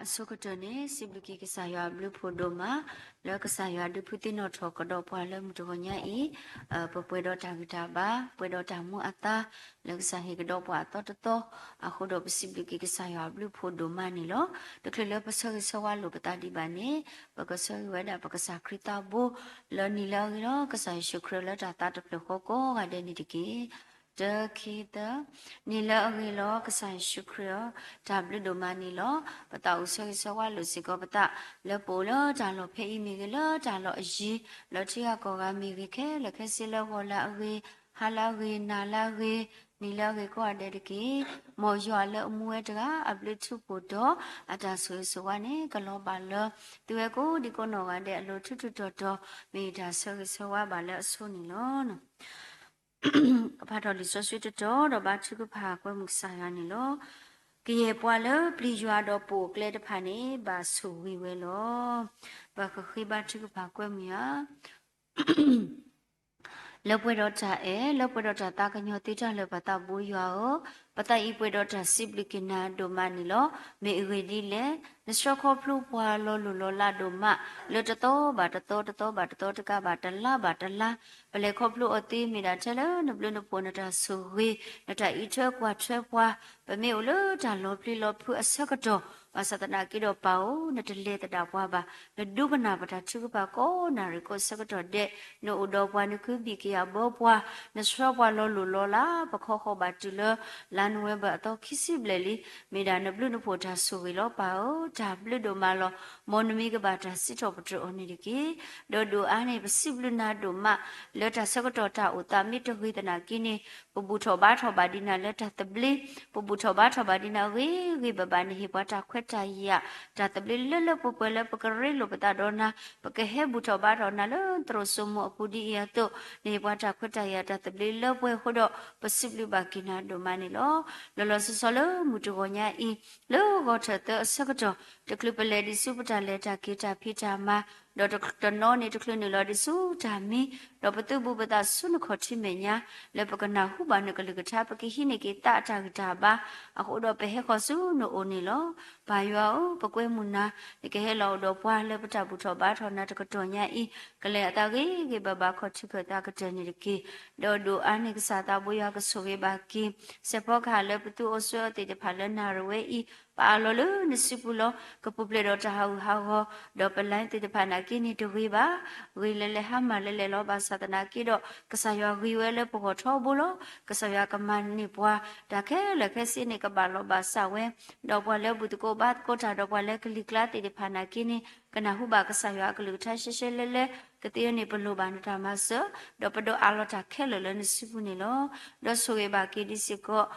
အဆိကတၢၢ်န့ၣ် စံးဘျုးက့ၤကစၢ်ယွၤအဘျုးဖးဒိၣ်မး လၢကစၢ်ယွၤဒုးဖုသံနီၣ်ထီၣ်ကဒီးပှၤလၢမုၢ်တဂီၤညါအံၤ, ပပှဲၤဒီးတၢ်ဂံၢ်တၢ်ဘါ, ပှဲၤဒီးတၢ်မူအသါ, လၢကစၢ်ဟ့ၣ်ကဒီးပှၤအသီတသီ, အဃိဒီးပစံးဘျုးက့ၤကစၢ်ယွၤအဘျုးဖးဒိၣ်မးန့ၣ်လီၤ. တချုးလၢပဆၢဂ့ၤဆၢဝါလိာ်ပသးဒံးဘၣ်န့ၣ်, ပကဆၢဂ့ၤဝဲဒၣ်ပကစၢ်ခရံာ်သးဘိ, လၢနံၤလၢအဂ့ၤလီၤ ကစၢ်ယ့ၣ်ၡူးခရံာ်လၢတၢ်သးတဖျၢၣ်ဃီကိးဂၤဒဲးန့ၣ်တက့ၢ်. တၢ ခံ သၢ, နံၤလၢအဂ့ၤလီၤ ကစၢ်ယ့ၣ်ၡူးခရံာ်ဧၢ, တၢ်ဘျုးဒိၣ်မးန့ၣ်လီၤ. ပသးအိၣ်ဆၢဂ့ၤဆၢဝါလိာ်စ့ၢ်ကီးပသး လၢပအိၣ်လၢတၢ်လီၢ်ဖဲအံၤမ့ၢ်ဂ့ၤ လၢတၢ်လီၢ်အယံၤ, လၢထံဂၤကီၢ်ဂၤမ့ၢ်ဂ့ၤ ခဲလၢာ်ခဲဆ့ လၢဂီၤလၢအဂ့ၤ, ဟါလၢအဂ့ၤ, နၤလၢအဂ့ၤ, နံၤလၢအဂ့ၤကိးဂၤဒဲးတက့ၢ်. မ်ယွၤလၢအမူဝဲတဂၤ အဘျုးထူဖှိၣ်ဒီး အတၢ်ဆိၣ်ဂ့ၤဆိၣ်ဝါန့ၣ် ကလီၤဘၣ်လၢ သုဝဲကိးဒံကိးနီၢ်ဂၤဒဲးအလိၤ ထူးထူးတီၤတီၤ, မ့ၢ်ယတၢ်ဆၢဂ့ၤဆၢဝါဘၣ်လၢအဆိန့ၣ်လီၤ. ကဖးထီၣ်လံာ်စီဆှံတတီၤဒီးဘါထုကဖၣ်ကွဲမုာ်ကစၢ်ယွၤန့ၣ်လီၤ. ကယဲၢ်ပှၤလၢပျံၤယွၤဒီးပိာ်အကျဲတဖၣ်န့ၣ် ဘၣ်ဆိၣ်ဂ့ၤဝဲလီၤ. ပကဃ့ဘါထုကဖၣ်ကွဲမုာ်ယွၤ လၢပှဲၤဒီးတၢ်အဲၣ်, လၢပှဲၤဒီးတၢ်သးကညီၤသုတၢ်လၢာ်ပသးဘိယွၤဧၢ, ပသးအံၤပှဲၤဒီးတၢ်စံးဘျုးက့ၤနၤဒိၣ်မးန့ၣ်လီၤ. မ့ၢ်အဂ့ၢ်ဒ်လဲၣ်, နဆှၢခီဖျိပှၤလီၤလိၢ်လီၤလးဒိၣ်မး, လၢတသီဘၣ်တသီ, တသီဘၣ်တသီ, တကးဘၣ်တလါဘၣ်တလါ, ပလဲၤခီဖျိအီၤသ့ မ့ၢ်ဒၣ်ထဲလၢနဘျုးနဖှိၣ် နတၢ်ဆိၣ်ဂ့ၤ, နတၢ်အံးထွဲကွၢ်ထွဲပှၤ, ပမ့ၢ်အိၣ်လၢတၢ်လီၤပျံၤလီၤဖုးအဆၢကတီၢ်, ဘၣ်ဆၣ်သနာ်က့ဒီးပၢ်ဧၢ, နတလဲၤသဒၣ်ပှၤဘၣ်, နဒိကနၣ်ပတၢ်ထုကဖၣ်ကိးနၣ်ရံၣ်ကိးဆၢကတီၢ်ဒဲး, နအိၣ်ဒီးပှၤ နခုဘံၣ်ကယာ်ဘီပှၤ, နဆှၢပှၤလီၤလိၢ်လီၤလး, ပခီဃီၤဘၣ်တုၤလၢ လါနိၣ်ဝ့ဘၢၣ်အသီခံဆံဘျဲၣ်လံ, မ့ၢ်ဒၣ်နဘျုးနဖှိၣ်တၢ်ဆိၣ်ဂ့ၤလီၤပၢ်ဧၢ, တၢ်ဘျုးဒိၣ်မးလီၤ. မ်နမံၤကဘၣ်တၢ်စံးထီၣ်ပတြၢၤအီၤန့ၣ်တက့ၢ်. ဒီးဒိၣ်အါန့ၣ် ပစံးဘျုးနၤဒိၣ်မး, လၢတၢ်ဆၢကတီၢ်တၢ်အိၣ်သးမ့ၢ်တဂ့ၤသနာ်က့န့ၣ်, ပဘူၣ်ထီၣ်ဘါထီၣ်ဘၣ်ဒံးနၤလၢတၢ်သဘျ့, ပဘူၣ်ထီၣ်ဘါထီၣ်ဘၣ်ဒံးနၤဂ့ၤဂ့ၤဘၣ်ဘၣ်, နဟ့ၣ်ပှၤတၢ်ခွဲးတၢ်ယာ်, တၢ်သဘျ့လၢလၢပှဲၤပှဲၤလၢပကရ့လိာ်ပသးဒီးနၤ, ပကဟဲဘူၣ်ထီၣ်ဘါထီၣ်နၤလၢသရိာ်စိမိၤအပူၤဒ်အံၤအသိး, နဟ့ၣ်ပှၤတၢ်ခွဲးတၢ်ယာ်တၢ်သဘျ့လၢပှဲၤအဃိဒီး, ပစံးဘျုးဘၣ်က့ၤနၤဒိၣ်မးန့ၣ်လီၤ. လီၤလီၤဆီဆီလၢမုၢ်တဂီၤညါအံၤ, လၢဂီၤထၢၣ်သၢအဆၢကတီၢ်, တချုးပလဲၤဒံးဆူပတၢ်လဲၤတၢ်က့ၤတၢ်ဖံးတၢ်မၤ, ဒီးတနီၤန့ၣ်တချုးနုာ်လီၤဒံးဆူတၢ်မံ, ဒီးပသုးဘူးပသးဆူနခီၣ်ထံးမဲာ်ညါ, လၢပကနၢ်ဟူဘၣ်နကလုၢ်ကထါ ပကဟံးန့ၢ်က့ၤသးအတၢ်ဂံၢ်တၢ်ဘါ, အဃိဒီးပဟဲဃီၤဆူနအိၣ်န့ၣ်လီၤ. ပၢ်ယွၤဧၢ, ပကွဲမုာ်နၤ, နကဟဲလီၤအိၣ်ဒီးပှၤလၢပတၢ်ဘူၣ်ထီၣ်ဘါထီၣ်နၤတကတီၢ်ညါအံၤ, ကလဲၤအသးဂ့ၤဂ့ၤဘၣ်ဘၣ် ခီၣ်ထံးခၢၣ်သးကတၢၢ်န့ၣ်တက့ၢ်. ဒီးဒိၣ်အါန့ၢ်ကစၢ်သးဘိယွၤကဆိၣ်ဂ့ၤဘၣ်က့ၤ, စဲးဖီကဟၣ်လၢပသုအိၣ်ဆူအီၤသ့ၣ်တဖၣ်လၢနၣ်ရံၣ်ဝဲအံၤ, ပအးလီၤလၢနစုပူၤလီၤ. ကပူၤဖျဲးဒီးတၢ်ဟးဂူာ်ဟးဂီၤ, ဒီးပလဲသ့ၣ်တဖၣ်နာ်က့န့ၣ်တဂ့ၤဘၣ်. ဂ့ၤလၢလဲၤဟါမၢ်လၢလဲၤလီၤ ဘၣ်ဆၣ်သနာ်က့ဒီး, ကစၢ်ယွၤဂ့ၤဝဲလၢပဂီၢ်ထီဘိလီၤ. ကစၢ်ယွၤကမၤန့ၢ်ပှၤ, တၢ်ခဲလၢာ်ခဲဆ့န့ၣ်ကဘၣ်လီၤဘၣ်စးဝဲ, ဒီးပှၤလၢဘူၣ်သကိးဘါသကိးတၢ်ဒီးပှၤလၢကလံၤကျါသ့ၣ်တဖၣ်နာ်က့န့ၣ်, ကနၢ်ဟူဘၣ်ကစၢ်ယွၤအကလုၢ်ကထါရှဲရှဲလဲလဲ, ကသ့န့ၣ်ပလိၣ်ဘၣ်နတၢ်မၤစၢၤ, ဒီးပဒိးအးလီၤတၢ်ခဲလၢာ်လၢနစုပူၤန့ၣ်လီၤ. ဒီးဆိၣ်ဂ့ၤဘၣ်က့ၤဒံးစ့ၢ်ကီး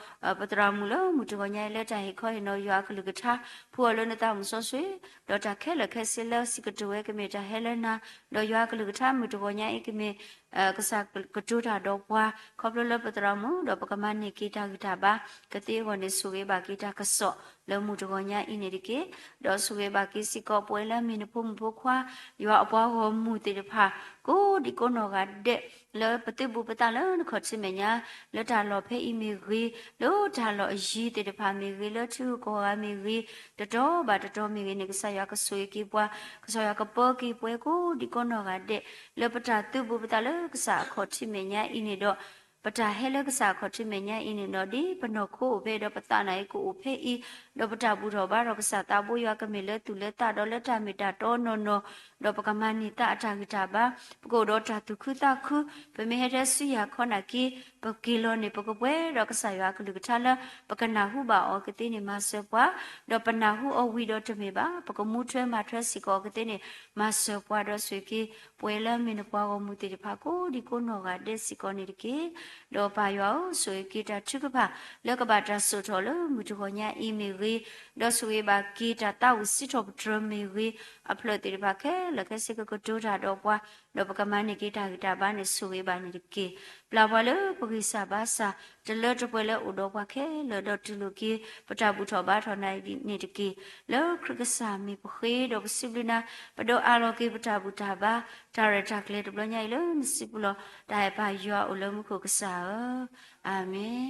ပသရၣ်မုၣ်လၢမုၢ်တဂီၤညါအံၤလၢတၢ်ဟ့ၣ်ခီဟ့ၣ်နီၤယွၤအကလုၢ်ကထါ, ဖှူအီၤလၢနသးမုၢ်စီဆှံ, ဒီးတၢ်ခဲလၢာ်ခဲဆ့လၢစံးကတိၤဝဲကမ့ၢ်တၢ်ဟဲလၢနၤ, ဒီးယွၤအကလုၢ်ကထါမုၢ်တဂီၤညါအံၤကမ့ၢ် ကစၢ်ကတိၤတၢ်ဒီးပှၤ, ခီဖျိလၢပသရၣ်မုၣ်, ဒီးပကမၤန့ၢ်က့ၤတၢ်ဂံၢ်တၢ်ဘါ, ကသ့အဂီၢ်န့ၣ် ဆိၣ်ဂ့ၤဘၣ်က့ၤတၢ်ကစီၣ်လၢမုၢ်တဂီၤညါအံၤန့ၣ်တက့ၢ်. ဒီးဆိၣ်ဂ့ၤဘၣ်က့ၤစ့ၢ်ကီးပဝဲလၢအမ့ၢ်နဖိမုၣ်ဖိခွါ, ယွၤအပှၤဂီၢ်မုၢ်သ့ၣ်တဖၣ်, ကိးဒံကိးနီၢ်ဂၤဒဲး, လၢပသုးဘူးပသးလၢနခီၣ်ထံးမဲာ်ညါ, လၢတၢ်လီၢ်ဖဲအံၤမ့ၢ်ဂ့ၤ, လၢတၢ်လီၢ်အယံၤသ့ၣ်တဖၣ်မ့ၢ်ဂ့ၤ, လၢထံဂုၤကီၢ်ဂၤမ့ၢ်ဂ့ၤ, တတီၤဘၣ်တတီၤမ့ၢ်ဂ့ၤန့ၣ် ကစၢ်ယွၤကဆိၣ်ဂ့ၤက့ၤပှၤ, ကစၢ်ယွၤကပၢက့ၤပှၤကိးဒံကိးနီၢ်ဂၤဒဲး, လၢပတၢ်သုးဘူးပသးလၢကစၢ်အခီၣ်ထံးမဲာ်ညါအံၤန့ၣ်ဒီး, ပတၢ်ဟဲလၢကစၢ်အခီၣ်ထံးမဲာ်ညါအံၤန့ၣ်ဒီး, ဒ်ပနီၢ်ခိအိၣ်ဖဲဒီးပသးနာ်က့ကအိၣ်ဖဲအံၤ, ဒီးပတၢ်ဘူၣ်ထီၣ်ဘါထီၣ်ကစၢ်သးဘိယွၤကမ့ၢ်လၢသူၣ်လၢသးဒီးလၢတၢ်မ့ၢ်တၢ်တီနီၢ်နီၢ်, ဒီးပကမၤန့ၢ်သးအတၢ်ဂံၢ်တၢ်ဘါ, ပကအိၣ်ဒီးတၢ်သူၣ်ခုသးခု, ပမ့ၢ်ဟဲထဲဆူယၤခီနာ်က့, ပက့ၤလီၤန့ၣ် ပကပှဲၤဒီးကစၢ်ယွၤအကလုၢ်ကထါလၢ ပကနၢ်ဟူဘၣ်အီၤကသ့န့ၣ်မၤစၢၤပှၤ, ဒီးပနၢ်ဟူအီၤဝံၤဒီးတမ့ၢ်ဘၣ်, ပကမူထွဲမၤထွဲစ့ၢ်ကီးအီၤကသ့န့ၣ် မၤစၢၤပှၤဒီးဆိၣ်ဂ့ၤက့ၤ ပဝဲလၢအမ့ၢ်နပှၤဂီၢ်မုၢ်သ့ၣ်တဖၣ်ကိးဒံကိးနီၢ်ဂၤဒဲးစ့ၢ်ကီးန့ၣ်တက့ၢ်. ဒီးပၢ်ယွၤဧၢ, ဆိၣ်ဂ့ၤက့ၤတၢ်ထုကဖၣ် လၢကဘၣ်တၢ်စိာ်ထီၣ်လၢမုၢ်တဂီၤညါအံၤမ့ၢ်ဂ့ၤ, ဒီးဆိၣ်ဂ့ၤဘၣ်က့ၤတၢ်သးဝံၣ်စံးထီၣ်ပတြၢၤမ့ၢ်ဂ့ၤ, အဖျၢၣ်သ့ၣ်တဖၣ်ခဲလၢာ်ခဲဆ့ကကတိၤတၢ်ဒီးပှၤ, ဒီးပကမၤန့ၢ်က့ၤတၢ်ဂံၢ်တၢ်ဘါန့ၣ် ဆိၣ်ဂ့ၤဘၣ်န့ၣ်တက့ၢ်. ပျၢ်ပှၤလၢပဂံၢ်စၢ်ဘါစၢ်, တလၢတပှဲၤလၢအိၣ်ဒီးပှၤခဲလၢာ်, ဒီးတူၢ်လိာ်က့ၤ ပတၢ်ဘူၣ်ထီၣ်ဘါထီၣ်နၤန့ၣ်တက့ၢ်. လၢခရံာ်ကစၢ်မံၤပဃ့ဒီးပစံးဘျုးနၤ, ပဒိးအးလီၤက့ၤပတၢ်ဘူၣ်တၢ်ဘါ, တၢ်ရဲၣ်တၢ်ကျဲၤတဘျီညါအံၤလၢနစုပူၤလီၤ. တၢ်အဲၣ်ပၢ်ယွၤအိၣ်လၢမူခိၣ်ကစၢ်ဧၢ, အၤမ့ၣ်.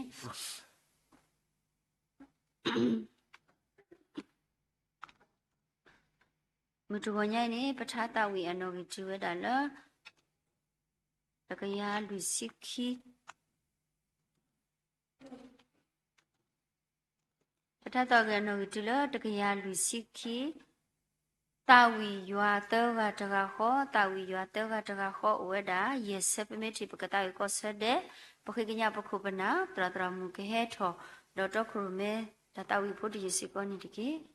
မုၢ်တဂီၤညါအံၤန့ၣ် ပထါသးဝံၣ်အနီၣ်ဂံၢ်တုၤဝဲဒၣ်လၢ တကယၤလွံၢ်ဆံခံ ပထါသးဝံၣ်အနီၣ်ဂံၢ်တုၤလၢတကယၤလွံၢ်ဆံခံ, သးဝံၣ်ယွၤသၢဂၤတဂၤဃီ, သးဝံၣ်ယွၤသၢဂၤတဂၤဃီအိၣ်ဝဲဒၣ် ယဲၢ်ဆၢ, ပမ့ၢ်ထံၣ်ပကသးဝံၣ်ကီၢ်ဆၢဒဲး, ပဃ့ကညးပခိၣ်ပနၢ် သရၣ်သရၣ်မုၣ်ကဟဲထီၣ် ဒီးတီခိၣ်ရိၣ်မဲ တၢ်သးဝံၣ်ဖိတယုၢ်စ့ၢ်ကီးန့ၣ်တက့ၢ်.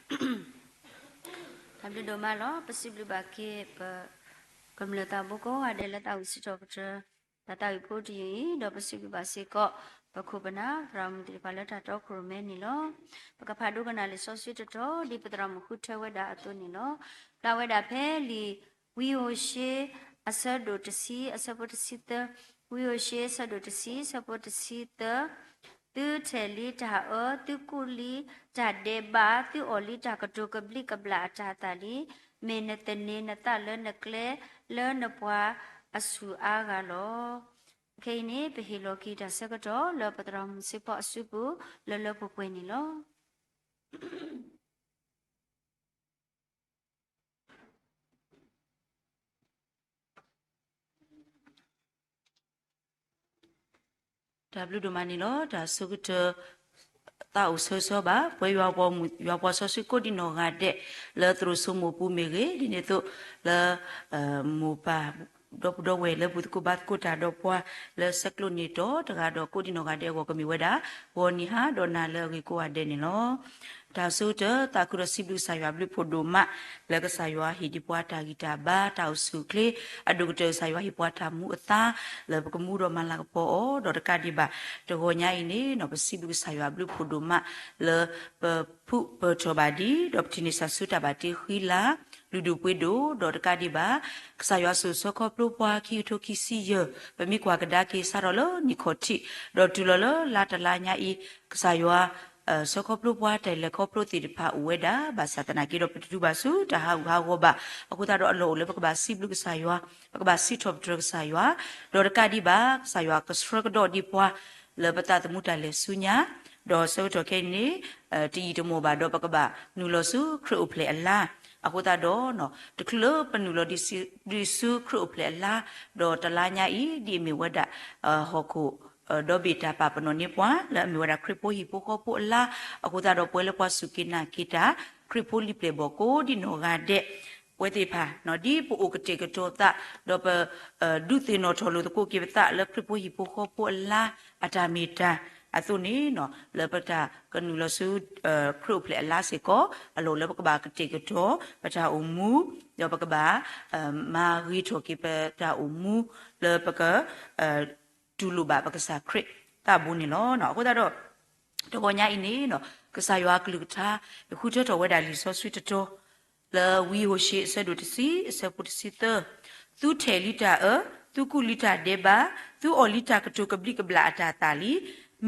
တၢ်ဘျုးဒိၣ်မးလီၤ. ပစံးဘျုးဘၣ်က့ၤပကမျၢၢ်သးဘိကိးဂၤဒဲးလၢသးဝံၣ်စံးထီၣ်ပတြၢၤ တၢ်သးဝံၣ်ဖိတယုၢ်အံၤ, ဒီးပစံးဘျုးဘၣ်စ့ၢ်ကီး ပခိၣ်ပနၢ်သရၣ်မုၣ်သ့ၣ်တဖၣ်လၢတၢ်တီခိၣ်ရိၣ်မဲန့ၣ်လီၤ. ပကဖးဒိကနၣ်လံာ်စီဆှံတတီၤ ဒ်ပသရၣ်မုၣ်ဃုထၢဝဲဒၣ်အသိးန့ၣ်လီၤ. ဖျါဝဲဒၣ်ဖဲလံာ်ဝံဧိၤၡ့ အဆၢဒိၣ်တဆံ အဆၢဖိတဆံသၢ, ဝံဧိၤၡ့ အဆၢဒိၣ်တဆံ အဆၢဖိတဆံသၢ, သုထဲၣ်လံတၢ်အၢ, သုကူၣ်လံတၢ်ဒဲးဘး, သုအီၣ်လံတၢ်ကတိၤကဘျံးကဘျၣ်အတၢ်သၣ်လံ, မ့ၢ်နသန့ၤနသးလၢနကျဲလၢနပှၤအဆူၣ်အါဂၤလီၤ. ခဲအံၤန့ၣ် ပဟ့ၣ်လီၤက့ၤတၢ်ဆၢကတီၢ်လၢပသရၣ်မုၣ်စ့ၢ်ကီးအစုပူၤ လၢလၢပှဲၤပှဲၤန့ၣ်လီၤ. တၢ်ဘျုးဒိၣ်မးန့ၣ်လီၤ. တၢ်ဆၢကတီၢ် သးအိၣ်ဆၢဆၢဘၣ် ပှဲၤယွၤပှၤမုၣ် ယွၤပှၤစီဆှံကိးဒံနီၢ်ဂၤဒဲး လၢသရိာ်စိမိၢ်ပူၤမ့ၢ်ဂ့ၤ, ဒ်န့ၣ်အသိး လၢ မိၢ်ပၢ် ဒီပုၢ်ဒီဝဲၢ်လၢဘူၣ်သကိးဘါသကိးတၢ်ဒီးပှၤ လၢဆဲးကျိးန့ၢ်တီတဂၤဒီး ကိးဒံနီၢ်ဂၤဒဲးအဂီၢ် ကမ့ၢ်ဝဲဒၣ် ဂီၤနံၤဟါဒီးနၤလၢအဂ့ၤကိးဂၤဒဲးန့ၣ်လီၤ. တၢ်ဆၢကတီၢ် သးခုဒီးစံးဘျုးကစၢ်ယွၤဘျုးဖှိၣ်ဒိၣ်မး လၢကစၢ်ယွၤဟ့ၣ်ဒံးပှၤတၢ်ဂံၢ်တၢ်ဘါ တၢ်အိၣ်ဆူၣ်အိၣ်ချ့, အဒိၣ်ကတၢၢ်ကစၢ်ယွၤဟ့ၣ်ပှၤတၢ်မူအသါ လၢပကမူဒီးမၤလၤကပီၤအီၤ ဒီးတကးဒံးဘၣ် တဂီၤညါအံၤန့ၣ် ပစံးဘျုးကစၢ်ယွၤဘျုးဖှိၣ်ဒိၣ်မး လၢပဖုးပၢၢ်ထီၣ်ဘၣ်ဒံး ဒီးပထံၣ်န့ၢ်ဆူတၢ်ဘၣ်တ့ဃံလၤ လုၢ်ဒိၣ်ပှ့ၤဒိၣ် ဒီးတကးဒံးဘၣ် ကစၢ်ယွၤစိာ်ဆၢခီဖျိပှၤခံကထိခံဆံယဲၢ်, ပမ့ၢ်ကွၢ်ကဒါက့ၤစးထီၣ်လၢနံၣ်ခီၣ်ထံး ဒီးတုၤလီၤလၢလါတလါညါအံၤ, ကစၢ်ယွၤ ဆၢခီဖျိပှၤတၢ်လဲၤခီဖျိသ့ၣ်တဖၣ်အိၣ်ဝဲဒၣ် ဘၣ်ဆၣ်သနာ်က့ဒီး ပတတုၤဘၣ်ဆူတၢ်ဟးဂူာ်ဟးဂီၤဘၣ်. အဃိသတးဒီးအလီၢ်အိၣ်လၢပကဘၣ်စံးဘျုးကစၢ်ယွၤ, ပကဘၣ်စံးထီၣ်ပတြၢၤကစၢ်ယွၤ, ဒီးတကးဒံးဘၣ် ကစၢ်ယွၤကဆှၢကဒီးဒံးပှၤ လၢပသးသမူတၢ်လဲၤဆူညါ, ဒီးဆၢကတီၢ်ခဲအံၤန့ၣ် တယံာ်တမီၢ်ဘၣ်ဒီး ပကဘၣ်နုာ်လီၤဆူခရံာ်အိၣ်ဖျဲၣ်အလါ. အဃိသတးဒီး တချုးလၢပနုာ်လီၤဒံးဆူခရံာ်အိၣ်ဖျဲၣ်အလါ, ဒီးတလါညါအံၤ ဒ်အမ့ၢ်ဝဲဒၣ် ဟီၣ်ခိၣ် ဒီဘ့ၣ်တၢ်ပာ်ပနီၣ်န့ၢ်ပှၤ လၢအမ့ၢ်ဝဲဒၣ်ခရံာ်ဖိဟံၣ်ဖိဃီဖိအလါ. အဃိသတးဒီး ပဝဲလၢပှၤစူၢ်က့ၤနာ်က့ၤတၢ် ခရံာ်ဖိလံၤပျဲၢ်ဘီၣ်ကိးဒံနီၢ်ဂၤဒဲး ပဝဲသ့ၣ်တဖၣ် ဒ်ပအိၣ်ကတဲာ်ကတီၤသး ဒီးပ ဒုးသ့ၣ်နီၣ်ထီၣ်လိာ်သကိးက့ၤပသးလၢခရံာ်ဖိဟံၣ်ဖိဃီဖိအလါ အတၢ်မ့ၢ်တၢ်အသိးန့ၣ် လၢပတၢ်ကနုာ်လီၤဆူ ခရံာ်အိၣ်ဖျဲၣ်အလါစ့ၢ်ကီး အလီၢ်လၢပကဘၣ်ကတဲာ်ကတီၤ ပတၢ်အိၣ်မူ, ဒီးပကဘၣ် မၤဂ့ၤထီၣ်က့ၤပတၢ်အိၣ်မူ လၢပက တူၢ်လိာ်ဘၣ်ပကစၢ်ခရံာ်သးဘိန့ၣ်လီၤ. အဃိသတးဒီး တဂီၤညါအံၤန့ၣ် ကစၢ်ယွၤအကလုၢ်ကထါ ဃုထၢထီၣ်ဝဲဒၣ်လံာ်စီဆှံတတီၤ လၢဝံဟိၤၡ့အဆၢဒိၣ်တဆံ အဆၢဖိတဆံသၢ, သုထဲးလံတၢ်အၢ, သုကူၣ်လံတၢ်ဒဲးဘး, သုအီၣ်လံတၢ်ကတိၤကဘျံးကဘျၣ်အတၢ်သၣ်လံ,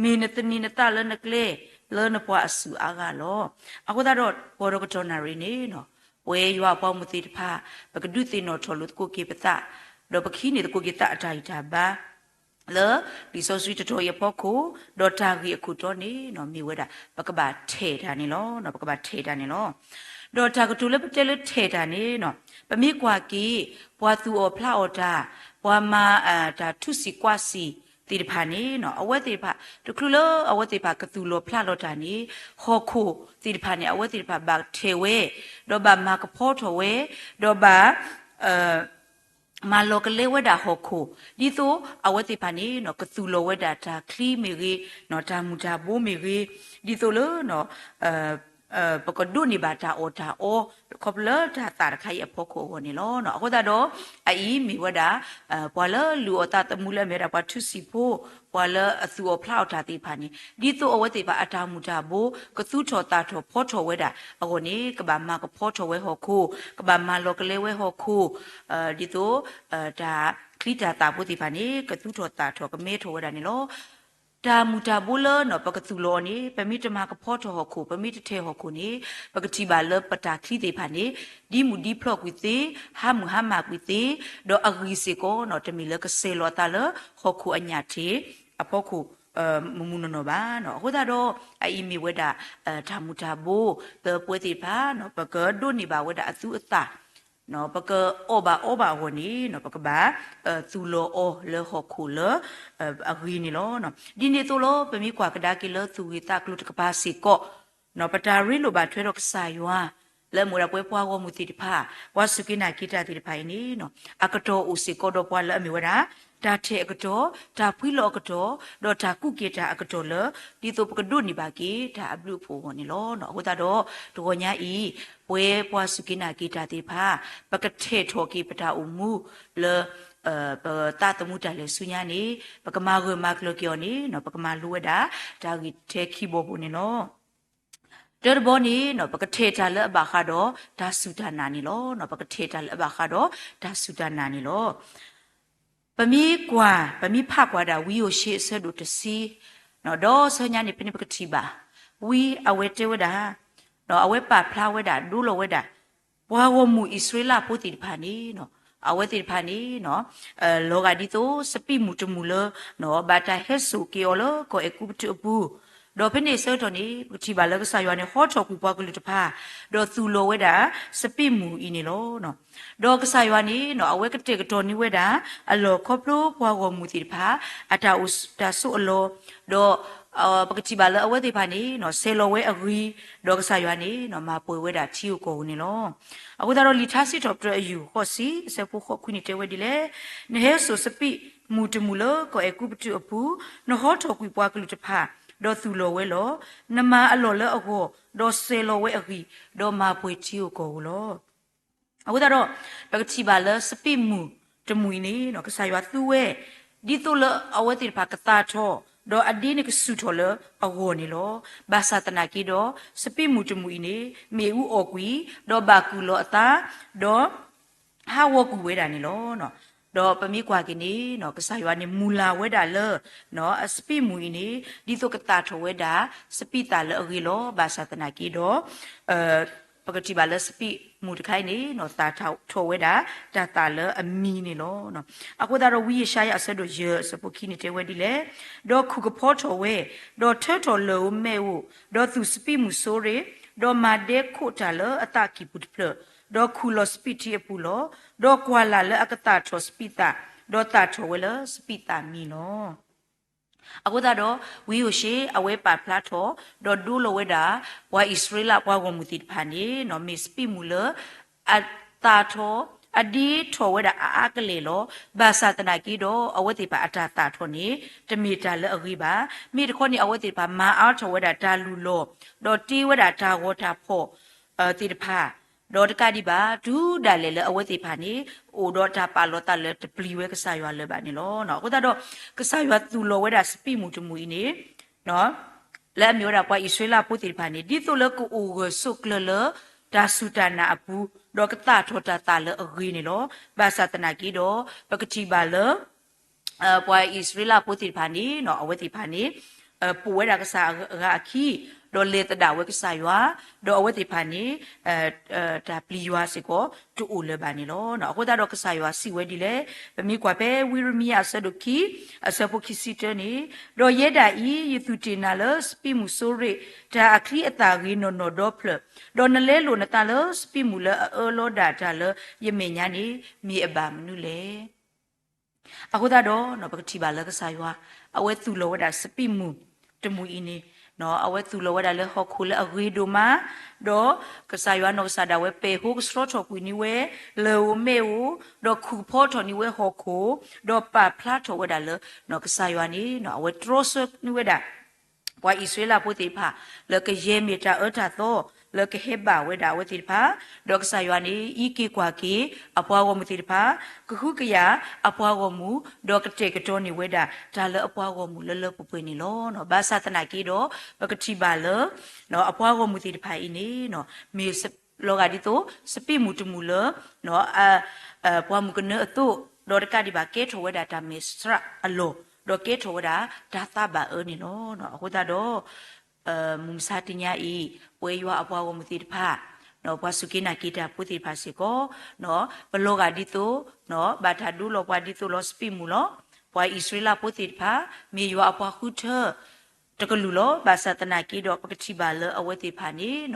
မ့ၢ်နသန့ၤနသးလၢနကျဲ လၢနပှၤအစုၣ်အါဂၤလီၤ. အဃိသတးဒီး ပှၤဒီးကတီၢ်နၣ်ရံၣ်န့ၣ် ပဝဲယွၤအပှၤဂီၢ်မုၢ်သ့ၣ်တဖၣ် ပကဒုးသ့ၣ်နီၣ်ထီၣ်လိာ်သကိးက့ၤပသး, ဒီးပကဟံးန့ၢ်သကိးက့ၤသးအတၢ်ဂံၢ်တၢ်ဘါ လၢလံာ်စီဆှံတတီၤအံၤအဖီခိၣ်, ဒီးတၢ်ဂ့ၢ်အခိၣ်တီန့ၣ် မ့ၢ်ဝဲဒၣ် ပကဘၣ်ထဲးတၢ်န့ၣ်လီၤ. ပကဘၣ်ထဲးတၢ်န့ၣ်လီၤ. ဒီးတၢ်ကတိၤလၢပတဲလၢထဲးတၢ်န့ၣ် ပမ့ၢ်ကွၢ်က့ၤ ပှၤသူၣ်အီၣ်ဖျးအီၣ်တၢ်, ပှၤမၤတၢ်ထူစံၣ်ကွၢ်စံၣ်သ့ၣ်တဖၣ်န့ၣ် အဝဲသ့ၣ်တဖၣ် တချုးလၢအဝဲသ့ၣ်တဖၣ်ကသူၣ်လီၤဖျးလီၤတၢ်န့ၣ် ဟီၣ်ခိၣ်သ့ၣ်တဖၣ်န့ၣ် အဝဲသ့ၣ်တဖၣ်ဘၣ်ထဲးဝဲ, ဒီးဘၣ်မၤကဖီထီၣ်ဝဲ, ဒီးဘၣ် မၤလီၤကလဲဝဲဒၣ်ဟီၣ်ခိၣ်, ဒ်သိးအဝဲသ့ၣ်တဖၣ်န့ၣ် ကသူၣ်လီၤဝဲဒၣ်တၢ်ချံမ့ၢ်ဂ့ၤ, တၢ်မူၤတၢ်ဘိမ့ၢ်ဂ့ၤ, ဒ်သိးလၢ ပကဒိးန့ၢ်ဘၣ်တၢ်အီၣ်တၢ်အီ ခီဖျိလၢတၢ်သၣ်တခါအံၤအဖီခိၣ်အဂီၢ်န့ၣ်လီၤ. အဃိသတးဒီး အအံၤမ့ၢ်ဝဲဒၣ် ပှၤလၢလူၤအီၣ်သးသမူလၢအမ့ၢ်ဝဲဒၣ်ပှၤထူစံၣ်ဖိ, ပှၤလၢအသူၣ်အီၣ်ဖျးအီၣ်တၢ်သ့ၣ်တဖၣ်န့ၣ် ဒ်သိးအဝဲသ့ၣ်တဖၣ်အတၢ်မူၤတၢ်ဘိ ကသူၣ်ထီၣ်သၣ်ထီၣ်ဖီထီၣ်ဝဲဒၣ်အဂီၢ်န့ၣ် ကဘၣ်မၤကဖီထီၣ်ဝဲဟီၣ်ခိၣ်, ကဘၣ်မၤလီၤကလဲဝဲဟီၣ်ခိၣ်, ဒ်သိး တၢ်ချံတၢ်သၣ်ဖိသ့ၣ်တဖၣ်န့ၣ် ကသူၣ်ထီၣ်သၣ်ထီၣ်ကမဲထီၣ်ဝဲဒၣ်န့ၣ်လီၤ. တၢ်မူၤတၢ်ဘိလၢပကသူၣ်လီၤအီၤန့ၣ် ပမ့ၢ်တမၤကဖီထီၣ်ဟီၣ်ခိၣ်, ပမ့ၢ်တထဲးဟီၣ်ခိၣ်န့ၣ် ပကထံၣ်ဘၣ်လၢပတၢ်ချံသ့ၣ်တဖၣ်န့ၣ် ဒ်မုၢ်ဒ်ဖျိးကွံာ်သ့, ဟါမုၢ်ဟါမၢ်ကွံာ်သ့, ဒီးအဂံၢ်စ့ၢ်ကီး တမ့ၢ်လၢကစဲၤလီၤအသးလၢဟီၣ်ခိၣ်အညၣ်ထံးအဖီခိၣ် မုၢ်မုၢ်နီၢ်နီၢ်ဘၣ်. အဃိသတးဒီး အအံၤမ့ၢ်ဝဲဒၣ် တၢ်မူၤတၢ်ဘိ လၢပဝဲသ့ၣ်တဖၣ် ပကဒိးန့ၢ်ဘၣ်ဝဲဒၣ်အသူအသၣ် ပကအီၣ်ဘၣ်အီဘၣ်အဂီၢ်န့ၣ် ပကဘၣ် သူၣ်လီၤအီၤလၢဟီၣ်ခိၣ်လၢ အဂ့ၤန့ၣ်လီၤ. ဒ်န့ၣ်အသိးလီၤ ပမ့ၢ်ကွၢ်ကဒါက့ၤလၢသူၣ်ဂ့ၤသးကျိၤတကပၤစ့ၢ်ကီး ပတၢ်ရ့လိာ်ဘၣ်ထွဲဒီးကစၢ်ယွၤ လၢအမ့ၢ်ဝဲဒၣ်ပဝဲပှၤဂီၢ်မုၢ်သ့ၣ်တဖၣ် ပှၤစူၢ်က့ၤနာ်က့ၤတၢ်သ့ၣ်တဖၣ်အံၤန့ၣ် အကတီၢ်အိၣ်စ့ၢ်ကီးဒီးပှၤလၢအမ့ၢ်ဝဲဒၣ် တၢ်ထဲးအကတီၢ်, တၢ်ဖှံလီၤအကတီၢ်, ဒီးတၢ်ကူးက့ၤတၢ်အကတီၢ်လၢ ဒ်သိးပကဒိးန့ၢ်ဘၣ်က့ၤတၢ်အဘျုးအဖှိၣ်အဂီၢ်န့ၣ်လီၤ. အဃိသတးဒီး တဂီၤညါအံၤ ပဝဲပှၤစူၢ်က့ၤနာ်က့ၤတၢ်သ့ၣ်တဖၣ် ပကထဲးထီၣ်က့ၤပတၢ်အိၣ်မူလၢ ပသးသမူတၢ်လဲၤဆူညါန့ၣ် ပကမၤဂၢၢ်မၤကျၢၤက့ၤအီၤန့ၣ် ပကမၤလိဝဲဒၣ် တၢ်ဂ့ၢ်ထဲခံဘီပူၤန့ၣ်လီၤ. တၢတဘီန့ၣ် ပကထဲးတၢ်လၢအဘၣ်ဃးဒီးတၢ်စူၢ်တၢ်နာ်န့ၣ်လီၤ. ပကထဲးတၢ်လၢအဘၣ်ဃးဒီးတၢ်စူၢ်တၢ်နာ်န့ၣ်လီၤ. ပမ့ၢ်ကွၢ် ပမ့ၢ်ဖးကွၢ်ဒၣ်ဝံဟိၤၡ့အဆၢဒိၣ်တဆံ ဒီးဆၢညါန့ၣ် ဖဲန့ၣ်ပကထံၣ်ဘၣ် ဝံအဝဲတဲဝဲဒၣ် အဝဲပာ်ဖျါဝဲဒၣ် ဒိလီၤဝဲဒၣ် ပှၤဂီၢ်မုၢ်အံၣ်စရ့လးဖိသ့ၣ်တဖၣ်န့ၣ် အဝဲသ့ၣ်တဖၣ်န့ၣ် လီၤဂာ်ဒ်သိးစပံးမုၢ်တမုၢ်လၢ ဘၣ်တၢ်ဟဲစိာ်က့ၤအီၤလၢကီၢ်အဲၤကူပတူးအပူၤ, ဒီးဖဲန့ၣ်အဆၢကတီၢ်န့ၣ် ပကထံၣ်ဘၣ်လၢကစၢ်ယွၤန့ၣ် ဟီထီၣ်ကွံာ်ပှၤကလုာ်တဖၣ် ဒီးသူၣ်လီၤဝဲဒၣ်စပံးမုၢ်အံၤန့ၣ်လီၤ. ဒီးကစၢ်ယွၤန့ၣ် အဝဲကတဲာ်ကတီၤန့ၢ်ဝဲဒၣ် အလီၢ်ခီဖျိပှၤဂီၢ်မုၢ်သ့ၣ်တဖၣ် အတၢ်အိၣ်တၢ်ဆိးအလီၢ်, ဒီး ပကထံၣ်ဘၣ်လၢအဝဲသ့ၣ်တဖၣ်န့ၣ် ဆဲးလီၤဝဲအဂံၢ်, ဒီးကစၢ်ယွၤန့ၣ် မၤပှဲၤဝဲဒၣ်ထံဧိၤကီၢ်ဧိၤန့ၣ်လီၤ. အဃိသတးဒီးလံာ်ထါစံးထီၣ်ပတြၢၤအယူၢ်ဃိးဆံ အဆၢဖိဃိးခွံန့ၣ်တဲဝဲဒ်လဲၣ်, နဟဲစိာ်စပံးမုၢ်တမုၢ်လၢကီၢ်အဲၤကူပတူးအပူၤ, နဟီထီၣ်ကွံာ်ပှၤကလုာ်တဖၣ်, ဒီးသူၣ်လီၤဝဲလီၤ. နမၤအလီၢ်လၢအဂီၢ်, ဒီးဆဲးလီၤဝဲအဂံၢ်, ဒီးမၤပှဲၤထံဧိၤကီၢ်ဧိၤလီၤ. အဃိသတးဒီး ပကထံၣ်ဘၣ်လၢစပံးမုၢ်တမုၢ်အံၤန့ၣ် ကစၢ်ယွၤသူဝဲ ဒ်သိးလၢအဝဲသ့ၣ်တဖၣ်ကသၣ်ထီၣ် ဒီးအဒ့န့ၣ်ကဆူၣ်ထီၣ်လၢအဂီၢ်န့ၣ်လီၤ. ဘၣ်ဆၣ်သနာ်က့ဒီး စပံးမုၢ်တမုၢ်အံၤန့ၣ် မ့ၣ်အူအီၣ်ကွံာ်, ဒီးဘၣ်ကူၣ်လီၤအသး, ဒီး ဟးဂီၤကွံာ်ဝဲဒၣ်န့ၣ်လီၤ. ဒီးပမ့ၢ်ကွၢ်က့ၤန့ၣ် ကစၢ်ယွၤန့ၣ်မုၢ်လၢ်ဝဲဒၣ်လၢ အစပံးမုၢ်အံၤန့ၣ် ဒ်သိးကသၣ်ထီၣ်ဝဲဒၣ် စပံးသၣ်လၢအဂ့ၤလီၤ. ဘၣ်ဆၣ်သနာ်က့ဒီး ပကထံၣ်ဘၣ်လၢစပံးမုၢ်တခါအံၤန့ၣ် သၣ်ထီၣ်ဝဲဒၣ် တၢ်သၣ်လၢအမံၤန့ၣ်လီၤ. အဃိသတးဒီး ဝံယၡါယၤအဆၢဒိၣ်ယဲၢ်အဆၢဖိခံန့ၣ်တဲဝဲဒ်လဲၣ်, ဒီးခူၣ်ကဖီထီၣ်ဝဲ, ဒီးထၢထီၣ်လၢၢ်ဧိၤမဲးဧိၤ, ဒီးသူၣ်စပံးမုၢ်စိရ့ၣ်, ဒီးမၤဒဲခိးတၢ်လၢအသးကံၢ်ပူၤတဖျၢၣ်, ဒီးခူၣ်လီၤစပံးထံအပူၤလီၤ. ဒီးကွၢ်လၢ်လၢအကသၣ်ထီၣ်စပံးသၣ်, ဒီးသၣ်ထီၣ်ဝဲလၢစပံးသၣ်မံၤလီၤ. အဃိသတးဒီး ဝံဧိၤၡ့ အဝဲပာ်ဖျါထီၣ် ဒီးဒိလီၤဝဲဒၣ် ပှၤအံၣ်စရ့လးပှၤဂီၢ်မုၢ်သ့ၣ်တဖၣ်န့ၣ် မ့ၢ်စပံးမုၢ်လၢ အသၣ်ထီၣ် အဒ့ထီၣ်ဝဲဒၣ်အါအါကလဲာ်လီၤ. ဘၣ်ဆၣ်သနာ်က့ဒီး အဝဲသ့ၣ်တဖၣ်အတၢ်သၣ်ထီၣ်န့ၣ် တမ့ၢ်တၢ်လၢအဂ့ၤဘၣ်. မ့ၢ်တခီန့ၣ် အဝဲသ့ၣ်တဖၣ်မၤအါထီၣ်ဝဲဒၣ်တၢ်လုၢ်လီၢ်, ဒီးတ့ဝဲဒၣ်တၢ်ဂီၤတၢ်ဖီၣ် သ့ၣ်တဖၣ်, ဒီးတကးဒံးဘၣ် တုၤဒၣ်လဲာ်လၢအဝဲသ့ၣ်တဖၣ်န့ၣ် အိၣ်ဒီးတၢ်ပာ်လီၤသးလၢတပျံၤဝဲကစၢ်ယွၤလၢၤဘၣ်န့ၣ်လီၤ. အဃိသတးဒီး ကစၢ်ယွၤသူၣ်လီၤဝဲဒၣ်စပံးမုၢ်တမုၢ်အံၤန့ၣ် လၢအမ့ၢ်ဝဲဒၣ်ပှၤအံၣ်စရ့လးဖိသ့ၣ်တဖၣ်န့ၣ် ဒ်သိးလၢကအိၣ်ဂၢၢ်ဆိးကျၢၤလၢ တၢ်စူၢ်တၢ်နာ်အပူၤ, ဒီးကသၣ်ထီၣ်တၢ်သၣ်လၢအဂ့ၤန့ၣ်လီၤ. ဘၣ်ဆၣ်သနာ်က့ဒီး ပကထံၣ်ဘၣ်လၢ ပှၤအံၣ်စရ့လးဖိသ့ၣ်တဖၣ်န့ၣ် အဝဲသ့ၣ်တဖၣ်န့ၣ် ပိာ်ဝဲဒၣ်ကစၢ်အဂၤအခံ, ဒီးလဲၤသဒၣ်ဝဲကစၢ်ယွၤ, ဒီးအဝဲသ့ၣ်တဖၣ်န့ၣ် တၢ်ပျံၤယွၤစ့ၢ်ကီး တအိၣ်လၢၤဘၣ်န့ၣ်လီၤ. အဃိသတးဒီးကစၢ်ယွၤစံးဝဲဒ်လဲၣ်, ပမ့ၢ်ကွၢ်ဖဲဝံရမံယၤအဆၢဒိၣ်ခံ အဆၢဖိခံဆံတၢန့ၣ်, ဒီးယဲဒၣ်အံၤ ယသူၣ်တ့ၢ်နၤလၢစပံးမုၢ်စိရ့ၣ် တၢ်အချံအသၣ်ဂ့ၤနီၢ်နီၢ်ဒီဖျၢၣ်, ဒီးနလဲလိာ်နသးလၢစပံးမုၢ်လၢအအၢလီၤဒၣ်တၢ်လၢယမဲာ်ညါန့ၣ် မ့ၢ်အဘၣ်မနုၤလဲၣ်. အဃိသတးဒီး ပကထံၣ်ဘၣ်လၢကစၢ်ယွၤ အဝဲသူၣ်လီၤဝဲဒၣ်စပံးမုၢ်တမုၢ်အံၤန့ၣ်, အဝဲသူၣ်လီၤဝဲဒၣ်လၢဟီၣ်ခိၣ်လၢအဂ့ၤဒိၣ်မး, ဒီးကစၢ်ယွၤနီၢ်ကစၢ်ဒၣ်ဝဲပဲာ်ဟိကဆှီထီၣ်ကွံာ်န့ၢ်ဝဲ လၢၢ်ဧိၤမဲးဧိၤ, ဒီးခူၣ်ဖီထီၣ်န့ၢ်ဝဲဟီၣ်ခိၣ်, ဒီးပာ်ဖျါထီၣ်ဝဲဒၣ်လၢ ကစၢ်ယွၤန့ၣ် အဝဲတြီဆၢန့ၢ်ဝဲဒၣ် ပှၤအံၣ်စရ့လးဖိသ့ၣ်တဖၣ် လၢကယဲၢ်မ့ၢ်တၢ်အၢတၢ်သီ လၢကဟဲဘၣ်ဝဲဒၣ်အဝဲသ့ၣ်တဖၣ်, ဒီးကစၢ်ယွၤန့ၣ် အံးက့ၤကွၢ်က့ၤ အပှၤဂီၢ်မုၢ်သ့ၣ်တဖၣ်, ကဟုကယာ်အပှၤဂီၢ်မုၢ်, ဒီးကတဲာ်ကတီၤန့ၢ်ဝဲဒၣ် တၢ်လၢအပှၤဂီၢ်မုၢ်လၢလၢပှဲၤပှဲၤန့ၣ်လီၤ. ဘၣ်ဆၣ်သနာ်က့ဒီး ပကထံၣ်ဘၣ်လၢ အပှၤဂီၢ်မုၢ်သ့ၣ်တဖၣ်အံၤန့ၣ် မ့ၢ်လီၤဂာ်ဒ်သိး စပံးမုၢ်တမုၢ်လၢ ပှၤမုၢ်ကနၢအသိး, ဒီးတကးဒံးဘၣ်ကဲထီၣ်ဝဲဒၣ်တၢ်မဲာ်ဆှးအလီၢ်, ဒီးကဲထီၣ်ဝဲဒၣ်တၢ်သးဘၣ်အၢန့ၣ်လီၤ. အဃိသတးဒီး မုၢ်မဆါတနံၤအံၤ ပဝဲယွၤအပှၤဂီၢ်မုၢ်သ့ၣ်တဖၣ်, ပှၤစူၢ်က့ၤနာ်က့ၤတၢ်ဖိသ့ၣ်တဖၣ်စ့ၢ်ကီး, ပလီၤဂာ်ဒ်သိး ဘၣ်တၢ်ဒိလီၤပှၤဒ်သိးလီၤစပံးမုၢ်လီၤ. ပှၤအံၣ်စရ့လးဖိသ့ၣ်တဖၣ် မ့ၢ်ယွၤအပှၤဃုထၢ တကလုာ်လီၤ. ဘၣ်ဆၣ်သနာ်က့ဒီး ပကထံၣ်ဘၣ်လၢအဝဲသ့ၣ်တဖၣ်န့ၣ်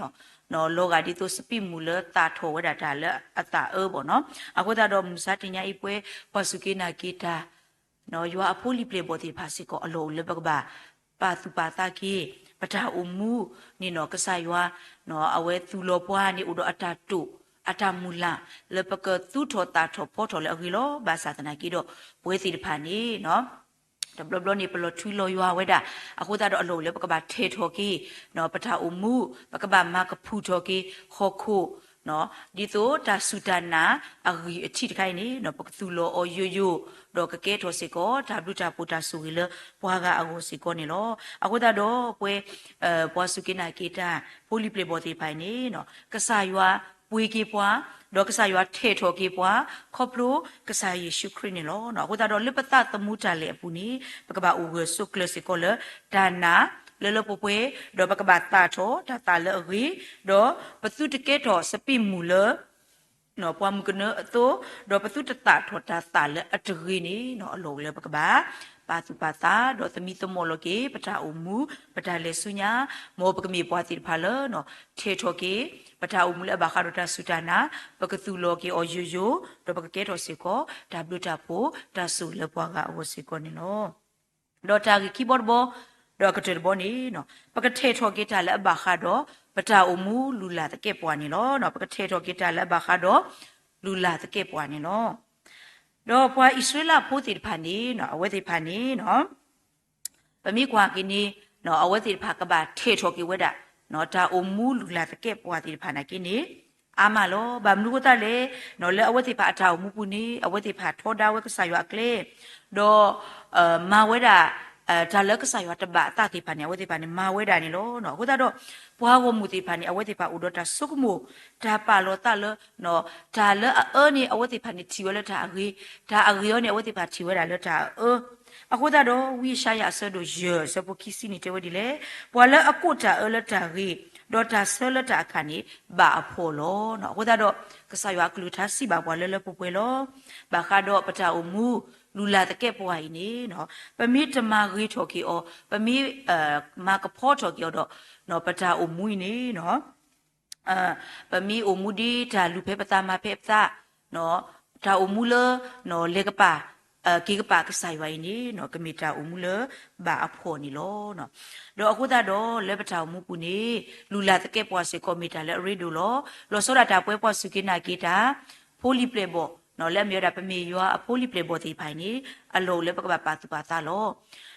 လီၤဂာ်ဒ်သိးစပံးမုၢ်လၢသၣ်ထီၣ်ဝဲဒၣ်တၢ်လၢအသၣ်အၢဘၣ်နီၤ. အဃိသတးဒီး မုၢ်မဆါတနံၤအံၤ ပဝဲပှၤစူၢ်က့ၤနာ်က့ၤတၢ် ယွၤအဖိလံၤပျဲၢ်ဘီၣ်သ့ၣ်တဖၣ်စ့ၢ်ကီး အလီၢ်အိၣ်လၢပကဘၣ်ပာ်သူၣ်ပာ်သးက့ၤ ပတၢ်အိၣ်မူန့ၣ်နီၤ ကစၢ်ယွၤ အဝဲသူၣ်လီၤပှၤန့ၣ် အိၣ်ဒီးအတၢ်တိာ် အတၢ်မုၢ်လၢ် လၢပကသူၣ်ထီၣ်သၣ်ထီၣ်ဖီထီၣ်လၢအဂ့ၤလီၤ. ဘၣ်ဆၣ်သနာ်က့ဒီး ပဝဲသ့ၣ်တဖၣ်န့ၣ် တဘျီဘျီန့ၣ် ပလီၤထွံလီၤယွၤဝဲဒၣ် အဃိသတးဒီးအလီၢ်အိၣ်လၢပကဘၣ်ထဲၣ်ထီၣ်က့ၤ ပတၢ်အိၣ်မူ ပကဘၣ်မၤကဖုၣ်ထီၣ်က့ၤ ဟီၣ်ခိၣ် ဒ်သိးတၢ်စူၢ်တၢ်နာ်အဂံၢ်အထံးတခါအံၤန့ၣ် ပကသူၣ်လီၤအီၤယိာ်ယိာ် ဒီးကကဲထီၣ်စ့ၢ်ကီး တၢ်ဘျုးတၢ်ဖှိၣ်တၢ်ဆိၣ်ဂ့ၤလၢပှၤဂၤအဂီၢ်စ့ၢ်ကီးန့ၣ်လီၤ. အဃိသတးဒီးပဝဲ ပှၤစူၢ်က့ၤနာ်က့ၤတၢ် ဖိလံၤပျဲၢ်ဘီၣ်သ့ၣ်တဖၣ်အံၤန့ၣ် ကစၢ်ယွၤပှ့ၤက့ၤပှၤ ဒီးကစၢ်ယွၤထဲၣ်ထီၣ်က့ၤပှၤ ခီဖျိကစၢ်ယ့ၣ်ၡူးခရံာ်န့ၣ်လီၤ. အဃိသတးဒီးလၢပသးသမူတၢ်လဲၤအပူၤန့ၣ် ပကဘၣ်အိၣ်ဂၢၢ်ဆိးကျၢၤစ့ၢ်ကီးလၢတၢ်နာ်လၢလၢပှဲၤပှဲၤ ဒီးပကဘၣ်သၣ်ထီၣ်တၢ်သၣ်လၢအဂ့ၤ ဒီးပသုတကဲထီၣ်စပံးမုၢ်လၢ ပှၤမုၢ်ကနၢအသိး ဒီးပသုတသၣ်ထီၣ်တၢ်သၣ်လၢအတဂ့ၤန့ၣ် အလီၢ်အိၣ်လၢပကဘၣ် ပာ်သူၣ်ပာ်သး ဒီးသမံသမိးလီၤက့ၤ ပတၢ်အိၣ်မူ ပတၢ်လဲၤဆူညါ မ်ပကမ့ၢ်ပှၤသ့ၣ်တဖၣ်လၢ ထဲၣ်ထီၣ်က့ၤ ပတၢ်အိၣ်မူလၢအဘၣ်ဃးဒီးတၢ်စူၢ်တၢ်နာ် ပကသူၣ်လီၤက့ၤအီၤယိာ်ယိာ် ဒီးပကကဲထီၣ်စ့ၢ်ကီး တၢ်ဘျုးတၢ်ဖှိၣ်တၢ်ဆိၣ်ဂ့ၤလၢပှၤဂၤအဂီၢ်စ့ၢ်ကီးန့ၣ်လီၤ. ဒီးတၢ်ဂ့ၢ်ခံဘီတဘီ ဒီးအကတၢၢ်တဘီန့ၣ် ပကထဲၣ်ထီၣ်က့ၤတၢ်လၢအဘၣ်ဃးဒီး ပတၢ်အိၣ်မူလုၢ်လၢ်သကဲးပဝးန့ၣ်လီၤ. ပကထဲၣ်ထီၣ်က့ၤတၢ်လၢအဘၣ်ဃးဒီး လုၢ်လၢ်သကဲးပဝးန့ၣ်လီၤ. ဒီးပှၤအံၣ်စရ့လးဖိသ့ၣ်တဖၣ်န့ၣ် အဝဲသ့ၣ်တဖၣ်န့ၣ် ပမ့ၢ်ကွၢ်က့ၤန့ၣ် အဝဲသ့ၣ်တဖၣ်ကဘၣ်ထဲၣ်ထီၣ်က့ၤဝဲဒၣ် တၢ်အိၣ်မူလုၢ်လၢ်သကဲးပဝးသ့ၣ်တဖၣ်နာ်က့န့ၣ် အါမးလီၤ. ဘၣ်မနုၤအဃိသတးလဲၣ် လၢအဝဲသ့ၣ်တဖၣ်အတၢ်အိၣ်မူပူၤန့ၣ် အဝဲသ့ၣ်တဖၣ်ထီဒါဝဲကစၢ်ယွၤအကျဲ ဒီး မၤဝဲဒၣ် တၢ်လၢကစၢ်ယွၤတဘၣ်အသးသ့ၣ်တဖၣ်န့ၣ် အဝဲသ့ၣ်တဖၣ်န့ၣ် မၤဝဲဒၣ်န့ၣ်လီၤ. အဃိသတးဒီး ပှၤဂီၢ်မုၢ်သ့ၣ်တဖၣ်န့ၣ် အဝဲသ့ၣ်တဖၣ်အိၣ်ဒီးတၢ်ဆိကမိၣ် တၢ်ပာ်လီၤသးလၢ တၢ်လၢအအၢန့ၣ် အဝဲသ့ၣ်တဖၣ်န့ၣ်ထံၣ်ဝဲလၢတၢ်အဂ့ၤ, တၢ်အဂ့ၤအီၤန့ၣ် အဝဲသ့ၣ်တဖၣ်ထံၣ်ဝဲဒၣ်လၢတၢ်အအၢ. အဃိသတးဒီး ဝံယၡါယၤအဆၢဒိၣ်ယဲၢ် အဆၢဖိခံဆံန့ၣ်တဲဝဲဒ်လဲၣ်, ပှၤလၢအကိးတၢ်အၢလၢတၢ်ဂ့ၤ, ဒီးတၢ်ဆၢလၢတၢ်အခၣ်န့ၣ် ဘၣ်အဖှီၣ်လီၤ. အဃိသတးဒီး ကစၢ်ယွၤအကလုၢ်ကထါစံးဘၣ်ပှၤလၢလၢပှဲၤပှဲၤလီၤ. ဘၣ်ဃးဒီးပတၢ်အိၣ်မူ လူၤလၤသကဲးပဝးအံၤန့ၣ် ပမ့ၢ်တမၤဂ့ၤထီၣ်က့ၤအီၤ, ပမ့ၢ်မၤကဖီထီၣ်က့ၤအီၤဒီး ပတၢ်အိၣ်မူအံၤန့ၣ် ပမ့ၢ်အိၣ်မူဒ်တၢ်လူၤဖဲပသးမၤဖဲပသး, တၢ်အိၣ်မူလၢ လဲၤကပၤ က့ၤကပၤကစၢ်ယွၤအံၤန့ၣ် ကမ့ၢ်တၢ်အိၣ်မူလၢဘၣ်အဖှီၣ်န့ၣ်လီၤ. ဒီးအဃိသတးဒီး လၢပတၢ်အိၣ်မူပူၤန့ၣ် လူၤလၤသကဲးပဝးစ့ၢ်ကီးမ့ၢ်တၢ်လၢအရ့ဒိၣ်လီၤ. လီၤဆီဒၣ်တၢ်ပဝဲပှၤစူၢ်က့ၤနာ်က့ၤတၢ် ဖိလံၤပျဲၢ်ဘီၣ် လၢအမ့ၢ်ဝဲဒၣ်ပမ့ၢ်ယွၤအဖိလံၤပျဲၢ်ဘီၣ်သ့ၣ်တဖၣ်အံၤန့ၣ် အလီၢ်အိၣ်လၢပကဘၣ်ပာ်သူၣ်ပာ်သးလီၤ.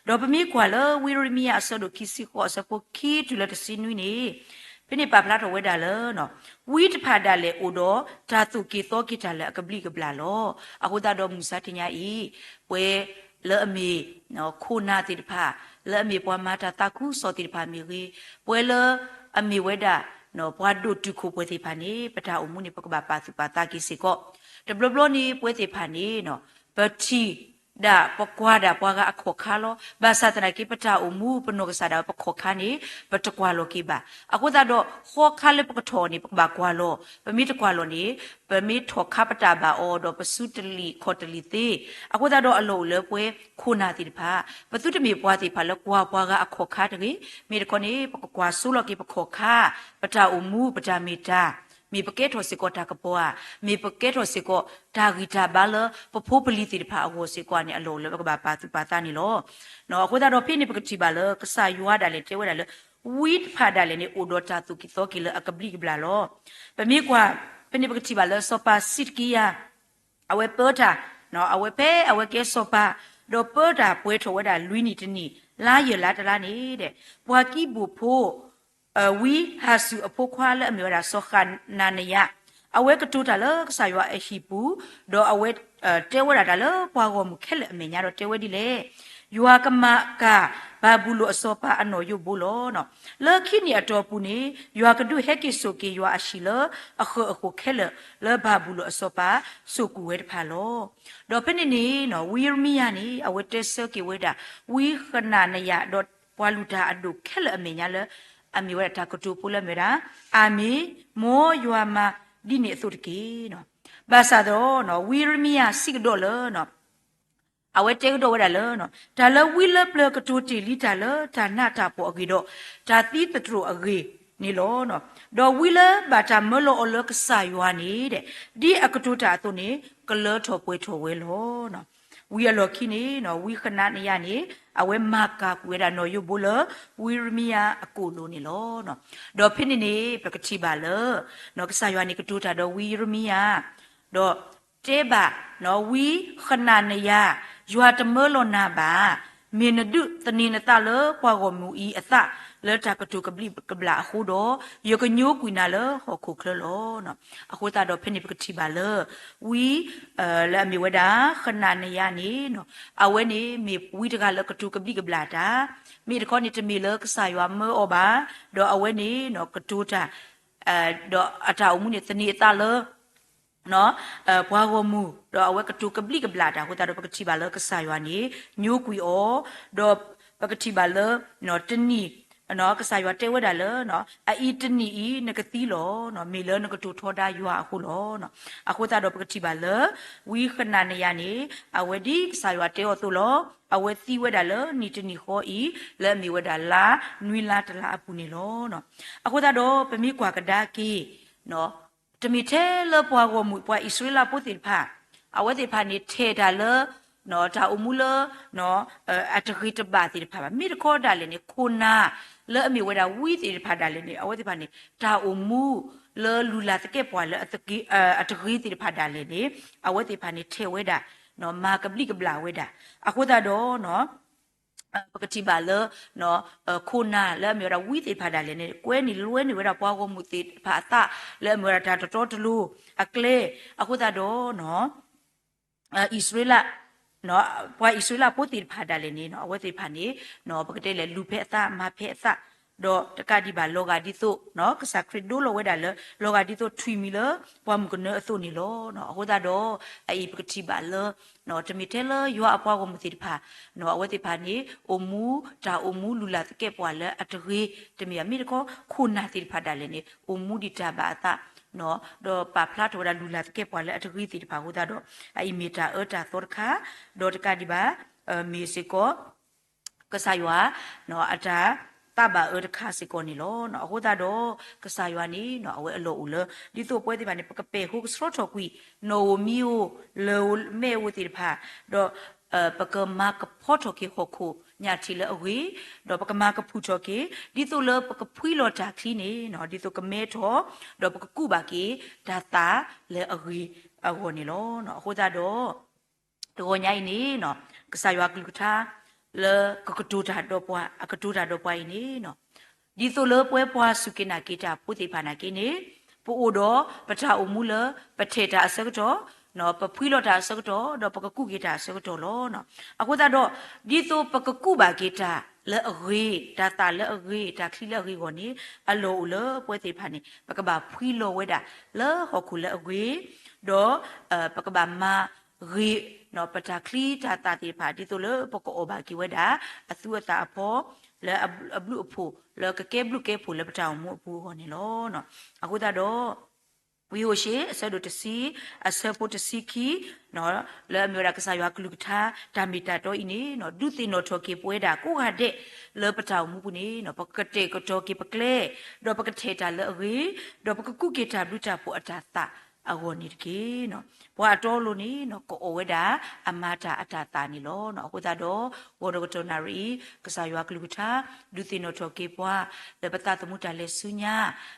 ဒီးပမ့ၢ်ကွၢ်လၢဝံယံးရမံယၤအဆၢဒိၣ်ခံဆံဃိးအဆၢဖိခံတုၤလၢတဆံနွံန့ၣ် ဖဲန့ၣ်ပာ်ဖျါထီၣ်ဝဲဒၣ်လၢ ဝံတဖၣ်ဒၣ်လဲာ်အိၣ်ဒီးတၢ်သိၣ်က့ၤသီက့ၤတၢ်လၢအကဘျံးကဘျၣ်လီၤ. အဃိသတးဒီးမုၢ်ဆါတနံၤအံၤ ပှၤလၢအမ့ၢ် ခိၣ်နၢ်သ့ၣ်တဖၣ်, လၢအမ့ၢ်ပှၤမၤတၢ်သးခုကစီၣ်သ့ၣ်တဖၣ်မ့ၢ်ဂ့ၤ, ပှၤလၢအမ့ၢ်ဝဲဒၣ် ပှၤဒိၣ်တုာ်ခိၣ်ပှဲၤသ့ၣ်တဖၣ်န့ၣ် ပတၢ်အိၣ်မူန့ၣ် ပကဘၣ်ပာ်သူၣ်ပာ်သးက့ၤစ့ၢ်ကီး. တဘျီဘျီန့ၣ် ပဝဲသ့ၣ်တဖၣ်န့ၣ် ပထံၣ်ဒၣ် ပကွၢ်ဒၣ်ပှၤဂၤအခီၣ်ခါလီၤ. ဘၣ်ဆၣ်သနာ်က့ ပတၢ်အိၣ်မူ ပနီၢ်ကစၢ်ဒၣ်ဝဲပခီၣ်ခါန့ၣ် ပတကွၢ်လီၤက့ၤဘၣ်. အဃိသတးဒီး ဃီခါလၢပကထီၣ်န့ၣ် ပကဘၣ်ကွၢ်လီၤ. ပမ့ၢ်တကွၢ်လီၤန့ၣ် ပမ့ၢ်ထီၣ်ခါပတၢ်ဘၣ်အီၤဒီး ပစုတလံာ်ခီၣ်တလံာ်သ့. အဃိသတးဒီးအလီၢ်အိၣ်လၢပှၤခိၣ်နၢ်သ့ၣ်တဖၣ် ပသုတမ့ၢ်ပှၤသ့ၣ်တဖၣ်လၢကွၢ်ပှၤဂၤအခီၣ်ခါတဂ့ၤ. မ့ၢ်တခီန့ၣ် ပကကွၢ်စိလီၤက့ၤပခီၣ်ခါ, ပတၢ်အိၣ်မူ ပတၢ်မ့ၢ်တၢ်, မ့ၢ်ပကဲထီၣ်စ့ၢ်ကီးတၢ်ကပီၤဧါ, မ့ၢ်ပကဲထီၣ်စ့ၢ်ကီးတၢ်ဂံၢ်တၢ်ဘါလၢပဖိပလံၤသ့ၣ်တဖၣ်အဂီၢ်စ့ၢ်ကီးန့ၣ် အလီၢ်အိၣ်လၢပကဘၣ်ပာ်သူၣ်ပာ်သးန့ၣ်လီၤ. အဃိသတးဒီးဖဲန့ၣ်ပကထံၣ်ဘၣ်လၢကစၢ်ယွၤဒၣ်လဲာ်တဲဝဲဒၣ်လၢ ဝံတဖၣ်ဒၣ်လဲာ်န့ၣ် အိၣ်ဒီးတၢ်သိၣ်က့ၤသီက့ၤလၢအကဘျံးကဘျၣ်လီၤ. ပမ့ၢ်ကွၢ် ဖဲန့ၣ်ပကထံၣ်ဘၣ်လၢစီၤပၤစံးတကံယၤ အဝဲပၢတၢ်, အဝဲဖဲအဝဲကဲစီၤပၤ, ဒီးပၢတၢ်ပှဲၤထီၣ်ဝဲဒၣ်လွံၢ်နံၣ်တနံၣ် လါယဲၢ်လါတလါန့ၣ်ဒီး ပှၤကံးဘိၣ်ဖိ ဝံဟၤစူၣ်အဖိခွါလၢအမ့ၢ်ဝဲဒၣ်စီၤဃနၤနယၤ, အဝဲကတိၤတၢ်လၢကစၢ်ယွၤအဟံၣ်ပူၤ, ဒီးအဝဲတဲဝဲဒၣ်တၢ်လၢပှၤဂီၢ်မုၢ်ခဲလၢာ်အမဲာ်ညါဒီးတဲဝဲဒ်လဲၣ်, ယွၤကမၤကၢ်ဘၤဘူလိၣ်အစီၤပၤအနီၣ်ယိၣ်ဘိလီၤ. လၢခံနံၣ်အတီၢ်ပူၤန့ၣ် ယွၤကဒုးဟဲက့ၤစိာ်က့ၤယွၤအဟံၣ်လၢအဃၢၤအဃိာ်ခဲလၢာ် လၢဘၤဘူလိၣ်အစီၤပၤစိာ်ကူၣ်ဝဲတဖၣ်လီၤ. ဒီးဖဲန့ၣ်န့ၣ် ဝံယံးရမံယၤန့ၣ် အဝဲတဲဆၢက့ၤဝဲဒၣ် ဝံဃနၤနယၤ ဒီးပှၤလုၢ်တၢ်အဒိၣ်ခဲလၢာ်အမဲာ်ညါလၢ အမ့ၢ်ဝဲဒၣ်တၢ်ကတိၤဖိလၢအမ့ၢ်ဝဲဒၣ် အၤမ့ၣ်, မ်ယွၤမၤဒ်န့ၣ်အသိးတက့ၢ်. ဘၣ်ဆၣ်ဒီး ဝံယံးရမံယၤစံးကဒီးလၢ အဝဲတဲကဒီးဝဲဒၣ်လၢ တၢ်လၢဝံလၢပျၢၤကတိၤတ့ၢ်လံတၢ်လၢတၢ်နးတၢ်ဖှီၣ်အဂ့ၢ်ဒီး တၢ်သံသတြိာ်အဂ့ၢ်န့ၣ်လီၤ. ဒီးဝံလၢဘၣ်တၢ်မၢလီၤအီၤလၢကစၢ်ယွၤန့ၣ် ဒ်အကတိၤတၢ်အသိးန့ၣ် ကလၢထီၣ်ပှဲၤထီၣ်ဝဲလီၤ. ဝံအလီၢ်ခံန့ၣ် ဝံဃနၤနယၤန့ၣ် အဝဲမၤကၢ်ကွံာ်ဝဲဒၣ်နီၣ်ယိၣ်ဘိလၢ ဝံယံးရမံယၤအကိာ်လိၤန့ၣ်လီၤ. ဒီးဖဲန့ၣ်န့ၣ် ပကထံၣ်ဘၣ်လၢ ကစၢ်ယွၤန့ၣ်ကတိၤတၢ်ဒီးဝံယံးရမံယၤ ဒီးတဲဘၣ် ဝံဃနၤနယၤ, ယွၤတမၢလီၤနၤဘၣ်. မ့ၢ်နဒုးသန့ၤနသးလၢပှၤဂီၢ်မုၢ်အံၤအသး လၢတၢ်ကတိၤကဘျံးကဘျၣ်အဃိဒီး ယကညိကွံာ်နၤလၢဟီၣ်ခိၣ်ချၢလီၤ. အဃိသတးဒီးဖဲန့ၣ်ပကထံၣ်ဘၣ်လၢ ဝံ လၢအမ့ၢ်ဝဲဒၣ် ဃနၤနယၤန့ၣ် အဝဲန့ၣ်မ့ၢ်ဝံတဂၤလၢကတိၤကဘျံးကဘျၣ်တၢ်, မ့ၢ်တခီန့ၣ်တမ့ၢ်လၢကစၢ်ယွၤမၢအီၤဘၣ်, ဒီးအဝဲန့ၣ် ကတိၤတၢ် ဒီးအတၢ်အိၣ်မူန့ၣ်သန့ၤအသးလၢ ပှၤဂီၢ်မုၢ်, ဒီးအဝဲကတိၤကဘျံးကဘျၣ်တၢ်အဃိသတးဒီး ပကထံၣ်ဘၣ်လၢကစၢ်ယွၤန့ၣ် ညိကွံာ်အီၤ, ဒီးပကထံၣ်ဘၣ်လၢ တနံၣ် ကစၢ်ယွၤတဲဝဲဒၣ်လၢ အအံၤတနံၣ်အံၤနကသံလီၤ, မ့ၢ်လၢနကတိၤထီဒါယွၤအဃိလီၤ. အဃိသတးဒီးပကထံၣ်ဘၣ်လၢ ဝံဃနၤနယၤန့ၣ် အဝဲဒ်ကစၢ်ယွၤတဲအီၤအသိးလီၤ. အဝဲသံဝဲဒၣ်လၢနံၣ်တနံၣ်ဃီအံၤ လၢအမ့ၢ်ဝဲဒၣ်လါနွံလါတလါအပူၤန့ၣ်လီၤ. အဃိသတးဒီးပမ့ၢ်ကွၢ်ကဒါက့ၤ တမ့ၢ်ထဲလၢပှၤဂီၢ်မုၢ်ပှၤအံၣ်စရ့လးဖိသ့ၣ်တဖၣ် အဝဲသ့ၣ်တဖၣ်န့ၣ်ထဲတၢ်လၢ တၢ်အိၣ်မူလၢ အတဂ့ၤတဘၣ်သ့ၣ်တဖၣ်ဘၣ်. မ့ၢ်တခီဒၣ်လဲာ်န့ၣ် ခိၣ်နၢ်လၢအမ့ၢ်ဝဲဒၣ်ဝံသ့ၣ်တဖၣ်ဒၣ်လဲာ်န့ၣ် အဝဲသ့ၣ်တဖၣ်န့ၣ် တၢ်အိၣ်မူလၢလူၤလၤသကဲးပဝးလၢ အတဂ့ၤသ့ၣ်တဖၣ်ဒၣ်လဲာ်န့ၣ် အဝဲသ့ၣ်တဖၣ်န့ၣ်ထဲဝဲဒၣ် မၤကဘျံးကဘျၣ်ဝဲဒၣ်. အဃိသတးဒီး ပကထံၣ်ဘၣ်လၢ ခိၣ်နၢ်လၢအမ့ၢ်ဝဲဒၣ်ဝံသ့ၣ်တဖၣ်ဒၣ်လဲာ်န့ၣ် ကွဲန့ၢ်လွဲန့ၢ်ဝဲဒၣ်ပှၤဂီၢ်မုၢ်သ့ၣ်တဖၣ်အသး လၢအမ့ၢ်ဝဲဒၣ်တၢ်တတီတလိၤအကျဲ. အဃိသတးဒီး အံၣ်စရ့လး ပှၤအံၣ်စရ့လးဖိသ့ၣ်တဖၣ်ဒၣ်လဲာ်န့ၣ် အဝဲသ့ၣ်တဖၣ်န့ၣ် ပကတဲလဲၣ် လူၤဖဲအသး မၤဖဲအသး, ဒီးတကးဒံးဘၣ် လီၤဂာ်ဒ်သိး ကစၢ်ခရံာ်ဒိလီၤဝဲဒၣ်လၢ လီၤဂာ်ဒ်သိးထွံၣ်မံၤလၢ ပှၢ်မုၢ်ကနၢအသိးန့ၣ်လီၤ. အဃိသတးဒီး အအံၤပကထံၣ်ဘၣ်လၢ တမ့ၢ်ထဲလၢယွၤအပှၤဂီၢ်မုၢ်သ့ၣ်တဖၣ် အဝဲသ့ၣ်တဖၣ်န့ၣ် အိၣ်မူ တၢ်အိၣ်မူလူၤလၤသကဲာ်ပှၤလၢအတဂ့ၤ, တမ့ၢ်အမ့ၢ်တခီ ခိၣ်နၢ်သ့ၣ်တဖၣ်ဒၣ်လဲာ်န့ၣ် အိၣ်မူဒံးတၢ်ဘၣ်အသး ဒီးပာ်ဖျါထီၣ်ဝဲဒၣ်လူၤလၤသကဲာ်ပှၤလၢအတဂ့ၤသ့ၣ်တဖၣ်အဃိသတးဒီး အအံၤမ့ၢ်တၢ်အၢတၢ်သီတခါ, ဒီးတကးဒံးဘၣ် မ့ၢ်စ့ၢ်ကီး ကစၢ်ယွၤ အတၢ်သးဘၣ်အၢတခါစ့ၢ်ကီးန့ၣ်လီၤ. အဃိသတးဒီး ကစၢ်ယွၤန့ၣ် အဝဲအလီၢ်အိၣ်လၢ ဒ်သိးပဝဲသ့ၣ်တဖၣ်န့ၣ် ပကပဲာ်ဟိကဆှီထီၣ်ကွံာ် နီၣ်ဧိၤမံၤဧိၤ လၢၢ်ဧိၤမဲးဧိၤသ့ၣ်တဖၣ်, ဒီး ပကမၤကဖီထီၣ်က့ၤဟီၣ်ခိၣ်ညၣ်ထံးလၢအဂ့ၤ, ဒီးပကမၤကဖုၣ်ထီၣ်က့ၤ ဒ်သိးလၢပကဖှံလီၤတၢ်ချံန့ၣ် ဒ်သိးကမဲထီၣ် ဒီးပကကူးဘၣ်က့ၤ တၢ်သးလၢအဂ့ၤအဂီၢ်န့ၣ်လီၤ. အဃိသတးဒီး တဂီၤညါအံၤန့ၣ် ကစၢ်ယွၤကလုၢ်ကထါ လၢကကတိၤတၢ်ဒီးပှၤ အကတိၤတၢ်ဒီးပှၤအံၤန့ၣ် ဒ်သိးလၢပဝဲပှၤစူၢ်က့ၤနာ်က့ၤတၢ်ဖိသ့ၣ်တဖၣ်နာ်က့န့ၣ် ပအိၣ်ဒီးပတၢ်အိၣ်မူလၢ ပထဲၣ်တၢ်အဆၢကတီၢ်, ပဖှံလီၤတၢ်အဆၢကတီၢ် ဒီးပကကူးက့ၤတၢ်အဆၢကတီၢ်လီၤ. အဃိသတးဒီး ဒ်သိးပကကူးဘၣ်က့ၤတၢ်လၢအဂ့ၤ, တၢ်သးလၢအဂ့ၤ, တၢ်ချံလၢအဂ့ၤအဂီၢ်န့ၣ် အလီၢ်အိၣ်လၢပဝဲသ့ၣ်တဖၣ်န့ၣ် ပကဘၣ်ဖှံလီၤဝဲဒၣ်လၢဟီၣ်ခိၣ်လၢအဂ့ၤ, ဒီး ပကဘၣ်မၤ ဂ့ၤ ပတၢ်ချံတၢ်သးသ့ၣ်တဖၣ် ဒ်သိးလၢပကအီၣ်ဘၣ်က့ၤဝဲဒၣ် အသူအသၣ်အဖီ လၢအဘျုးအဖှိၣ် လၢကကဲဘျုးကဲဖှိၣ်လၢပတၢ်အိၣ်မူအပူၤအဂီၢ်န့ၣ်လီၤ. အဃိသတးဒီး ဝံဧိၤၡ့ အဆၢဒိၣ်တဆံ အဆၢဖိတဆံခံ လၢအမ့ၢ်ဝဲဒၣ်ကစၢ်ယွၤကလုၢ်ကထါ တၢ်မ့ၢ်တၢ်တီအံၤန့ၣ် ဒုးသ့ၣ်နီၣ်ထီၣ်က့ၤပဝဲဒၣ်ကိးဂၤဒဲး လၢပတၢ်အိၣ်မူပူၤန့ၣ် ပကတဲာ်ကတီၤက့ၤပကျဲ, ဒီးပကထဲၣ်တၢ်လၢအဂ့ၤ, ဒီးပကကူးက့ၤတၢ်ဘျုးတၢ်ဖှိၣ်အတၢ်သးအဂီၢ်န့ၣ်တက့ၢ်. ပှၤအတီအလိၤန့ၣ် ကအီၣ်ဝဲဒၣ်အမၤတၢ်အတၢ်သးန့ၣ်လီၤ. အဃိသတးဒီး ဂီၤဒီးကတီၢ်နၣ်ရံၣ်အံၤ ကစၢ်ယွၤကလုၢ်ကထါ ဒုးသ့ၣ်နီၣ်ထီၣ်က့ၤပှၤ လၢပသးသမူတၢ်လဲၤဆူညါ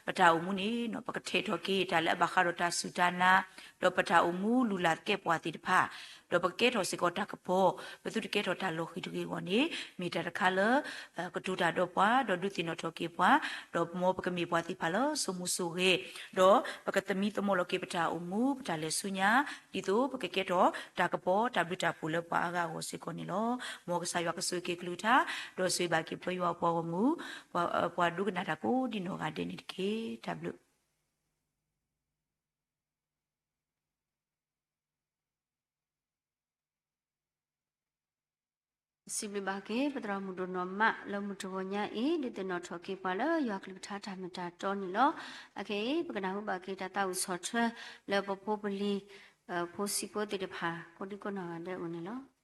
ပတၢ်အိၣ်မူန့ၣ် ပကထဲၣ်ထီၣ်က့ၤတၢ်လၢအဘၣ်ဃးဒီးတၢ်စူၢ်တၢ်နာ်, ဒီးပတၢ်အိၣ်မူလူၤလၤသကဲာ်ပှၤသ့ၣ်တဖၣ်, ဒီးပကကဲထီၣ်စ့ၢ်ကီးတၢ်ကပီၤ, ပသုတကဲထီၣ်တၢ်လီၤဃံၤတဂ့ၤအဂီၢ်န့ၣ် မ့ၢ်တၢ်တခါလၢ ကတိၤတၢ်ဒီးပှၤ ဒီးဒုးသ့ၣ်နီၣ်ထီၣ်က့ၤပှၤ, ဒီးမ်ပကမ့ၢ်ပှၤသ့ၣ်တဖၣ်လၢစိာ်မူစိာ်ဂဲၤ, ဒီးပကသမံသမိးလီၤက့ၤပတၢ်အိၣ်မူ ပတၢ်လဲၤဆူညါ ဒ်သိးပကကဲထီၣ်တၢ်ကပီၤ တၢ်ဘျုးတၢ်ဖှိၣ်လၢပှၤအါဂၤအဂီၢ်စ့ၢ်ကီးန့ၣ်လီၤ. မ်ကစၢ်ယွၤကဆိၣ်ဂ့ၤက့ၤကလုၢ်ကထါ, ဒီးဆိၣ်ဂ့ၤဘၣ်က့ၤပဝဲယွၤအပှၤဂီၢ်မုၢ်, ပှၤဒိကနၣ်တၢ်ကိးဒံနီၢ်ဂၤဒဲးန့ၣ်တက့ၢ်. တၢ်ဘျုးစံးဘျုးဘၣ်က့ၤ ပသရၣ်မုၣ်ဒိၣ်နီၢ်မး လၢမုၢ်တဂီၤညါအံၤ ဒုးသ့ၣ်နီၣ်ထီၣ်က့ၤပှၤလၢယွၤကလုၢ်ကထါတၢ်မ့ၢ်တၢ်တီန့ၣ်လီၤ. အခဲအံၤ ပကနၢ်ဟူဘၣ်က့ၤတၢ်သးဝံၣ်ဆီၣ်ထွဲ လၢပဖိပလံၤ ဖိဆံးဖိသ့ၣ်တဖၣ် ကိးဒံကိးနီၢ်ဂၤဒဲးအအိၣ်န့ၣ်လီၤ.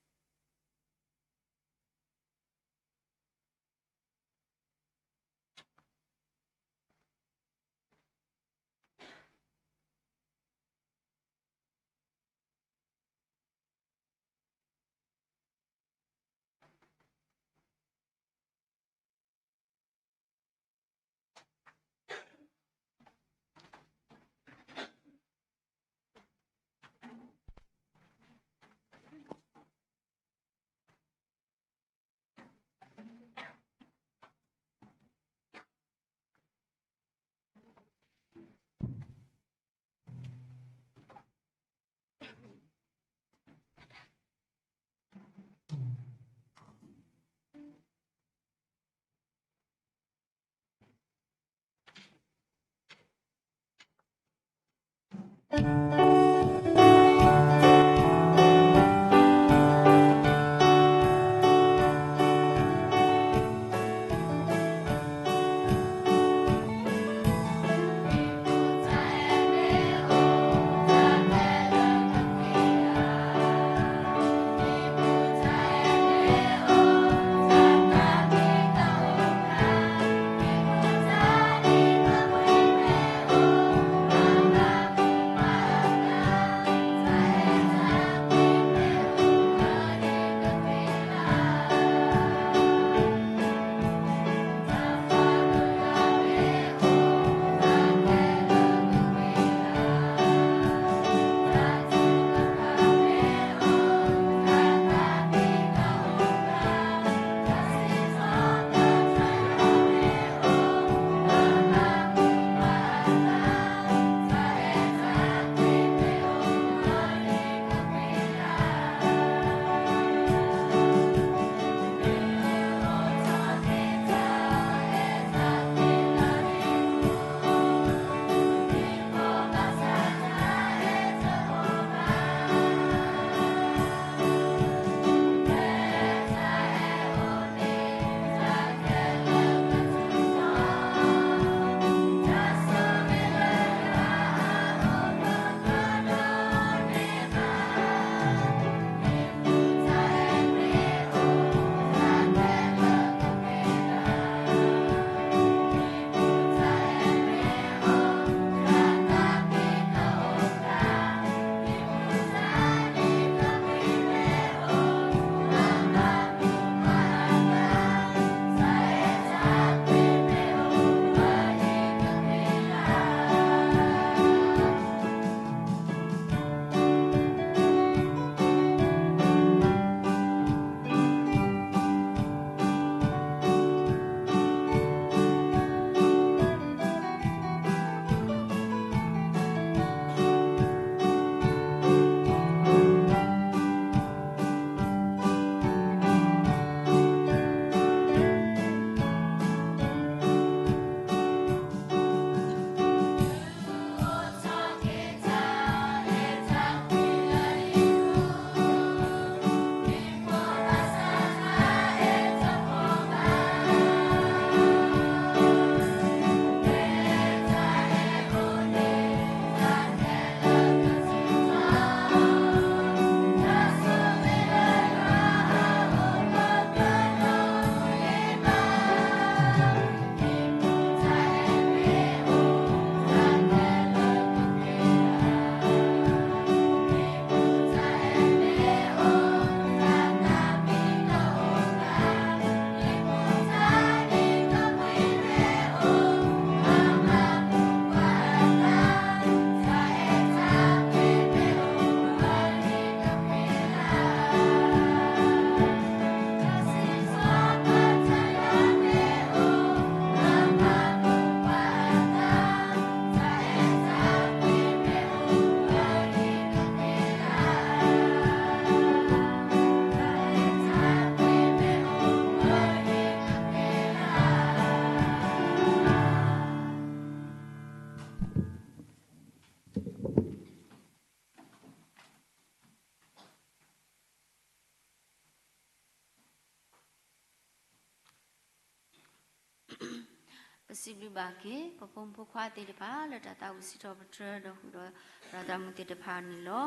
ပစံးဘျုးဘၣ်က့ၤ ပဖိမုၣ်ဖိခွါသ့ၣ်တဖၣ် လၢတၢ်သးဝံၣ်စံးထီၣ်ပတြၢၤဒီးဃုာ်ဒီး သရၣ်သးမုၣ်သ့ၣ်တဖၣ်န့ၣ်လီၤ.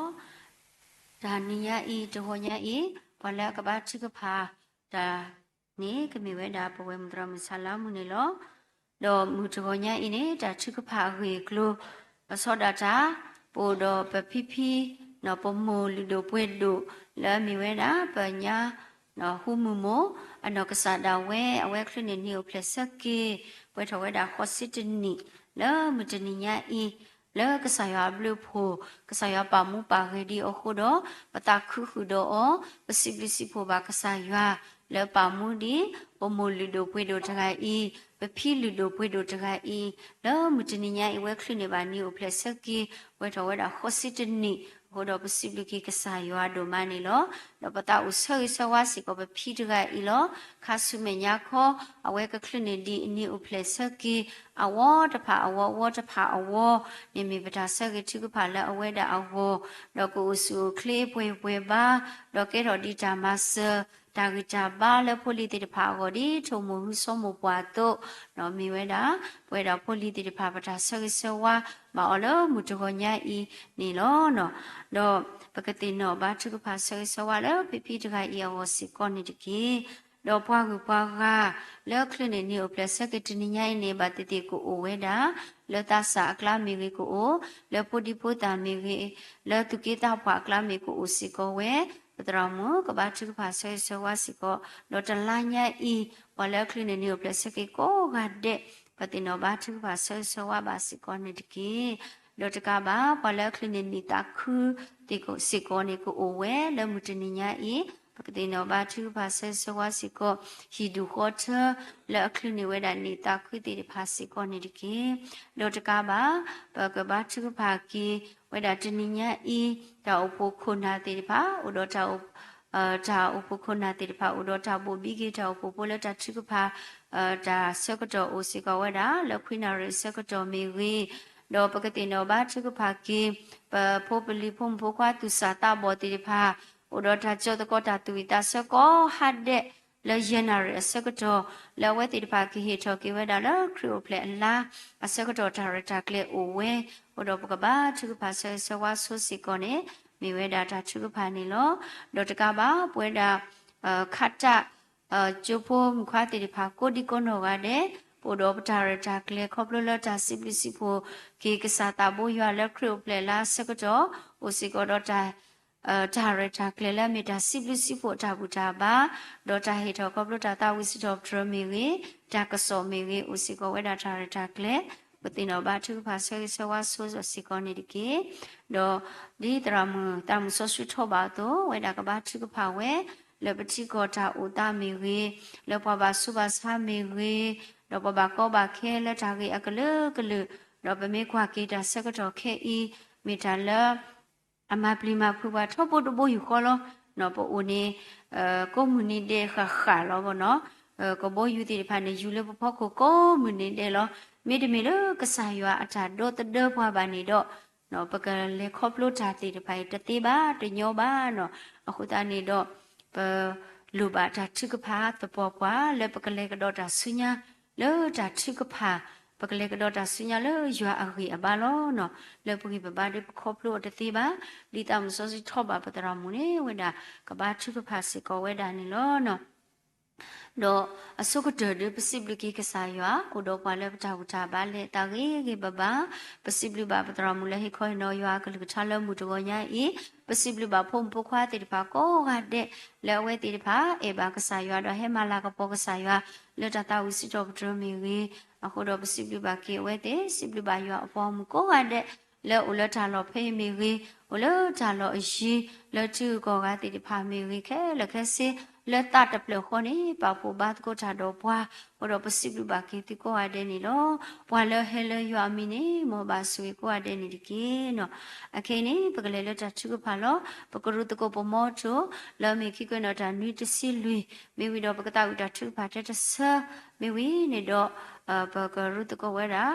တနံၤညါအံၤ တဂီၤညါအံၤ ပှၤလၢအကဘါထုကဖၣ်တၢ်န့ၣ် ကမ့ၢ်ဝဲဒၣ်ပဝဲၢ်မုၢ်သရၣ်မုၣ်ဆၣ်လါမူန့ၣ်လီၤ. ဒီးမုၢ်တဂီၤညါအံၤန့ၣ် တၢ်ထုကဖၣ်အဂ့ၢ်အကျိၤ လီၤဆီဒၣ်တၢ် ပအိၣ်ဒီးပဖံဖံ ပမိၢ်လုၢ်ဒိၣ်ပှ့ၤဒိၣ် လၢအမ့ၢ်ဝဲဒၣ်ပညါ ဟူမုၢ်မိၢ် အနီၢ်ကစၢ်ဒၣ်ဝဲ အဝဲချုးန့ၢ်နံၣ်အိၣ်ဖျဲၣ်ဆၢက့ၤ ပှဲၤထီၣ်ဝဲဒၣ်ဃိးဆံတနံၣ် လၢမုၢ်တနံၤညါအံၤ လၢကစၢ်ယွၤအဘျုးအဖှိၣ် ကစၢ်ယွၤပာ်မူပာ်ဂဲၤဒံးအဃိဒီး ပသးခုဃုာ်ဒီးအီၤ ပစံးဘျုးစံးဖှိၣ်ဘၣ်ကစၢ်ယွၤ လၢပာ်မူဒံး ပမိၢ်လုၢ်ဒိၣ်ပှ့ၤဒိၣ်တဂၤအံၤ ပဖံလုၢ်ဒိၣ်ပှ့ၤဒိၣ်တဂၤအံၤ လၢမုၢ်တနံၤညါအံၤ အဝဲချုးန့ၢ်ဘၣ်နံၣ်အိၣ်ဖျဲၣ်ဆၢက့ၤ ပှဲၤထီၣ်ဝဲဒၣ်ဃိးဆံတနံၣ် အဃိဒီးပစံးဘျုးက့ၤကစၢ်ယွၤဒိၣ်မးန့ၣ်လီၤ. ဒီးပသးအိၣ်ဆၢဂ့ၤဆၢဝါစ့ၢ်ကီးပဖံတဂၤအံၤလီၤ. ခါဆူမဲာ်ညါခီ အဝဲကချုးန့ၢ်ဒံးအနံၣ်အိၣ်ဖျဲၣ်ဆၢက့ၤ အဝီတဖၣ်အဝီ အဝီတဖၣ်အဝီန့ၣ် မ့ၢ်ပတၢ်ဆၢဂ့ၤထုကဖၣ်လၢအဝဲဒၣ်အဂီၢ် ဒီးကအိၣ်ဆူၣ်အိၣ်ချ့ပှဲၤပှဲၤဘါ ဒီးကဲထီၣ်ဒံးတၢ်မၤစၢၤ တၢ်ဂံၢ်တၢ်ဘါလၢဖိလံၤသ့ၣ်တဖၣ်အဂီၢ် ဒ်ထိၣ်မိၢ်ဟုစီၤမိၢ်ပှၢ်အသိး မ့ၢ်ဝဲဒၣ် ပဝဲဒၣ်ဖိလံၤသ့ၣ်တဖၣ် ပတၢ်ဆၢဂ့ၤဆၢဝါဘၣ်အီၤလၢမုၢ်တဂီၤညါအံၤန့ၣ်လီၤ. ဒီးပကသ့ၣ်နီၣ်ဘါထုကဖၣ်ဆၢဂ့ၤဆၢဝါလၢဖံဖံတဂၤအံၤအဂီၢ်စ့ၢ်ကီးန့ၣ်တက့ၢ်. ဒီးပှၤဂုၤပှၤဂၤ လၢချုးန့ၢ်နံၣ်အိၣ်ဖျဲၣ်ဆၢက့ၤတနံၤညါအံၤန့ၣ် ဘၣ်သ့ၣ်သ့ၣ်ကအိၣ်ဝဲဒၣ် လၢသးစၢ်အကျါမ့ၢ်ဂ့ၤကအိၣ်, လၢဖိဒံဖိသၣ်မ့ၢ်ဂ့ၤ, လၢသူၣ်က့သးပှၢ်အကျါမ့ၢ်ကအိၣ်စ့ၢ်ကီးဝဲ, ပသရၣ်မုၣ်ကဘါထုကဖၣ်ဆၢဂ့ၤဆၢဝါစ့ၢ်ကီး, ဒီးတလါညါအံၤ ပှၤလၢအချုးန့ၢ်နံၣ်အိၣ်ဖျဲၣ်ဆၢက့ၤကိးဂၤဒဲး ပသ့ၣ်နီၣ်ဘါထုကဖၣ်ဆၢဂ့ၤဆၢဝါဘၣ်စ့ၢ်ကီးန့ၣ်တက့ၢ်. ဒီးတကးဘၣ် ပှၤလၢအချုးန့ၢ်နံၣ်သးခုသ့ၣ်စ့ၢ်ကီးန့ၣ် ကအိၣ်ဝဲလၢမုၢ်တနံၤညါအံၤ ပကသ့ၣ်နီၣ်ဘါထုကဖၣ်ဆၢဂ့ၤဆၢဝါစ့ၢ်ကီး ဟံၣ်ဒူၣ်ဃီထၢ လၢအချုးန့ၢ်ဝဲဒၣ်နံၣ်သးခုသ့ၣ်တဖၣ်စ့ၢ်ကီးန့ၣ်တက့ၢ်. ဒီးတကးဘၣ် ပကဘါထုကဖၣ်က့ၤဝဲဒၣ်တနံၤညါအံၤ တၢ်အိၣ်ဖှိၣ်ခိၣ်နၢ်သ့ၣ်တဖၣ် အိၣ်ဒီး တၢ်အိၣ်ဖှိၣ်ခိၣ်နၢ်သ့ၣ်တဖၣ် အိၣ်ဒီးတၢ်ဘိၣ်ဘံက့ၤတၢ်အိၣ်ဖှိၣ်ဖိလၢတၢ်ထုကဖၣ် တၢ်ဆၢကတီၢ်အိၣ်စ့ၢ်ကီးဝဲဒၣ် လၢခွံနၣ်ရံၣ်အဆၢကတီၢ်မ့ၢ်ဂ့ၤ, ဒီးပကသ့ၣ်နီၣ်ဘါထုကဖၣ်က့ၤ ပဖိပလံၤဖိမုၣ်ဖိခွါသူၣ်စၢ်သးဘီၣ်သ့ၣ်တဖၣ် အိၣ်ဒီးတၢ်ကၠီသကိးတၢ်သူၣ်ဝံၣ်သးဆၢကိးဟါဒဲး လၢယဲၢ်နၣ်ရံၣ်အဆၢကတီၢ် လၢအဝဲသ့ၣ်တဖၣ်ကဟ့ၣ်ထီၣ်က့ၤဝဲဒၣ်လၢခရံာ်အိၣ်ဖျဲၣ်အလါ အဆၢကတီၢ်တၢ်ရဲၣ်တၢ်ကျဲၤအိၣ်ဝဲ, အိၣ်ဒီးပကဘါထုကဖၣ်ဆၢဂ့ၤဆၢဝါဆိစ့ၢ်ကီးန့ၣ် မ့ၢ်ဝဲဒၣ်တၢ်ထုကဖၣ်န့ၣ်လီၤ. ဒီးတကးဘၣ် ပဝဲဒၣ် ခါတၢ် ကၠိဖိမုၣ်ခွါသ့ၣ်တဖၣ် ကိးဒံကိးနီၢ်ဂၤဒဲး ပအိၣ်ဒီးပတၢ်ရဲၣ်တၢ်ကျဲၤ ခီဖျိလၢတၢ်စံးဘျုးစံးဖှိၣ်က့ၤကစၢ်သးဘိယွၤလၢခရံာ်အိၣ်ဖျဲၣ်လါအဆၢကတီၢ် အိၣ်စ့ၢ်ကီးဒီးတၢ် တၢ်ရဲၣ်တၢ်ကျဲၤလၢအမ့ၢ်တၢ်စံးဘျုးစံးဖှိၣ်အတၢ်ဘူၣ်တၢ်ဘါ, ဒီးတၢ်ဟ့ၣ်ထီၣ်ခီဖျိတၢ်သးဝံၣ်စံးထီၣ်ပတြၢၤမ့ၢ်ဂ့ၤ, တၢ်ကစီၣ်မ့ၢ်ဂ့ၤ အိၣ်စ့ၢ်ကီးဝဲဒၣ်တၢ်ရဲၣ်တၢ်ကျဲၤ, ပသ့ၣ်နီၣ်ဘါထုကဖၣ်ဆၢဂ့ၤဆၢဝါဆိစ့ၢ်ကီးန့ၣ်တက့ၢ်. ဒီးဒ်သရၣ်မုၣ် သရၣ်မုၣ်စီဆှံထီၣ်ဘၣ်အသိး ဝဲဒၣ်ကဘါထုကဖၣ်ဝဲ လၢပထံကီၢ်တၢ်အိၣ်သးမ့ၢ်ဂ့ၤ, လၢပှၤဘၣ်ဆူးဘၣ်ဆါမ့ၢ်ဂ့ၤ, ဒီးပဘၣ်ကီဘၣ်ခဲလၢတၢ်ဂ့ၢ်အကလုာ်ကလုာ်, ဒီးပမ့ၢ်ကွၢ်က့ၤတၢ်ဆၢကတီၢ်ခဲအံၤ မ့ၢ်တၢ်လၢ အမၤပျံၤမၤဖုးပှၤထီဘိတဘိယူၢ်ဃီလီၤ. ပအိၣ်န့ၣ် ကိးမုၢ်နံၤဒဲးဃၣ်ဃၣ်လီၤဘၣ်နီၤ, ကဘီယူၤသ့ၣ်တဖၣ်န့ၣ် ယူၤလၢပဖီခိၣ်ကိးမုၢ်နံၤဒဲးလီၤ. မ့တမ့ၢ်လၢကစၢ်ယွၤအတၢ်ဒီသဒၢပှၤဘၣ်န့ၣ်ဒီး ပကလဲၤခီဖျိတၢ်သ့ၣ်တဖၣ်အံၤတသ့ဘၣ် တညီဘၣ်နီၤ. အဃိသတးန့ၣ်ဒီး ပလိၣ်ဘၣ်တၢ်ထုကဖၣ်သပှၢ်ပှၢ် လၢပကလဲၤကဒီးတၢ်ဆူညါ လၢတၢ်ထုကဖၣ်, ပကလဲၤကဒီးတၢ်ဆူညါလၢယွၤအဂံၢ်အဘါလီၤနီၤ. လၢပဂံၢ်ပဘါဒီးပခီဖျိအီၤတသ့ဘၣ်, ဒ်သရၣ်မုၣ်စီဆှံထီၣ်ဘၣ်ပသရၣ်မုၣ်န့ၣ် ဝဲဒၣ်ကဘါထုကဖၣ်စ့ၢ်ကီးဝဲဒၣ်န့ၣ်လီၤ. ဒီးအဆိကတၢၢ်ဒီးပစံးဘျုးက့ၤကစၢ်ယွၤ အိၣ်ဒီးပှၤလၢပတၢ်ဘူၣ်တၢ်ဘါလဲၤအသးဂ့ၤဂ့ၤဘၣ်ဘၣ်, ပစံးဘျုးဘၣ်ပသရၣ်မုၣ်လၢဟ့ၣ်ခီဟ့ၣ်နီၤယွၤအကလုၢ်ကထါလၢမုၢ်တဂီၤညါအံၤ, ပစံးဘျုးဘၣ်ဖိမုၣ်ဖိခွါသ့ၣ်တဖၣ်ကိးဂၤဒဲး လၢအဝဲသ့ၣ်တဖၣ် အဲၣ်ဘၣ်ကစၢ်ယွၤဒီးဟဲမၤလၤကပီၤကစၢ်ယွၤ လၢတၢ်သးဝံၣ်စံးထီၣ်ပတြၢၤမ့ၢ်ဂ့ၤ, အဃိဒီးပစံးဘျုးဘၣ်က့ၤအဝဲသ့ၣ်, စံးဘျုးဘၣ်ယွၤအပှၤဂီၢ်မုၢ်ကိးဂၤဒဲး လၢအိၣ်လၢတၢ်လီၢ်ဖဲအံၤမ့ၢ်ဂ့ၤ, အိၣ်လၢတၢ်လီၢ်အယံၤ လၢထံဂုၤကီၢ်ဂၤသ့ၣ်တဖၣ်မ့ၢ်ဂ့ၤ, ခဲလၢာ်ခဲဆ့ လၢသးတဖျၢၣ်ဃီန့ၣ် ပာ်ဖှိၣ်ဘါသကိးတၢ်ဒီးပှၤ, အဃိဒီးပစံးဘျုးဘၣ်က့ၤသုကိးဂၤဒဲးန့ၣ်လီၤ. ပှၤလၢဟဲလၢယွၤအမံၤန့ၣ် မ်အဘၣ်ဆိၣ်ဂ့ၤကိးဂၤဒဲးန့ၣ်တက့ၢ်နီၤ. အခဲအံၤန့ၣ် ပကလဲၤလၢတၢ်ထုကဖၣ်လီၤ. ပကရူၢ်သကိးပမီထိၣ် လၢအမ့ၢ်ခံကွဲးနီၣ်တၢ်နွံတဆံလွံၢ်, မ့ၢ်ဝံၤဒီးပကသးဝံၣ်တၢ်ထုကဖၣ်ထဲတဆၢ, မ့ၢ်ဝံၤန့ၣ်ဒီး ပကရူၢ်သကိးဝဲဒၣ်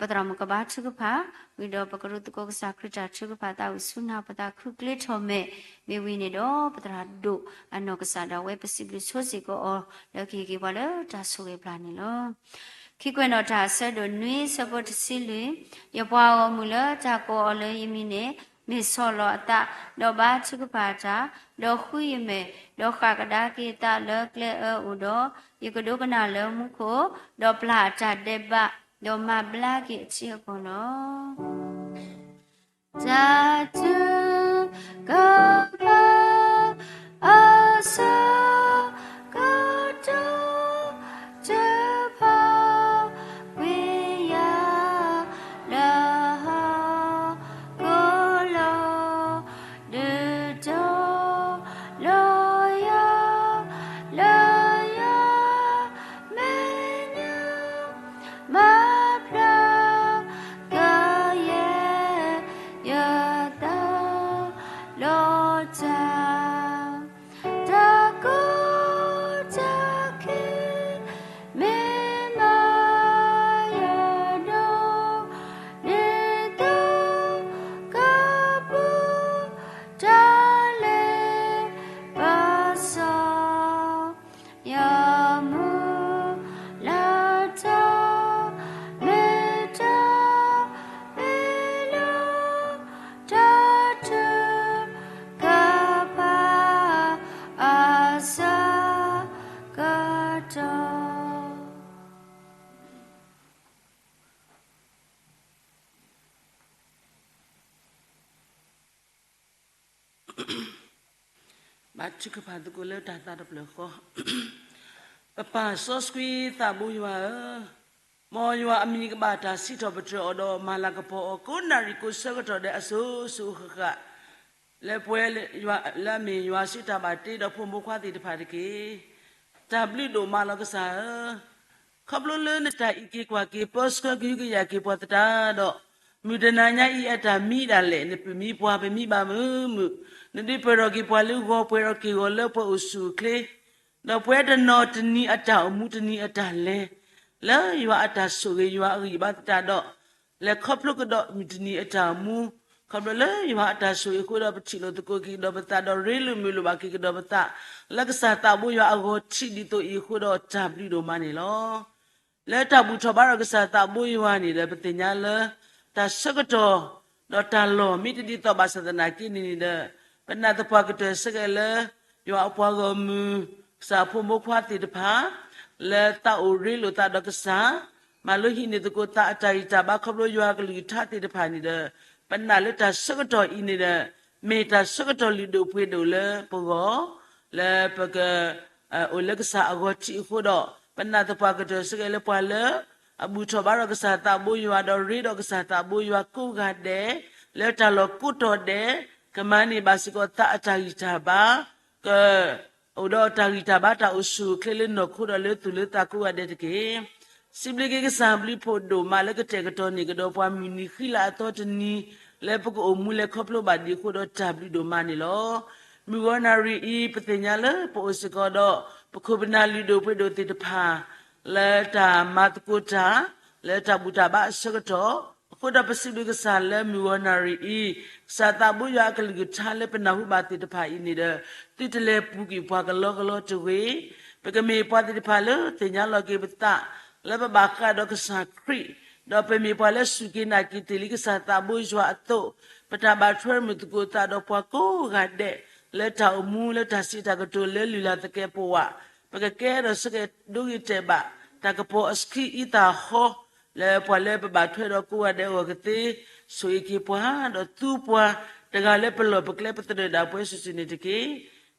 ပသရၣ်မုၣ်ကဘါထုကဖၣ်, ဝံၤဒီးပကရူၢ်သကိးကစၢ်ခရံာ်တၢ်ထုကဖၣ်သးဝံၣ်ဆူနၢ်ပသးခုကျ့ထီၣ်မဲာ်, မ့ၢ်ဝံၤန့ၣ်ဒီး ပသရၣ်ဒိၣ်အနီၢ်ကစၢ်ဒၣ်ဝဲ ပစံးဘျုးဆိစ့ၢ်ကီးအီၤ လၢကဟ့ၣ်က့ၤပှၤလၢတၢ်ဆိၣ်ဂ့ၤပျၢ်န့ၣ်လီၤ. ခံကွဲးနီၣ်တၢ် အဆၢဒိၣ်နွံ အဆၢဖိတဆံလွံၢ်, ယပှၤဂီၢ်မုၢ်လၢတၢ်ကိးအီၤလၢယမံၤန့ၣ် မ့ၢ်ဆီၣ်လီၤအသး, ဒီးဘါထုကဖၣ်တၢ်, ဒီးဃုယမဲာ်, ဒီးဃၣ်ကဒါက့ၤအသးလၢကျဲအၢအိၣ်ဒီး, ယကဒိကနၣ်လၢမူခိၣ်, ဒီးပျၢ်အတၢ်ဒဲးဘး, ဒီးမၤဘျါက့ၤအထံအကီၢ်လီၤ. တၢ်ထုကဖၣ်အဆၢကတီၢ်တဖၣ် ကွံာ်ယၤလၢဟီၣ်ခိၣ်လီၤ. ဒုးတီၤလီၤယၤလၢယမဲာ်ညါ မၤဖျါကယဲၢ် ယသးလီၤတၢ်, တၢ်ကီတၢ်ခဲ မ့ၢ်မၤယၤဒီး ဒ်သိးကပူၤ တၢ်လဲၤပစီ ယမူလၢတၢ်မ့ၢ်တၢ်မ့ၢ်လီၤ. တၢ်ထုကဖၣ်အဆၢကတီၢ် ဘါထုကဖၣ်သကိးလၢတၢ်သးတဖျၢၣ်ဃီ, ပပၢ်စီဆှံသးဘိယွၤဧၢ, မ်ယွၤအမံၤကဘၣ်တၢ်စံးထီၣ်ပတြၢၤအီၤဒီးမၤလၤကပီၤအီၤ ကိးနၣ်ရံၣ်ကိးဆၢကတီၢ်ဒဲးအစိၤစိၤအဃၣ်ဃၣ်, လၢပှဲၤလၢအမ့ၢ်ယွၤစုတၢ်ဘၣ်တ့ဒီးဖိမုၣ်ဖိခွါသ့ၣ်တဖၣ်တက့ၢ်. တၢ်ဘျုးဒိၣ်မးလီၤကစၢ်ဧၢ, ခီဖျိလၢနတၢ်အံးက့ၤကွၢ်က့ၤ ပၢဆှၢကဟုကယာ်က့ၤပှၤသတးဒီး, မုၢ်တနၤညါအံၤအတၢ်မံဒၣ်လဲာ် နပၢၢ်မံပှၤ ပမံဘၣ်မုာ်မုာ်, နဒုးပှဲၤထီၣ်က့ၤပှၤလၢဂီၤ ပှဲၤထီၣ်က့ၤဂီၤလၢပှၤအိၣ်ဆူၣ်အိၣ်ချ့, ဒီးပှဲၤတနီၤတနံၤအတၢ်အိၣ်မူ တနံၤအတၢ်လဲၤ, လၢယွၤအတၢ်ဆိၣ်ဂ့ၤယွၤအဂံၢ်ဘါသတးဒီး, လဲၤခီဖျိကဒီးမုၢ်တနံၤအတၢ်အိၣ်မူ, ခီဖျိလၢယွၤအတၢ်ဆိၣ်ဂ့ၤအဃိဒီး ပထံၣ်လိာ်သကိးက့ၤကဒီးပသးဒီး ရ့လိာ်မုာ်လိာ်ဘၣ်က့ၤကဒီးပသး, လၢကစၢ်သးဘိယွၤအဂီၢ်ထံးဒ်သိးအံၤအဃိဒီး တၢ်ဘျုးဒိၣ်မးန့ၣ်လီၤ. လၢတၢ်ဘူၣ်ထီၣ်ဘါထီၣ်ကစၢ်သးဘိယွၤန့ၣ်ဒီး ပသ့ၣ်ညါလၢ တၢ်ဆၢကတီၢ် ဒီးတၢ်လီၢ်မ့ၢ်တဒ်သိးဘၣ်ဆၣ်သနာ်က့န့ၣ်န့ၣ်ဒီး, ပနာ်သပှၢ်ကတၢၢ်စ့ၢ်ကီးလၢ ယွၤအပှၤဂီၢ်မုၢ် ကစၢ်ဖိမုၣ်ဖိခွါသ့ၣ်တဖၣ် လၢသးအိၣ်ရ့လိာ်သးဒီးကစၢ်, မၤလိဟံးန့ၢ်သကိးသးအတၢ်ဂံၢ်တၢ်ဘါခီဖျိယွၤအကလုၢ်ကထါသ့ၣ်တဖၣ်န့ၣ်ဒီး, ပနာ်လၢတၢ်ဆၢကတီၢ်အံၤန့ၣ်ဒီး, မ့ၢ်တၢ်ဆၢကတီၢ်လုၢ်ဒိၣ်ပှ့ၤဒိၣ်လၢပဂီၢ်, လၢပက အိၣ်လၢကစၢ်အဂီၢ်ထံးအဃိဒီး, ပနာ်သပှၢ်ကတၢၢ်စ့ၢ်ကီးလၢပှၤလၢ အဘူၣ်ထီၣ်ဘါထီၣ်ကစၢ်သးဘိယွၤဒီးရ့ဒီးကစၢ်သးဘိယွၤကိးဂၤဒဲး, လၢတၢ်လီၢ်ကိးတီၤဒဲး, ကမၤန့ၢ်ဘၣ်စ့ၢ်ကီးသးအတၢ်ဂံၢ်တၢ်ဘါ, က အိၣ်ဒီးတၢ်ဂံၢ်တၢ်ဘါတၢ်အိၣ်ဆူၣ်အိၣ်ချ့လၢနီၢ်ခိဒီးလၢသူၣ်လၢသးကိးဂၤဒဲးတက့ၢ်. စံးဘျုးက့ၤကစၢ်ဘျုးဖှိၣ်ဒိၣ်မးလၢကတဲာ်ကတီၤန့ၢ်ကဒီးပှၤမုၢ်နံၤဃံလၤအသီတနံၤ လၢပကအိၣ်မူလဲၤခီဖျိဘၣ်ဒံးအဃိဒီးတၢ်ဘျုးဒိၣ်မးန့ၣ်လီၤ. မုၢ်ဂီၤနၣ်ရံၣ်အံၤ ပသ့ၣ်ညါလၢပအိၣ်စ့ၢ်ကီးဒီး ပခိၣ်ပနၢ်လုၢ်ဒိၣ်ပှ့ၤဒိၣ်သ့ၣ်တဖၣ် လၢတၢ်မၤသကိးတၢ် လၢတၢ်ဘူၣ်တၢ်ဘါအဆၢကတီၢ်, အဃိဒီးပစံးဘျုးကစၢ်လၢမုၢ်ဂီၤနၣ်ရံၣ်အံၤ, ကစၢ်သးဘိယွၤအကလုၢ်ကထါလၢပနၢ်ဟူဘၣ်သ့ၣ်တဖၣ်အံၤန့ၣ်ဒီး, သုတလဲၤပူၤကွံာ်ပှၤကလီကလီတဂ့ၤ, ပကမ့ၢ်ပှၤသ့ၣ်တဖၣ်လၢသ့ၣ်ညါလီၤက့ၤပသး လၢပဘၣ်ဃးဒီးကစၢ်ခရံာ်, ဒီးပမ့ၢ်ပှၤလၢစူၢ်က့ၤနာ်က့ၤတ့ၢ်လံကစၢ်သးဘိယွၤအသိး, ပတၢ်ဘၣ်ထွဲမုာ်သကိးသးဒီးပှၤကိးဂၤဒဲး, လၢတၢ်အိၣ်မူလၢတၢ်စံးတၢ်ကတိၤလၢလုၢ်လၢ်သကဲးပဝး, ပကကဲထီၣ်စ့ၢ်ကီးဒိဂ့ၤတဲာ်ဘၣ် တၢ်ကပီၤအဆှံအံသၣ်ဟီ, လၢပှၤလၢပဘၣ်ထွဲဒီးကိးဂၤဒဲးအဂီၢ်ကသ့, ဆိၣ်ဂ့ၤက့ၤပှၤ, ဒီးသူပှၤ, တဂၤလၢပလီၢ်ပကျဲပသရၢၣ်ဒၣ်ပှဲၤစုာ်စုာ်န့ၣ်တက့ၢ်.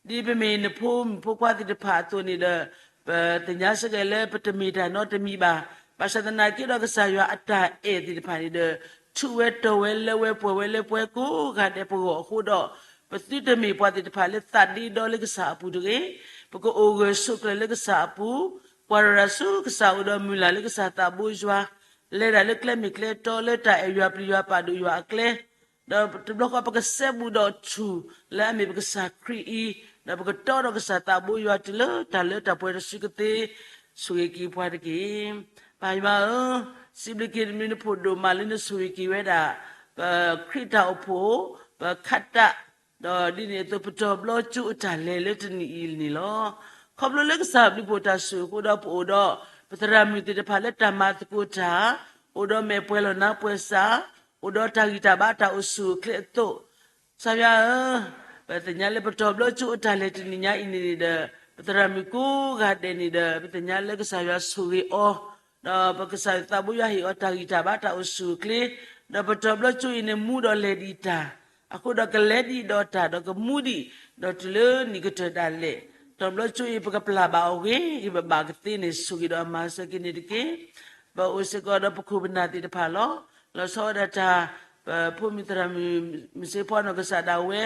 ဒ်ပမ့ၢ်နဖိမုၣ်ဖိခွါသ့ၣ်တဖၣ်အသိးန့ၣ်ဒီး, ပသ့ၣ်ညါစ့ၢ်ကီးလၢပတမ့ၢ်တၢ်နီတမံၤဘၣ်. ဘၣ်ဆၣ်သနာ်က့ဒီးကစၢ်ယွၤအတၢ်အဲၣ်သ့ၣ်တဖၣ်န့ၣ်ဒီး, ထူးဝဲတီၤဝဲလၢဝဲပှဲၤဝဲလၢပှဲၤကိးဂၤဒဲးပဂီၢ်အဃိဒီး, ပသုတမ့ၢ်ပှၤသ့ၣ်တဖၣ်လၢသးဒ့ဒီလၢကစၢ်အပူၤတဂ့ၤ, ပကအိၣ်ဂၢၢ်ဆိးကျၢၤလၢကစၢ်အပူၤ, ပှၤရၤရၤဆူကစၢ်အိၣ်ဒီးမုၢ်လၢ်လၢကစၢ်သးဘိယွၤ, လဲၤတၢ်လၢကျဲမ့ၢ်ကျဲတီလၢတၢ်အဲၣ်ယွၤပျံၤယွၤပာ်ဒိၣ်ယွၤအကျဲ ဒီးတဘျီဃီပကစဲဘူးဒီးထူၣ်လၢအမ့ၢ်ပကစၢ်ခရံာ်အံၤ, ဒီးပကတီဒီးကစၢ်သးဘိယွၤတုၤလၢတၢ်လၢတၢ်ပှဲၤတစုကသ့, ဆိၣ်ဂ့ၤက့ၤပှၤတက့ၢ်. ပၢ်ယွၤဧၢ, စံးဘျုးက့ၤနမံၤနဖိၣ်ဒိၣ်မးလၢနဆိၣ်ဂ့ၤက့ၤဝဲဒၣ်, ပခရံာ်တၢ်အိၣ်ဖှိၣ်, ပခးတၢ်, ဒီးဒ်န့ၣ်အသိးပတီၢ်ဘျီကၠိအတၢ်လဲၤလၢတနံၤအံၤန့ၣ်လီၤ. ခီဖျိလၢကစၢ်ဘျုးဖှိၣ်တၢ်ဆိၣ်ဂ့ၤအဃိဒီးပအိၣ်ဒီး ပသရၣ်မုၣ်သ့ၣ်တဖၣ်လၢတၢ်မၤသကိးတၢ်, အိၣ်ဒီးမဲာ်ပှဲၤလီၤနါပှဲၤစၢ်, အိၣ်ဒီးတၢ်ဂံၢ်တၢ်ဘါတၢ်အိၣ်ဆူၣ်အိၣ်ချ့အသိး, ကစၢ်ယွၤဧၢ, ပသ့ၣ်ညါလၢပတီၤဘျီကၠိအတၢ်လဲၤတနံၤညါအံၤန့ၣ်န့ၣ်ဒီး ပသရၣ်မုၣ်ကိးဂၤဒဲးန့ၣ်ဒီး ပသ့ၣ်ညါလၢကစၢ်ယွၤဆိၣ်ဂ့ၤအီၤ, ဒီးပကစၢ်ယွၤသးဘိယွၤဟ့ၣ်အီၤတၢ်ဂံၢ်တၢ်ဘါတၢ်အိၣ်ဆူၣ်အိၣ်ချ့, ဒီးပတီၤဘျီကၠိအံၤန့ၣ်မူဒီးလဲၤဒံးတၢ်, အဃိဒီးကလဲၤဒံးဒီးတၢ်ဒီးကမူဒံး, ဒီးတုၤလၢနံၣ်ကတၢၢ်ဒၣ်လဲာ်, တီၤဘျီကၠိအံၤပကပျၢ်ဘၣ်အီၤဂ့ၤဂ့ၤဘၣ်ဘၣ်ကသ့န့ၣ် ဆိၣ်ဂ့ၤဒီးမၤစၢၤက့ၤန့ၣ်တက့ၢ်. ပအိၣ်စ့ၢ်ကီးဒီးပခိၣ်ပနၢ်သ့ၣ်တဖၣ်လီၤ. လီၤဆီဝဲဒၣ်တၢ် ပဖိမုၣ်သရၣ်မုၣ် မုၢ်စ့ဖီနီၢ်ကစၢ်ဒၣ်ဝဲ,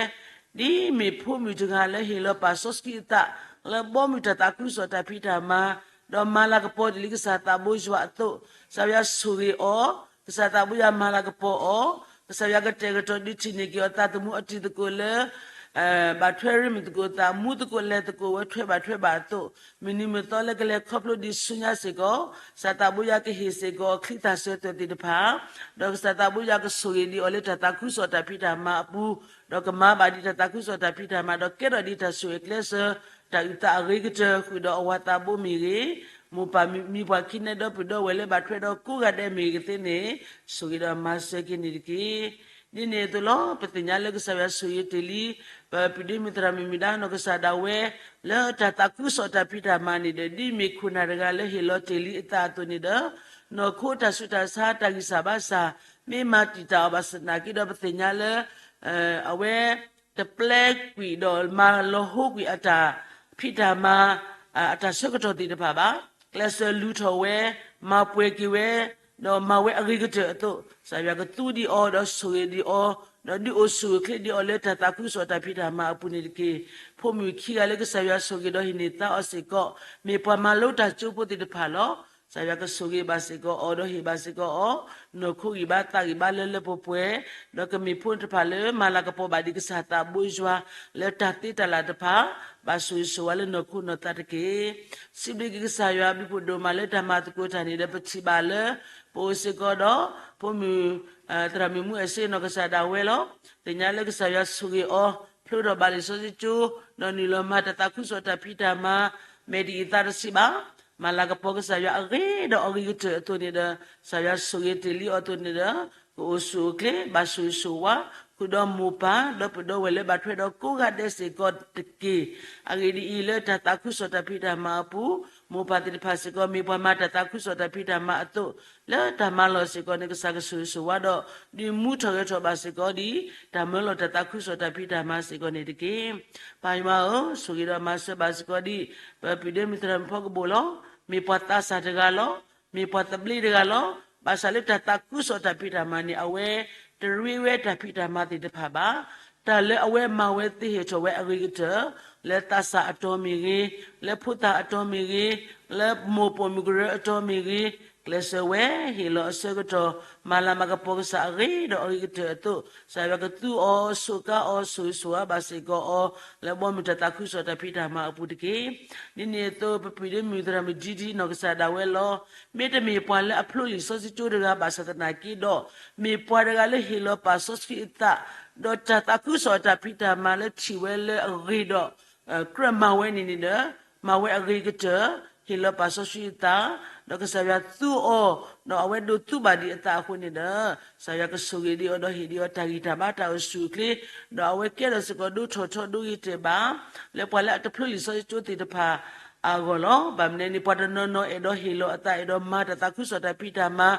ဒ်မ့ၢ်ဖိမုၣ်တဂၤလၢဟ့ၣ်လီၤပာ်စီဆှံအသး, လၢဘီမုၢ်တၢ်သးခုကစီၣ်တၢ်ဖံးတၢ်မၤ, ဒီးမၤလၤကပီၤဒ်လံကစၢ်သးဘိယွၤအသိး, ကစၢ်ယွၤဆိၣ်ဂ့ၤအီၤ, ကစၢ်သးဘိယွၤမၤလၤကပီၤအီၤ, ကစၢ်ယွၤကတဲာ်ကတီၤဒုးထံၣ်န့ၢ်က့ၤအီၤသးသမူအတံၤသကိးလၢ ဘၣ်ထွဲရ့မုၢ်သကိးသး မူသကိးလဲၤသကိးဝဲထွဲဘၣ်ထွဲဘၣ်အသိး, မုၢ်နံၤမုၢ်သီလၢကလဲၤခီဖျိဒံးဆူညါစ့ၢ်ကီး, ကစၢ်သးဘိယွၤကဟ့ၣ်စ့ၢ်ကီးအချံတၢ်ဆၢတဲာ်သ့ၣ်တဖၣ်, ဒီးကစၢ်သးဘိယွၤကဆိၣ်ဂ့ၤဒံးအီၤလၢတၢ်သးခုကစီၣ်တၢ်ဖံးတၢ်မၤအပူၤ, ဒီးကမၤဘၣ်ဒံးတၢ်သးခုကစီၣ်တၢ်ဖံးတၢ်မၤ ဒီးကဲထီၣ်ဒံးတၢ်ဆိၣ်ဂ့ၤကျဲးစၢး, တၢ်အုၣ်သးအဂ့ၤကတၢၢ် ဃုာ်ဒီးအဝၤသးဘိမ့ၢ်ဂ့ၤ, မိၢ်ပၢ်မံၤပှၢ်ခံနဲဒီပုၢ်ဒီဝဲၢ်လၢဘၣ်ထွဲဒီးကိးဂၤဒဲးမ့ၢ်ဂ့ၤသ့န့ၣ်, ဆိၣ်ဂ့ၤဒီးမၤစၢၤက့ၤန့ၣ်တက့ၢ်. ဒ်န့ၣ်အသိးလီၤ. ပသ့ၣ်ညါလၢကစၢ်ယွၤဆိၣ်ဂ့ၤတ့ၢ်လံ ပပုၢ်ဒ့မုၣ်သရၣ်မုၣ်မုၢ်ဒါနီၢ်ကစၢ်ဒၣ်ဝဲ လၢတၢ်သးခုကစီၣ်တၢ်ဖံးတၢ်မၤန့ၣ်ဒီး ဒ်မ့ၢ်ခိၣ်နၢ်တဂၤလၢဟ့ၣ်လီၤတ့ၢ်လံအသးအသိးန့ၣ်ဒီး နီၢ်ခိတၢ်ဆူးတၢ်ဆါတၢ်ဂံၢ်စၢ်ဘါစၢ် မ့ၢ်မၤတံာ်တာ်အီၤဘၣ်ဆၣ်သနာ်က့ဒီး ပသ့ၣ်ညါလၢ အဝဲ တပျဲကွံာ်ဒီးမၤလီၤဟိကွံာ်အတၢ်ဖံးတၢ်မၤ အတၢ်ဆၢကတီၢ်သ့ၣ်တဖၣ်ဘၣ်. ကျဲးစၢးလူၤထီၣ်ဝဲ, မၤပှဲၤက့ၤဝဲ, ဒီးမၤဝဲအဂ့ၤကတၢၢ်အသိး ကစၢ်ယွၤကသူဒံးအီၤ ဒီးဆိၣ်ဂ့ၤဒံးအီၤ, ဒီးဒုးအိၣ်ဆူၣ်အိၣ်ချ့ဒံးအီၤလၢတၢ်သးခုကစီၣ်တၢ်ဖံးတၢ်မၤအပူၤန့ၣ်တက့ၢ်. ဖိမုၣ်ခံဂၤလၢကစၢ်ယွၤဆိၣ်ဂ့ၤဒီးဟ့ၣ်န့ၢ်သါအီၤစ့ၢ်ကီး မ့ၢ်ပှၤမၤလိတၢ်ကၠိဖိသ့ၣ်တဖၣ်လီၤ. ကစၢ်ယွၤကဆိၣ်ဂ့ၤဘၣ်စ့ၢ်ကီးအီၤ ဒီးဟ့ၣ်ဘၣ်စ့ၢ်ကီးအီၤ နီၢ်ခိဂံၢ်ဘါသးဂံၢ်ဘါလၢလၢပှဲၤပှဲၤ, ဒီးကမ့ၢ်ဖိတဖၣ်လၢမၤလၤကပီၤဘၣ်ဒံးကစၢ်သးဘိယွၤ လၢတၢ်သ့တၢ်လၢ်တဖၣ် ဘၣ်ဆိၣ်ဂ့ၤဆိၣ်ဝါလၢနီၢ်ခိနီၢ်သးတက့ၢ်. စံးဘျုးက့ၤကစၢ်ယွၤအဘျုးဖးဒိၣ်မးလၢတၢ်မၤသကိးတၢ်န့ၣ်ဒီး ပထံၣ်ဘၣ်လၢ ပအိၣ်စ့ၢ်ကီးဒီး ဖိမုၣ် သရၣ်မုၣ်မူအဲၣ်စ့နီၢ်ကစၢ်ဒၣ်ဝဲလီၤ. သ့ၣ်ညါလၢကစၢ်ယွၤဆိၣ်ဂ့ၤအီၤ ဖျိထီၣ်ဘၣ်လံာ်စီဆှံကၠိ ဒီးနုာ်လီၤမၤတၢ်သးခုကစီၣ်တၢ်ဖံးတၢ်မၤ မဲာ်တယံာ်သးတဆံးဘၣ်. မၤလၤကပီၤကစၢ်ယွၤအဂ့ၤဒီးအဂ့ၤကတၢၢ်အသိးန့ၣ်ဒီး ကစၢ်ယွၤဆိၣ်ဂ့ၤတ့ၢ်လံအီၤအသိးန့ၣ်ဒီး ကအိၣ်ဆူၣ်အိၣ်ချ့ ဘၣ်ဆိၣ်ဂ့ၤဆိၣ်ဝါ ဃုာ်ဒီးမိၢ်ပၢ်ဒီးပဒီဝဲၢ်လၢဘၣ်ထွဲဒီးကိးဂၤဒဲးစ့ၢ်ကီးတက့ၢ်. အဂ့ၢ်ဒ်အံၤ, လၢတၢ်သးခုကစီၣ်တၢ်ဖံးတၢ်မၤအပူၤ မိၢ်ပၢ်သ့ၣ်တဖၣ်စ့ၢ်ကီး မ့ၢ်ပှၤမၤတၢ်သးခုကစီၣ်တၢ်ဖံးတၢ်မၤအသိး လၢတၢ်မၤလီၢ်စ့ၢ်ကီးန့ၣ် ကစၢ်ကဆိၣ်ဂ့ၤဆိၣ်ဝါဒီး ဒုးမူထီၣ်ဂဲၤထီၣ်ဘၣ်စ့ၢ်ကီးဒ် တၢ်မၢလီၤတၢ်သးခုကစီၣ်တၢ်ဖံးတၢ်မၤစ့ၢ်ကီးန့ၣ်တက့ၢ်. ပၢ်ယွၤဧၢ, ဆိၣ်ဂ့ၤဒီးမၤစၢၤဘၣ်စ့ၢ်ကီးဒ် ပပုၢ်ဒ့မုၣ်သရၣ်မုၣ်ဖီကဘိၣ်လီၤ. မ့ၢ်ပှၤသးစၢ်တဂၤလီၤ. မ့ၢ်ပှၤသဘျ့တဂၤလီၤ. ဘၣ်ဆၣ်လၢတၢ်သးခုကစီၣ်တၢ်ဖံးတၢ်မၤန့ၣ် အဝဲတရ့ဝဲတၢ်ဖံးတၢ်မၤသ့ၣ်တဖၣ်ဘၣ်. တၢ်လၢအဝဲမၤဝဲသ့ဟ့ၣ်ထီၣ်ဝဲအဂ့ၤကတၢၢ် လၢသးစၢ်အတီၤမ့ၢ်ဂ့ၤ, လၢဖိသၣ်အတီၤမ့ၢ်ဂ့ၤ, လၢမိၢ်ပိာ်မုၣ်ကရၢအတီၤမ့ၢ်ဂ့ၤ, ကျဲးစၢးဝဲဟ့ၣ်လီၤအဆၢကတီၢ် မၤလၤမၤကပီၤကစၢ်အဂ့ၤဒီးအဂ့ၤကတၢၢ်အသိး ကစၢ်ယွၤကသူအီၤ စူးကါအီၤ ဆိၣ်ဂ့ၤဆိၣ်ဝါဘၣ်စ့ၢ်ကီးအီၤ လၢဘီမုၢ်တၢ်သးခုကစီၣ်တၢ်ဖံးတၢ်မၤအပူၤတက့ၢ်. ဒ်န့ၣ်အသိး ပပုၢ်ဒ့မုၣ်သရၣ်မုၣ်ဒ်ဒ်နီၢ်ကစၢ်ဒၣ်ဝဲလီၤ. မ့တမ့ၢ်ပှၤလၢအဖျိလံာ်စီဆှံကၠိတဂၤဘၣ်ဆၣ်သနာ်က့ဒီး မ့ၢ်ပှၤတဂၤလၢဟ့ၣ်လီၤပာ်စီဆှံအသး ဒီးတၢ်သးခုကစီၣ်တၢ်ဖံးတၢ်မၤလၢထံၣ်ဝဲလၢအဂ့ၤဒီး ကြၢးမၤဝဲန့ၣ်န့ၣ်ဒီး မၤဝဲအဂ့ၤကတၢၢ် ဟ့ၣ်လီၤပာ်စီဆှံအသး ဒီးကစၢ်ယွၤသူအီၤ ဒီးအဝဲဒိးသူဘၣ်ဒံးအသးအဃိန့ၣ်ဒီး ကစၢ်ယွၤကဆိၣ်ဂ့ၤဒံးအီၤဒီးဟ့ၣ်ဒံးအီၤတၢ်ဂံၢ်တၢ်ဘါတၢ်အိၣ်ဆူၣ်အိၣ်ချ့ ဒီးအဝဲကဲထီၣ်စ့ၢ်ကီးဒိထီၣ်ထီဒိဂ့ၤတဲာ်ဘၣ် လၢပှၤလၢအတဖျိလံာ်စီဆှံကၠိသ့ၣ်တဖၣ်အဂီၢ်လီၤ. ဘၣ်မနုၤန့ၣ် ပှၤတနီၤနီၤအဲၣ်ဒိးဟ့ၣ်လီၤအသး အဲၣ်ဒိးမၤတၢ်သးခုကစီၣ်တၢ်ဖံးတၢ်မၤ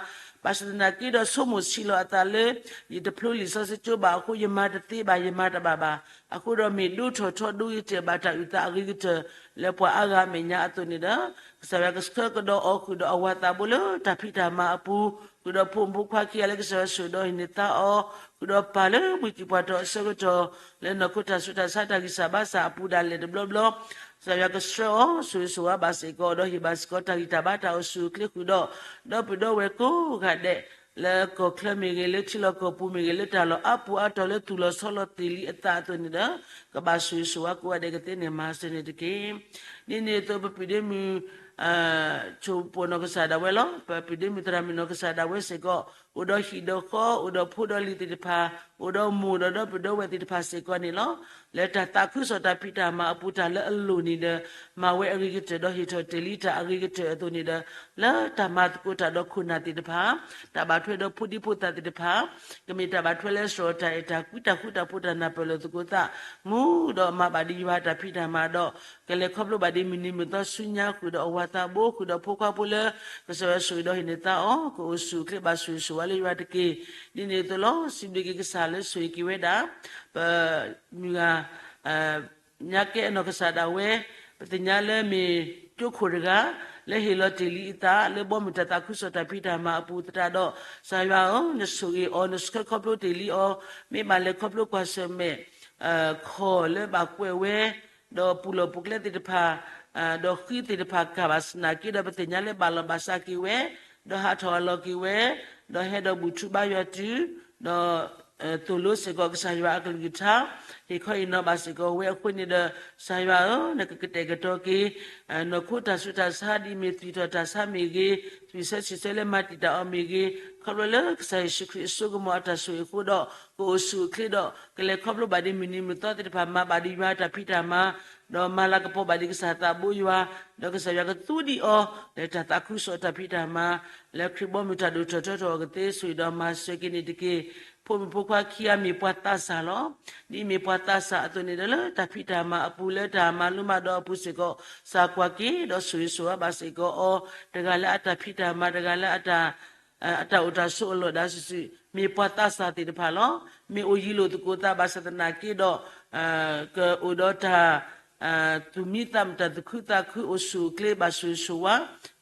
ဘၣ်ဆၣ်သနာ်က့ဒီးဆိကမိၣ်ဆံးလီၤအသးလၢ ယတဖျိလံာ်စီဆှံကၠိဘၣ်အဃိ ယမၤတသ့ဘၣ် ယမၤတဘၣ်ဘၣ် အဃိဒီးမ့ၢ်ဒိထီၣ်ထီဒိဂ့ၤတဲာ်ဘၣ်တၢ်အုၣ်သးအဂ့ၤကတၢၢ် လၢပှၤအါဂၤအမဲာ်ညါအသိးန့ၣ်ဒီး ကစၢ်ယွၤကဆှၢကဒီးအီၤဃုာ်ဒီးအဝၤသးဘိလၢတၢ်ဖံးတၢ်မၤအပူၤ ဃုာ်ဒီးဖိမုၣ်ဖိခွါခံဂၤလၢကစၢ်ယွၤဆိၣ်ဒီးဟ့ၣ်န့ၢ်သါအီၤ ဃုာ်ဒီးပၢ်လၢမုၢ်တံၢ်ပှၤတီၤအဆၢကတီၢ် လၢနီၢ်ခိတၢ်ဆူးတၢ်ဆါတၢ်ဂံၢ်စၢ်ဘါစၢ်အပူၤဒၣ်လဲာ်တဘျီဘျီ ကစၢ်ယွၤကဆှၢအီၤ ဆိၣ်ဂ့ၤဆိၣ်ဝါဘၣ်စ့ၢ်ကီး ဒီးဟ့ၣ်ဘၣ်စ့ၢ်ကီးတၢ်ဂံၢ်တၢ်ဘါတၢ်အိၣ်ဆူၣ်အိၣ်ချ့ဃုာ်ဒီး ဒီပုၢ်ဒီဝဲၢ်ကိးဂၤဒဲး လၢကီၢ်ချၢမ့ၢ်ဂ့ၤ လၢထံလီၢ်ကီၢ်ပူၤမ့ၢ်ဂ့ၤ လၢတၢ်လီၢ်အါပူၤအါတီၤလၢသူၣ်လီၤဆီလီၤတ့ၢ်လံအသးအသိးန့ၣ်ဒီး ကဘၣ်ဆိၣ်ဂ့ၤဆိၣ်ဝါကိးဂၤဒဲးကသ့န့ၣ်မၤစၢၤန့ၣ်တက့ၢ်. ဒ်န့ၣ်အသိးပပုၢ်ဒ့မုၣ် ဆိၣ်ပိာ်နီၢ်ကစၢ်ဒၣ်ဝဲလီၤ. ပပုၢ်ဒ့မုၣ်သရၣ်မုၣ်နီၢ်ကစၢ်ဒၣ်ဝဲစ့ၢ်ကီး အိၣ်ဒီးဟံၣ်ဒီးဃီ အိၣ်ဒီးဖိဒီးလံၤသ့ၣ်တဖၣ် အိၣ်ဒီးမိၢ်ဒီးဒီပုၢ်ဒီဝဲၢ်သ့ၣ်တဖၣ်စ့ၢ်ကီးန့ၣ်လီၤ. လၢတၢ်သးခုကစီၣ်တၢ်ဖံးတၢ်မၤအပူၤ တၢ်လၢအလိၣ်န့ၣ်ဒီး မၤဝဲအဂ့ၤကတၢၢ် ဒီးဟ့ၣ်ထီၣ်တ့ၢ်လံတၢ်အဂ့ၤကတၢၢ်အသိးန့ၣ်ဒီး လၢတၢ်မၤသကိးတၢ်ဒီးခိၣ်နၢ်သ့ၣ်တဖၣ် တၢ်ဘၣ်ထွဲဒီးဖိဒံဖိသၣ်သ့ၣ်တဖၣ် ကမ့ၢ်တၢ်ဘၣ်ထွဲလၢစရီတၢ်အဲၣ်တၢ်ကွံ တၢ်ဃူတၢ်ဖိး တၢ်နၢ်ပၢၢ်လိာ်သကိးသး မူဒီးမၤဘၣ်ဒံးယွၤတၢ်ဖံးတၢ်မၤဒီး ကလဲၤခီဖျိဘၣ်ဒံးမုၢ်နံၤမုၢ်သီဆူညါ ဃုာ်ဒီးအဝၤသးဘိ ဃုာ်ဒီးဖိခွါဖိလၢ ကစၢ်ယွၤဆိၣ်ဂ့ၤဒီးဟ့ၣ်န့ၢ်သါအီၤ ကအိၣ်ဆူၣ်အိၣ်ချ့ဘၣ်ဆိၣ်ဂ့ၤဆိၣ်ဝါလၢယွၤတက့ၢ်. ဒ်န့ၣ်အသိးလီၤ. စံးဘျုးက့ၤကစၢ်လၢဆိၣ်ဂ့ၤက့ၤဝဲဒၣ် ပမုၢ်ဂၤ ညါကဲအနီၢ်ကစၢ်ဒၣ်ဝဲ ပသ့ၣ်ညါလၢမ့ၢ်ကၠိခိၣ်တဂၤ လၢဟ့ၣ်လီၤတ့ၢ်လံအသး လၢဘီမုၢ်တၢ်သးခုကစီၣ်တၢ်ဖံးတၢ်မၤအပူၤသတးဒီး ကစၢ်ယွၤဧၢ, နဆိၣ်ဂ့ၤအီၤ နဆှၢခီဖျိတ့ၢ်လံအီၤ, မ့ၢ်ဘၣ်လဲၤခီဖျိကွၢ်ဆၢၣ်မဲာ် ခီၣ်လၢဘၣ်ကွဲးဝဲ ဒီးပူၤလီၢ်ပူၤကျဲသ့ၣ်တဖၣ် ဒီးဃံသ့ၣ်တဖၣ်ကၢ်ဘၣ်ဆၣ်သနာ်က့ဒီး ပသ့ၣ်ညါလၢဘၣ်လီၤဘၣ်စးက့ၤဝဲ, ဒီးဟးထီၣ်အလီၤက့ၤဝဲ, ဒီးဟဲဒီးဘူၣ်ထူဘါယွၤတုၤ, ဒီး သိၣ်လိစ့ၢ်ကီးကစၢ်ယွၤအကလုၢ်ကထါ, ဟ့ၣ်ခီဟ့ၣ်နီၤဘၣ်စ့ၢ်ကီးဝဲအဃိန့ၣ်ဒီး ကစၢ်ယွၤဧၢ, နကကတဲာ်ကတီၤက့ၤ နီၢ်ခိတၢ်ဆူးတၢ်ဆါ ဒ်အမ့ၢ်သွံၣ်ထီၣ်တၢ်ဆါမ့ၢ်ဂ့ၤ, သွံၣ်ဆၢဆံၣ်ဆၢလၢမၤတံာ်တာ်အီၤမ့ၢ်ဂ့ၤ, ခီဖျိလၢကစၢ်ယ့ၣ်ၡူးခရံာ်အစိကမီၤအတၢ်ဆိၣ်ဂ့ၤအဃိဒီး ကအိၣ်ဆူၣ်အိၣ်ချ့ဒီး ကလဲၤခီဖျိဘၣ်ဒံးမုၢ်နံၤမုၢ်သီသ့ၣ်တဖၣ် မၤဘၣ်ဒံးယွၤတၢ်ဖံးတၢ်မၤ, ဒီးမၤလၤကပီၤဘၣ်ဒံးကစၢ်သးဘိယွၤ, ဒီးကစၢ်ယွၤကသူဒံးအီၤ လၢတၢ်သးခုကစီၣ်တၢ်ဖံးတၢ်မၤ, လၢခရံာ်ဘီမုၢ်တၢ်ဒိၣ်ထီၣ်ထီထီၣ်အီၤကသ့ ဆိၣ်ဂ့ၤဒီးမၤစၢၤက့ၤန့ၣ်တက့ၢ်. ဖိမုၣ်ဖိခွါခံဂၤမ့ၢ်ပှၤသးစၢ်လီၤ. ဒ်အမ့ၢ်ပှၤသးစၢ်အသိးန့ၣ်ဒီး လၢတၢ်ဖံးတၢ်မၤအပူၤ လၢတၢ်မၤလိမၤဒိးအပူၤစ့ၢ်ကီး ကစၢ်ကွၢ်က့ၤဒီးဆိၣ်ဂ့ၤဆိၣ်ဝါဘၣ်စ့ၢ်ကီးအီၤ, တဂၤလၢအတၢ်ဖံးတၢ်မၤ တဂၤလၢအတၢ် အတၢ်အိၣ်တၢ်ဆိးအလီၢ်ဒၣ်စုာ်စုာ် မ့ၢ်ပှၤသးစၢ်သ့ၣ်တဖၣ်လီၤ. မ့ၢ်အိၣ်ယံၤလိာ်သကိးသးဘၣ်ဆၣ်သနာ်က့ဒီး ကအိၣ်ဒီးတၢ် သူၣ်မံသးမုာ်တၢ်သူၣ်ခုသးခု အိၣ်ဆူၣ်အိၣ်ချ့ဘၣ်ဆိၣ်ဂ့ၤဆိၣ်ဝါ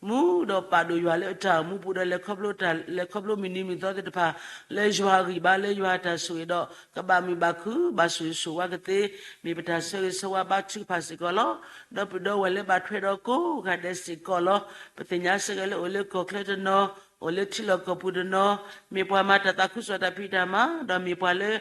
မူဒီးပာ်ဒိၣ်ယွၤလၢအတၢ်အိၣ်မူပူၤဒီး လဲၤခီဖျိတၢ် လဲၤခီဖျိမုၢ်နံၤမုၢ်သီသ့ၣ်တဖၣ် လၢယွၤအဂံၢ်ဘါ လၢယွၤအတၢ်ဆိၣ်ဂ့ၤဒီး ကဘၣ်မုာ်ဘၣ်ခုၣ် ဘၣ်ဆိၣ်ဂ့ၤဆိၣ်ဝါကသ့ မ့ၢ်ပတၢ်ဆၢဂ့ၤဆၢဝါဘါထုကဖၣ်စ့ၢ်ကီးလီၤ. ဒီပုၢ်ဒီဝဲၢ်လၢဘၣ်ထွဲဒီးကိးဂၤဒဲးစ့ၢ်ကီးလီၤ. ပသ့ၣ်ညါစ့ၢ်ကီးလၢအိၣ်လၢကီၢ်ချၢတနီၤ, အိၣ်လၢထံလီၢ်ကီၢ်ပူၤတနီၤ, မ့ၢ်ပှၤမၤတၢ်သးခုကစီၣ်တၢ်ဖံးတၢ်မၤ, ဒီးမ့ၢ်ပှၤလၢ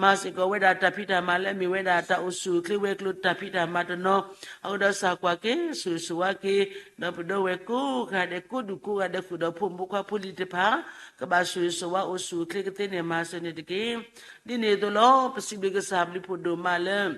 မၤစ့ၢ်ကီးဝဲဒၣ်တၢ်ဖံးတၢ်မၤလၢအမ့ၢ်ဝဲဒၣ်တၢ်အိၣ်ဆူၣ်အိၣ်ချ့ဝဲၤကျိၤတၢ်ဖံးတၢ်မၤတနီၤ, အဃိဒီးကစၢ်ကွၢ်က့ၤ ဆိၣ်ဂ့ၤဆိၣ်ဝါက့ၤ ဒီပုၢ်ဒီဝဲၢ်ကိးဂၤဒဲး ကိးဒူၣ်ကိးဂၤဒဲး ဃုာ်ဒီးဖိမုၣ်ဖိခွါဖိလံၤတဖၣ် ကဘၣ်ဆိၣ်ဂ့ၤဆိၣ်ဝါအိၣ်ဆူၣ်အိၣ်ချ့ကသ့န့ၣ် မၤစၢၤန့ၣ်တက့ၢ်. ဒ်န့ၣ်အသိးလီၤ. ပစံးဘျုးကစၢ်ဘျုးဖှိၣ်ဒိၣ်မးလၢ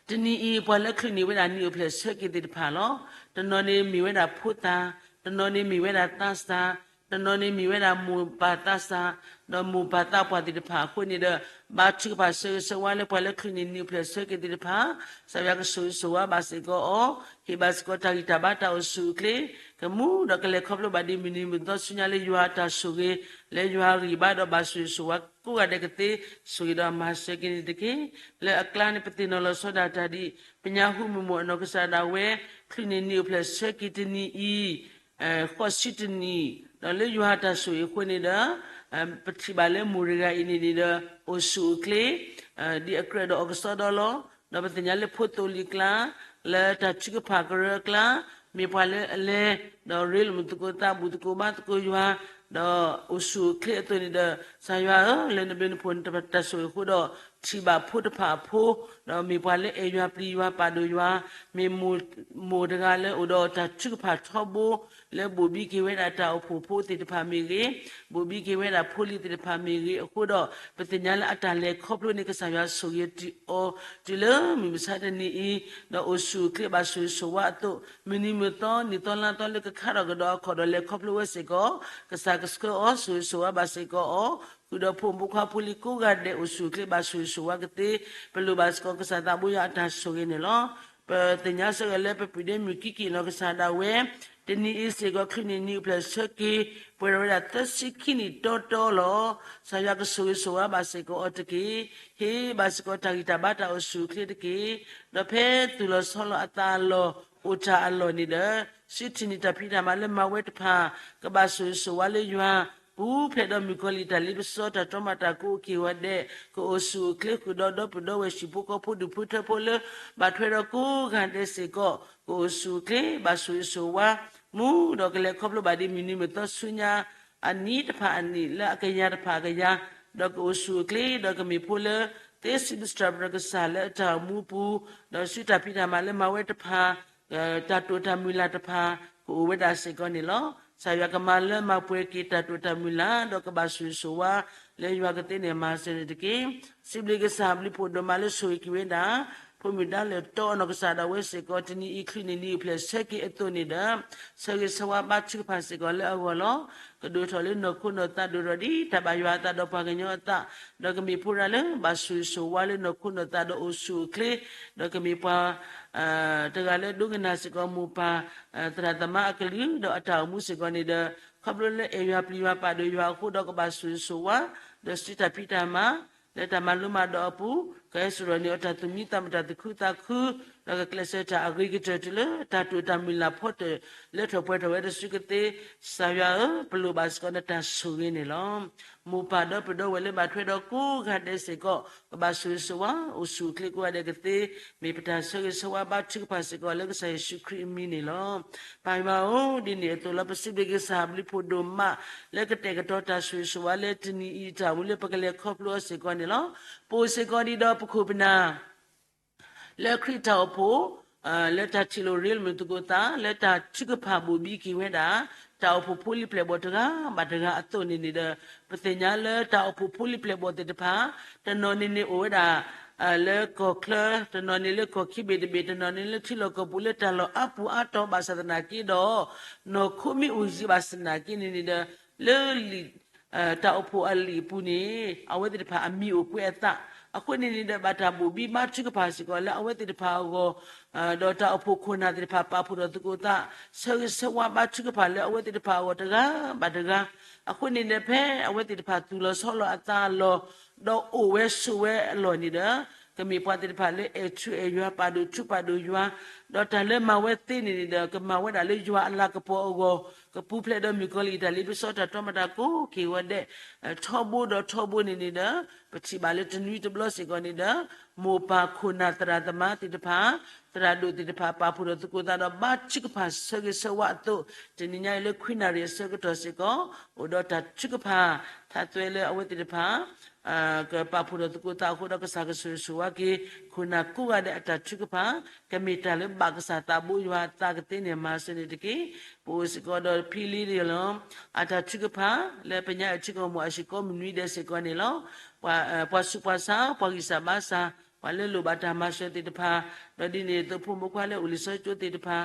တနံၤအံၤ ပှၤလၢချုးန့ၢ်ဝဲဒၣ်နံၣ်အိၣ်ဖျဲၣ်ဆၢက့ၤသ့ၣ်တဖၣ်လီၤ. တနီၤန့ၣ်မ့ၢ်ဝဲဒၣ်ဖိသၣ်, တနီၤန့ၣ်မ့ၢ်ဝဲဒၣ်သးစၢ်, တနီၤန့ၣ်မ့ၢ်ဝဲဒၣ်မိၢ်ပၢ်သးစၢ်, ဒီးမိၢ်ပၢ်သးပှၢ်သ့ၣ်တဖၣ်အဃိန့ၣ်ဒီး ဘါထုကဖၣ်ဆၢဂ့ၤဆၢဝါလၢပှၤလၢချုးန့ၢ်နံၣ်အိၣ်ဖျဲၣ်ဆၢက့ၤသ့ၣ်တဖၣ်, ကစၢ်ယွၤကဆိၣ်ဂ့ၤဆိၣ်ဝါဘၣ်စ့ၢ်ကီးအီၤ, ဟ့ၣ်ဘၣ်စ့ၢ်ကီးတၢ်ဂံၢ်တၢ်ဘါတၢ်အိၣ်ဆူၣ်အိၣ်ချ့, ကမူဒီးကလဲၤခီဖျိဘၣ်ဒံးမုၢ်နံၤမုၢ်သီဆူညါလၢယွၤအတၢ်ဆိၣ်ဂ့ၤ, လၢယွၤအဂံၢ်ဘါဒီးဘၣ်ဆိၣ်ဂ့ၤဆိၣ်ဝါကိးဂၤဒဲးကသ့, ဆိၣ်ဂ့ၤဒီးမၤစၢၤက့ၤန့ၣ်တက့ၢ်. လၢအကျါန့ၣ် ပသ့ၣ်နီၣ်လီၤဆီဒၣ်တၢ်ဒ် ပညါဟူမုၢ်မိၢ်အနီၢ်ကစၢ်ဒၣ်ဝဲ ချုးန့ၢ်နံၣ်အိၣ်ဖျဲၣ်ဆၢက့ၤတနံၤအံၤ ဃိးဆံတနံၣ်, ဒီးလၢယွၤအတၢ်ဆိၣ်ဂ့ၤအဃိန့ၣ်ဒီး ပထံၣ်ဘၣ်လၢမိၢ်တဂၤအံၤန့ၣ်န့ၣ်ဒီး အိၣ်ဆူၣ်အိၣ်ချ့ ဒ်အကြၢးဒီးအီၤကစီဒီလီၤ. ဒီးပသ့ၣ်ညါလၢဖိသိလံၤကျါ လၢတၢ်ထုကဖၣ်ကရၢအကျါ မ့ၢ်ပှၤလၢအလဲၤ ဒီးရ့လိာ်မုာ်သကိးသး ဘူၣ်သကိးဘါသကိးယွၤ ဒီးအိၣ်ဆူၣ်အိၣ်ချ့အသိးန့ၣ်ဒီး ကစၢ်ယွၤဧၢ, လၢနဘျုးနဖှိၣ်နတၢ်ဆိၣ်ဂ့ၤအဃိဒီး ထံၣ်ဘၣ်ဖိတဖၣ်အဖိ, ဒီးမ့ၢ်ပှၤလၢအဲၣ်ယွၤပျံၤယွၤပာ်ဒိၣ်ယွၤ, မ့ၢ်မိၢ်တဂၤလၢအိၣ်ဒီးတၢ်ထုကဖၣ်ထီဘိ လၢဘိၣ်ဘံက့ၤဝဲဒၣ်တၢ်အိၣ်ဖှိၣ်ဖိသ့ၣ်တဖၣ်မ့ၢ်ဂ့ၤ, ဘိၣ်ဘံက့ၤဝဲဒၣ်ဖိလံၤသ့ၣ်တဖၣ်မ့ၢ်ဂ့ၤအဃိဒီး ပသ့ၣ်ညါလၢအတၢ်လဲၤခီဖျိန့ၣ် ကစၢ်ယွၤဆိၣ်ဂ့ၤတ့ၢ်အီၤ တုၤလၢမုၢ်မဆါတနံၤအံၤ, ဒီးအိၣ်ဆူၣ်အိၣ်ချ့ဘၣ်ဆိၣ်ဂ့ၤဆိၣ်ဝါအသိး မုၢ်နံၤမုၢ်သီ နံၣ်သီလါသီလၢကခါထီၣ်ကဒီးအခီၣ်ဒီးလဲၤခီဖျိဝဲစ့ၢ်ကီး, ကစၢ်ကဆှၢအီၤ ဆိၣ်ဂ့ၤဆိၣ်ဝါဘၣ်စ့ၢ်ကီးအီၤ, ဃုာ်ဒီးဖိမုၣ်ဖိခွါဖိလံၤကိးဂၤဒဲး အိၣ်ဆူၣ်အိၣ်ချ့ဘၣ်ဆိၣ်ဂ့ၤဆိၣ်ဝါကသ့, ပလိၣ်ဘၣ်စ့ၢ်ကီးကစၢ်သးဘိယွၤအတၢ်ဆိၣ်ဂ့ၤန့ၣ်လီၤ. ပသ့ၣ်ညါစ့ၢ်ကီးလၢပပုၢ်ဒ့မုၣ်ကံကံၣ်နီၢ်ကစၢ်ဒၣ်ဝဲ တနံၤအံၤစ့ၢ်ကီး ချုးန့ၢ်နံၣ်အိၣ်ဖျဲၣ်ဆၢက့ၤ ပှဲၤဒီးဝဲဒၣ်သၢဆံခံနံၣ်တီတီလီၤ. ကစၢ်ယွၤကဆိၣ်ဂ့ၤဆိၣ်ဝါဘၣ်စ့ၢ်ကီးအီၤတက့ၢ်. ဟ့ၣ်ဘၣ်စ့ၢ်ကီးတၢ်ဂံၢ်တၢ်ဘါတၢ်အိၣ်ဆူၣ်အိၣ်ချ့တက့ၢ်. ဒီးဖဲသူၣ်လီၤဆီလီၤအသးအလီၢ် အိၣ်တၢ်အလီၢ်န့ၣ်ဒီး စုထံၣ်န့ၢ်တၢ်ဖံးတၢ်မၤလၢမၤဝဲတဖၣ် ကဘၣ်ဆိၣ်ဂ့ၤဆိၣ်ဝါလၢယွၤ ပူၤဖျဲးဒီးမုၣ်ကီၤလံၢ်တၢ်လ့ပစီတၢ်တီမၤတၢ်ကိးက့ၤဝဲဒဲး ကအိၣ်ဆူၣ်အိၣ်ချ့ဃုာ်ဒီးဒီပုၢ်ဒီဝဲၢ်ဟံၣ်ဖိဃီဖိဒူၣ်ဖိထၢဖိလၢ ဘၣ်ထွဲဒီးကိးဂၤဒဲးစ့ၢ်ကီး ကအိၣ်ဆူၣ်အိၣ်ချ့ ဘၣ်ဆိၣ်ဂ့ၤဆိၣ်ဝါ မူဒီးကလဲၤခီဖျိဘၣ်ဒံးမုၢ်နံၤမုၢ်သီဆူညါ အနံၣ်တဖၣ်အနံၣ်လၢအကယၤတဖၣ်အကယၤ, ဒီးကအိၣ်ဆူၣ်အိၣ်ချ့ ဒီးကမ့ၢ်ဖိလၢ သ့စံးဘျုးစံးထီၣ်ပတြၢၤကစၢ်လၢအတၢ်အိၣ်မူပူၤ, ဒီးဆူတၢ်ဖံးတၢ်မၤလၢမၤဝဲတဖၣ် တၢ်တိာ်တၢ်မုၢ်လၢ်တဖၣ် ကအိၣ်ဝဲဒၣ်စ့ၢ်ကီးန့ၣ်လီၤ. ကစၢ်ယွၤကမၤလၢမၤပှဲၤက့ၤတၢ်တိာ်တၢ်မုၢ်လၢ် ဒီးကဘၣ်ဆိၣ်ဂ့ၤဆိၣ်ဝါလၢယွၤကသ့န့ၣ် မၤစၢၤန့ၣ်တက့ၢ်. စံးဘျုးကစၢ်ဘျုးဖှိၣ်ဒိၣ်မးလၢဆိၣ်ဂ့ၤက့ၤဝဲဒၣ် ဖိမုၣ်ဒါလၢတီအနီၢ်ကစၢ်ဒၣ်ဝဲစ့ၢ်ကီး တနံၤအံၤချုးန့ၣ်နံၤအံၤဖျဲၣ်ဆၢက့ၤအသိးန့ၣ်ဒီး ဆၢဂ့ၤဆၢဝါဘါထုကဖၣ်စ့ၢ်ကီးလၢအဂီၢ်လီၤ. ကဒိၣ်ထီၣ်လၢနီၢ်ခိနီၢ်သးဒိၣ်ထီၣ်ဒ်တၢ်ဘၣ်ယွၤအသးဒီးပှၤကညီအသး, ဒီးကမ့ၢ်ဖိရၤလၢဘၣ်ဆိၣ်ဂ့ၤဆိၣ်ဝါလၢနီၢ်ခိနီၢ်သးဒီးအိၣ်ဆူၣ်အိၣ်ချ့, ဒီးကမ့ၢ်ပှၤ တဂၤလၢဒိကနၣ်စ့ၢ်ကီးမိၢ်ပၢ် သရၣ်သမါအကလုၢ်ဒီးအတၢ်အိၣ်မူစ့ၢ်ကီးန့ၣ်ဒီး ခီဖျိလၢအဲၣ်ယွၤပျံၤယွၤပာ်ဒိၣ်ယွၤအဃိဒီးကဘၣ်ဆိၣ်ဂ့ၤဆိၣ်ဝါ ဒီးစံးတၢ်ဖံးတၢ်မၤ လၢတၢ်မၤလိမၤဒိးအပူၤ ကဟဲစိာ်ထီၣ်န့ၢ်အီၤတၢ်သူၣ်မံသးမုာ်တၢ်သူၣ်ခုသးခု ဒီးကကျဲးစၢးတၢ်အဂ့ၤကတၢၢ်တုၤလၢတၢ်တိာ်တၢ်မုၢ်လၢ်ဖီတၢၣ်လၢထီၣ်ပှဲၤထီၣ်ဝဲတစုကသ့. ကစၢ်ယွၤဧၢ, ပလိၣ်ဘၣ်စ့ၢ်ကီးနတၢ်ဆိၣ်ဂ့ၤန့ၣ်လီၤ. မိၢ်ပၢ်ဒီပုၢ်ဒီဝဲၢ်လၢဘၣ်ထွဲဒီးကိးဂၤဒဲးစ့ၢ်ကီး ကဘၣ်ဆိၣ်ဂ့ၤဆိၣ်ဝါ အိၣ်ဆူၣ်အိၣ်ချ့ကိးဂၤဒဲးကသ့, မ့ၢ်ပတၢ်ဆၢဂ့ၤဆၢဝါဘါထုကဖၣ်စ့ၢ်ကီးလၢကစၢ်ယ့ၣ်ၡူးခရံာ်အမံၤန့ၣ်လီၤ. ပၢ်ယွၤဧၢ, ဒ်န့ၣ်အသိးလီၤ ပစံးဘျုးက့ၤကစၢ်ဘျုးဖှိၣ်ဒိၣ်မး လၢကတဲာ်ကတီၤတၢ်ဆိၣ်ဂ့ၤဆိၣ်ဝါလၢတနံၤအံၤတၢ်မူလၢပကလဲၤခီဖျိအီၤစ့ၢ်ကီးန့ၣ်လီၤ. ပအိၣ်စ့ၢ်ကီးဒံးဒီးပခိၣ်ပနၢ် လၢခရံာ်တၢ်အိၣ်ဖှိၣ် လၢတၢ်ထံၣ်လိာ်ရ့လိာ်မုာ်သကိးသး လၢတၢ်ထုကဖၣ်ဘိၣ်ဘံက့ၤဝဲဒၣ် တၢ်အိၣ်ဖှိၣ်ဖိလံၤပျဲၢ်ဘီၣ်တဂၤဘၣ်တဂၤအသိးန့ၣ်န့ၣ်ဒီး ပသ့ၣ်ညါလၢတၢ်အိၣ်ဖှိၣ်ဖိလံၤပျဲၢ်ဘီၣ်သ့ၣ်တဖၣ် တနီၤန့ၣ်န့ၣ်အိၣ်ဝဲဒၣ် လၢကီၢ်ချၢ, တနီၤန့ၣ်လၢကီၢ်ခံဘ့ၣ်တဘ့ၣ်, တနီၤန့ၣ်လၢထံလီၢ်ကီၢ်ပူၤ လၢတၢ်လီၢ်အါပူၤအါတီၤဘၣ်ဆၣ်သနာ်က့ဒီး နီၢ်ခိမ့ၢ်အိၣ်ယံၤဘၣ်ဆၣ်သနာ်က့န့ၣ်န့ၣ်ဒီး လၢလံာ် တၢ်အိၣ်ဖှိၣ်အလံာ်အပူၤန့ၣ် အဝဲသ့ၣ်တဖၣ်အမံၤအိၣ်ကွဲးအသး, အဃိန့ၣ်န့ၣ်ဒီး ဘၣ်တၢ်ဘိၣ်ဘံဘါထုကဖၣ်စ့ၢ်ကီးလၢအဝဲသ့ၣ်တဖၣ်အဂီၢ် ဒီးတၢ်အိၣ်ဖှိၣ်ခိၣ်နၢ်သ့ၣ်တဖၣ်ပာ်ဖှိၣ်ထီၣ်သကိးသး, ဆၢဂ့ၤဆၢဝါဘါထုကဖၣ်လၢအဝဲသ့ၣ်တဖၣ်အဂီၢ်တဂၤဘၣ်တဂၤ, အဃိန့ၣ်ဒီး ဖဲအဝဲသ့ၣ်တဖၣ်သူၣ်လီၤဆီလီၤအသးအလီၢ် ဒီးအိၣ်ဝဲဆိးဝဲအလီၢ်န့ၣ်ဒီး ကမ့ၢ်ပှၤသ့ၣ်တဖၣ်လၢအဲၣ်ထူအဲၣ်ယွၤ ပာ်ဒိၣ်ထူပာ်ဒိၣ်ယွၤ, ဒီးတၢ်လၢမၤဝဲသ့န့ၣ်န့ၣ်ဒီး ကမၤဝဲဒၣ်လၢယွၤအလၤကပီၤအဂီၢ်, ကပူၤဖျဲးဒီးမုၣ်ကီၤလံၢ်တၢ်လ့ပစီတၢ်တီမတၤကိးက့ၤဝဲဒဲး ထီဘိဒီးထီဘိန့ၣ်န့ၣ်ဒီး ပထံၣ်ဘၣ်လၢတနွံတဘျီစ့ၢ်ကီးန့ၣ်ဒီး မိၢ်ပၢ်ခိၣ်နၢ်သရၣ်သမါသ့ၣ်တဖၣ် သရၣ်ဒိၣ်သ့ၣ်တဖၣ် ပာ်ဖှိၣ်ထီၣ်သကိးသးဒီးဘါထုကဖၣ်ဆၢဂ့ၤဆၢဝါအသိး, တနံၤညါအံၤလၢခွံနၣ်ရံၣ်အဆၢကတီၢ်စ့ၢ်ကီး အိၣ်ဒီးတၢ်ထုကဖၣ် ထးသွဲလၢအဝဲသ့ၣ်တဖၣ် ကပာ်ဖှိၣ်ထီၣ်သကိးသးအဃိဒီး ကစၢ်ကဆိၣ်ဂ့ၤဆိၣ်ဝါက့ၤ ခိၣ်နၢ်ကိးဂၤဒဲးအတၢ်ထုကဖၣ်, ကမ့ၢ်တၢ်လၢဘၣ်ကစၢ်သးဘိယွၤအသးကသ့န့ၣ် မၤစၢၤန့ၣ်တက့ၢ်. ပအိၣ်စ့ၢ်ကီးဒီးဖံလံဒလီၤ အတၢ်ထုကဖၣ် လၢပညါအထံကီၢ်မိၢ်အဟံၣ်ကိးမုၢ်နွံဒဲးစ့ၢ်ကီးန့ၣ်လီၤ. ပှၤဆူးပှၤဆါ ပှၤဂံၢ်စၢ်ဘါစၢ် ပှၤလၢလိၣ်ဘၣ်တၢ်မၤစၢၤသ့ၣ်တဖၣ်, ဒီးဒ်န့ၣ်အသိးဖိမုၣ်ဖိခွါလၢအိၣ်လံာ်စီဆှံကၠိသ့ၣ်တဖၣ်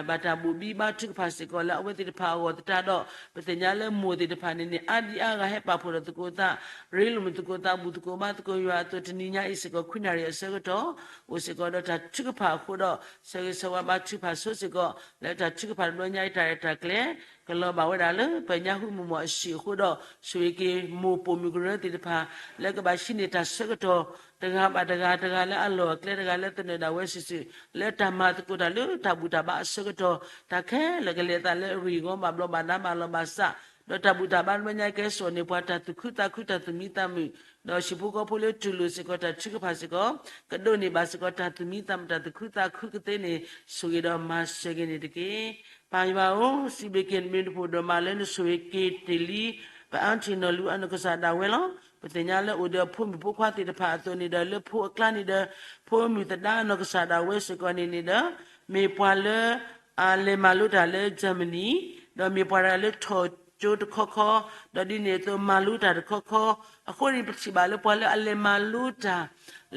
ဘၣ်တၢ်ဘိၣ်ဘံဘါထုကဖၣ်စ့ၢ်ကီးလၢအဝဲသ့ၣ်တဖၣ်အဂီၢ်သတးဒီး ပသ့ၣ်ညါလၢမိၢ်သ့ၣ်တဖၣ်န့ၣ်န့ၣ် အါဒံအါဂၤဟဲပာ်ဖှိၣ်ထီၣ်သကိးသး ရ့လိာ်မုာ်သကိးသး ဘူၣ်သကိးဘါသကိးယွၤအသိး တနံၤညါအံၤစ့ၢ်ကီး ခွံနၣ်ရံၣ်အဆၢကတီၢ် အိၣ်စ့ၢ်ကီးဒီးတၢ်ထုကဖၣ်အဃိဒီး ဆၢဂ့ၤဆၢဝါဘါထုကဖၣ်ဆိစ့ၢ်ကီး လၢတၢ်ထုကဖၣ်တဘျီညါအံၤ တၢ်ရဲၣ်တၢ်ကျဲၤ ကလီၤဘၣ်ဝဲဒၣ်လၢပညါဟူမုၢ်မီၢ်အဟံၣ်အဃိဒီး ဆိၣ်ဂ့ၤက့ၤမိၢ်ပိာ်မုၣ်ကရၢသ့ၣ်တဖၣ် လၢကဘၣ်ဟံးန့ၢ်တၢ်ဆၢကတီၢ် တဂၤဘၣ်တဂၤ တဂၤလၢအလီၢ်အကျဲ တဂၤလၢသနၢၣ်ဒၣ်ဝဲစုာ်စုာ် လၢတၢ်မၤသကိးတၢ်လၢတၢ်ဘူၣ်တၢ်ဘါအဆၢကတီၢ် တၢ်ခဲလၢာ်ကလဲၤအသးလၢအဂ့ၢ်အဂီၢ် ဘၣ်ဘျီးဘၣ်ဒါ ဘၣ်လီၤဘၣ်စး ဒီးတၢ်ဘူၣ်တၢ်ဘါတဘျီညါအံၤ ကဲစိာ်န့ၢ်ပှၤတၢ်သူၣ်ခုသးခု တၢ်သူၣ်မံသးမုာ် ဒီးဟံၣ်ဖိဃီဖိလၢတူၢ်လိာ်စ့ၢ်ကီးတၢ်ထုကဖၣ်စ့ၢ်ကီး ကဒိးန့ၢ်ဘၣ်စ့ၢ်ကီးတၢ်သူၣ်မံသးမုာ် တၢ်သူၣ်ခုသးခုကသ့န့ၣ် ဆိၣ်ဂ့ၤဒီးမၤစၢၤက့ၤန့ၣ်တက့ၢ်. ပၢ်ယွၤဧၢ, စံးဘျုးက့ၤနမ့ၢ်တဖှိၣ်ဒိၣ်မးလၢနဆိၣ်ဂ့ၤက့ၤတ့ၢ်လံ ပအါထံၣ်နီၢ်လူၤအနီၢ်ကစၢ်ဒၣ်ဝဲလီၤ. ပသ့ၣ်ညါလၢအိၣ်ဒီးဖိမုၣ်ဖိခွါသ့ၣ်တဖၣ်အသိးန့ၣ်ဒီး လၢဖိအကျါန့ၣ်ဒီး ဖိမုၣ်သဒါအနီၢ်ကစၢ်ဒၣ်ဝဲစ့ၢ်ကီးန့ၣ်န့ၣ်ဒီး မ့ၢ်ပှၤလၢ အလဲၤမၤလိတၢ်လၢ Germany ဒီးမ့ၢ်ပှၤတဂၤလၢထီၣ်ကၠိတခီခီ, ဒီးဒ်န့ၣ်အသိးမၤလိတၢ်တခီခီ, အဃိန့ၣ် ပထံၣ်ဘၣ်လၢပှၤလၢအလဲၤမၤလိတၢ်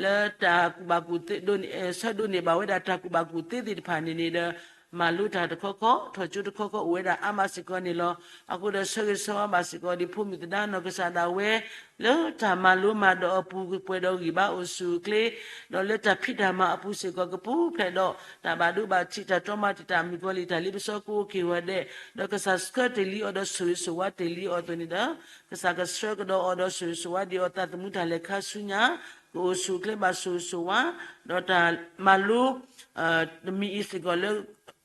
လၢတၢ်ကူၣ်ဘၣ်ကူၣ်သ့ ဆၢဒိးန့ၢ်ဘၣ်ဝဲဒၣ်တၢ်ကူၣ်ဘၣ်ကူၣ်သ့သ့ၣ်တဖၣ်န့ၣ်န့ၣ်ဒီး မၤလိတၢ်တခီခီ ထီၣ်ကၠိတခီခီအိၣ်ဝဲဒၣ်အါမးစ့ၢ်ကီးန့ၣ်လီၤ. အဃိဒီးဆၢဂ့ၤဆၢဝါဘၣ်စ့ၢ်ကီးဒ်ဖိမုၣ်သဒါနီၢ်ကစၢ်ဒၣ်ဝဲ လၢတၢ်မၤလိမၤဒိးအပူၤ ပှဲၤဒီးဂံၢ်ဘါအိၣ်ဆူၣ်အိၣ်ချ့ ဒီးလၢတၢ်ဖံးတၢ်မၤအပူၤစ့ၢ်ကီး ကပူၤဖျဲးဒီး တၢ်ဘၣ်ဒိဘၣ်ထံး တၢ်တီမၤတံာ်တာ် မုၣ်ကီၤလံၢ်တၢ်လ့ပစီကိးက့ၤဝဲဒဲး, ဒီးကစၢ်ဆှၢတ့ၢ်လံအီၤ ဒီးဆိၣ်ဂ့ၤဆိၣ်ဝါတ့ၢ်လံအီၤအသိးန့ၣ်ဒီး ကစၢ်ကဆှၢကဒီးအီၤ ဒီးဆိၣ်ဂ့ၤဆိၣ်ဝါဒံးအီၤ သးသမူတၢ်လဲၤခါဆူညါ ကအိၣ်ဆူၣ်အိၣ်ချ့ဘၣ်ဆိၣ်ဂ့ၤဆိၣ်ဝါ, ဒီးတၢ်မၤလိ တမံၤအံၤစ့ၢ်ကီးလၢ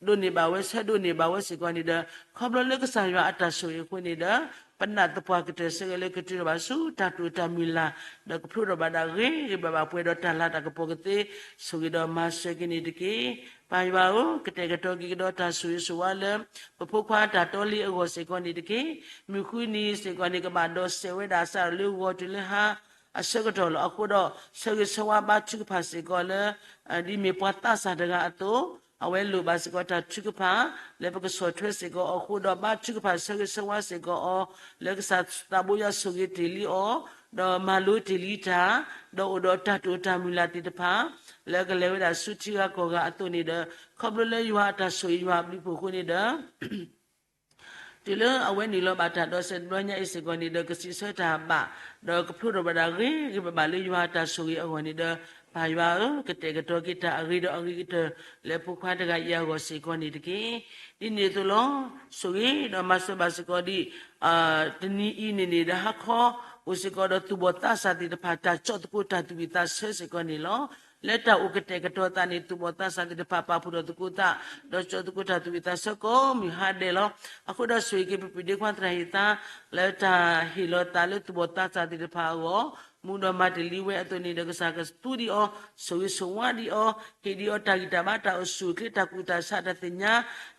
ဒိးန့ၢ်ဘၣ်ဝဲ ဆၢဒိးန့ၢ်ဘၣ်ဝဲစ့ၢ်ကီးန့ၣ်ဒီး ခီဖျိလၢကစၢ်ယွၤအတၢ်ဆိၣ်ဂ့ၤအဃိန့ၣ်ဒီး ပနၢ်သပှၢ်ကတၢၢ်ဆၢက့ၤလၢကတုၤထီၣ်ဘၣ်ဆူတၢ်တိာ်တၢ်မုၢ်လၢ် ဒီးကဖျိထီၣ်ဘၣ်ဒၣ်ဂ့ၤဂ့ၤဘၣ်ဘၣ်ပှဲၤဒီးတၢ်လၤတၢ်ကပီၤကသ့ ဆိၣ်ဂ့ၤဒီးမၤစၢၤက့ၤန့ၣ်တက့ၢ်. ပၢ်ယွၤဧၢ, ကတဲာ်ကတီၤက့ၤကဒီးတၢ်ဆိၣ်ဂ့ၤဆိၣ်ဝါလၢ ပဖိခွါတၢ်တီလံအဂီၢ်စ့ၢ်ကီးန့ၣ်တက့ၢ်. မုၢ်ဃုနံၤစ့ၢ်ကီးန့ၣ် ကဘၣ်ဒီးစဲးဝဲဒၣ်စးထီၣ်လၢဂီၤတုၤလၢဟါ အဆၢကတီၢ်လီၤ. အဃိဒီး ဆၢဂ့ၤဆၢဝါဘါထုကဖၣ်စ့ၢ်ကီးလၢ ဒ်မ့ၢ်ပှၤသးစၢ်တဂၤအသိး အဝဲလိၣ်ဘၣ်စ့ၢ်ကီးတၢ်ထုကဖၣ် လၢပကဆီၣ်ထွဲစ့ၢ်ကီးအီၤအဃိဒီး ဘၣ်ထုကဖၣ်ဆၢဂ့ၤဆၢဝါစ့ၢ်ကီးအီၤ လၢကစၢ်သးဘိယွၤဆိၣ်ဂ့ၤတ့ၢ်လံအီၤ ဒီးမၤလိတ့ၢ်လံတၢ် ဒီးအိၣ်ဒီးတၢ်တိာ်တၢ်မုၢ်လၢ်သ့ၣ်တဖၣ် လၢကလဲၤဝဲဒၣ်ဆူထံဂၤကီၢ်ဂၤအသိးန့ၣ်ဒီး ခီဖျိလၢယွၤအတၢ်ဆိၣ်ဂ့ၤယွၤအဘျုးအဖှိၣ်အဃိန့ၣ်ဒီး တုၤလၢအဝဲနုာ်လီၤဘၣ်တၢ်ဒီးစဲးတဘျီညါအံၤစ့ၢ်ကီးန့ၣ်ဒီး ကစံးဆၢတၢ်ဘၣ် ဒီးကဖျိထီၣ်ဘၣ်ဒၣ်ဂ့ၤဂ့ၤဘၣ်ဘၣ်လၢယွၤအတၢ်ဆိၣ်ဂ့ၤအဂီၢ်န့ၣ်ဒီး ပၢ်ယွၤဧၢ, ကတဲာ်ကတီၤက့ၤတၢ်အဂ့ၤဒီးအဂ့ၤကတၢၢ် လၢဖိခွါတဂၤအံၤအဂီၢ်စ့ၢ်ကီးန့ၣ်တက့ၢ်. ဒ်န့ၣ်အသိးလီၤ. ဆိၣ်ဂ့ၤဒီးမၤစၢၤဘၣ်စ့ၢ်ကီးဒံး တနံၤအံၤန့ၣ်န့ၣ်ဒီး ဟါခီ အိၣ်စ့ၢ်ကီးဒီးသူၣ်ဘီၣ်သးစၢ်သ့ၣ်တဖၣ် တၢ်ကၠီၣ်သကိးတၢ်သူၣ်ဝံၣ်သးဆၢစ့ၢ်ကီးန့ၣ်လီၤ. လၢတၢ်အိၣ်ကတဲာ်ကတီၤသးန့ၣ် သူၣ်ဘီၣ်သးစၢ်သ့ၣ်တဖၣ် ပာ်ဖှိၣ်ထီၣ်သကိးသး ဒီးကၠီၣ်သကိးတၢ်သူၣ်ဝံၣ်သးဆၢကိးမုၢ်ဟါဒဲးလီၤ. အဃိဒီးဆိၣ်ဂ့ၤက့ၤပပှၤဒ့ခွါသရၣ်ဟ့ၣ်သါ လၢတၢ်ဟ့ၣ်လီၤသးလၢသူၣ်ဘီၣ်သးစၢ်သ့ၣ်တဖၣ်အဂီၢ် မူဒီးမၤတ့ၢ်လံဝဲအသိးန့ၣ်ဒီး ကစၢ်ကသူဒံးအီၤ, ဆိၣ်ဂ့ၤဆိၣ်ဝါဒံးအီၤ, ဟ့ၣ်ဒံးအီၤတၢ်ဂံၢ်တၢ်ဘါတၢ်အိၣ်ဆူၣ်အိၣ်ချ့ တၢ်ကူၣ်တၢ်ဆးတၢ်သ့ၣ်ညါ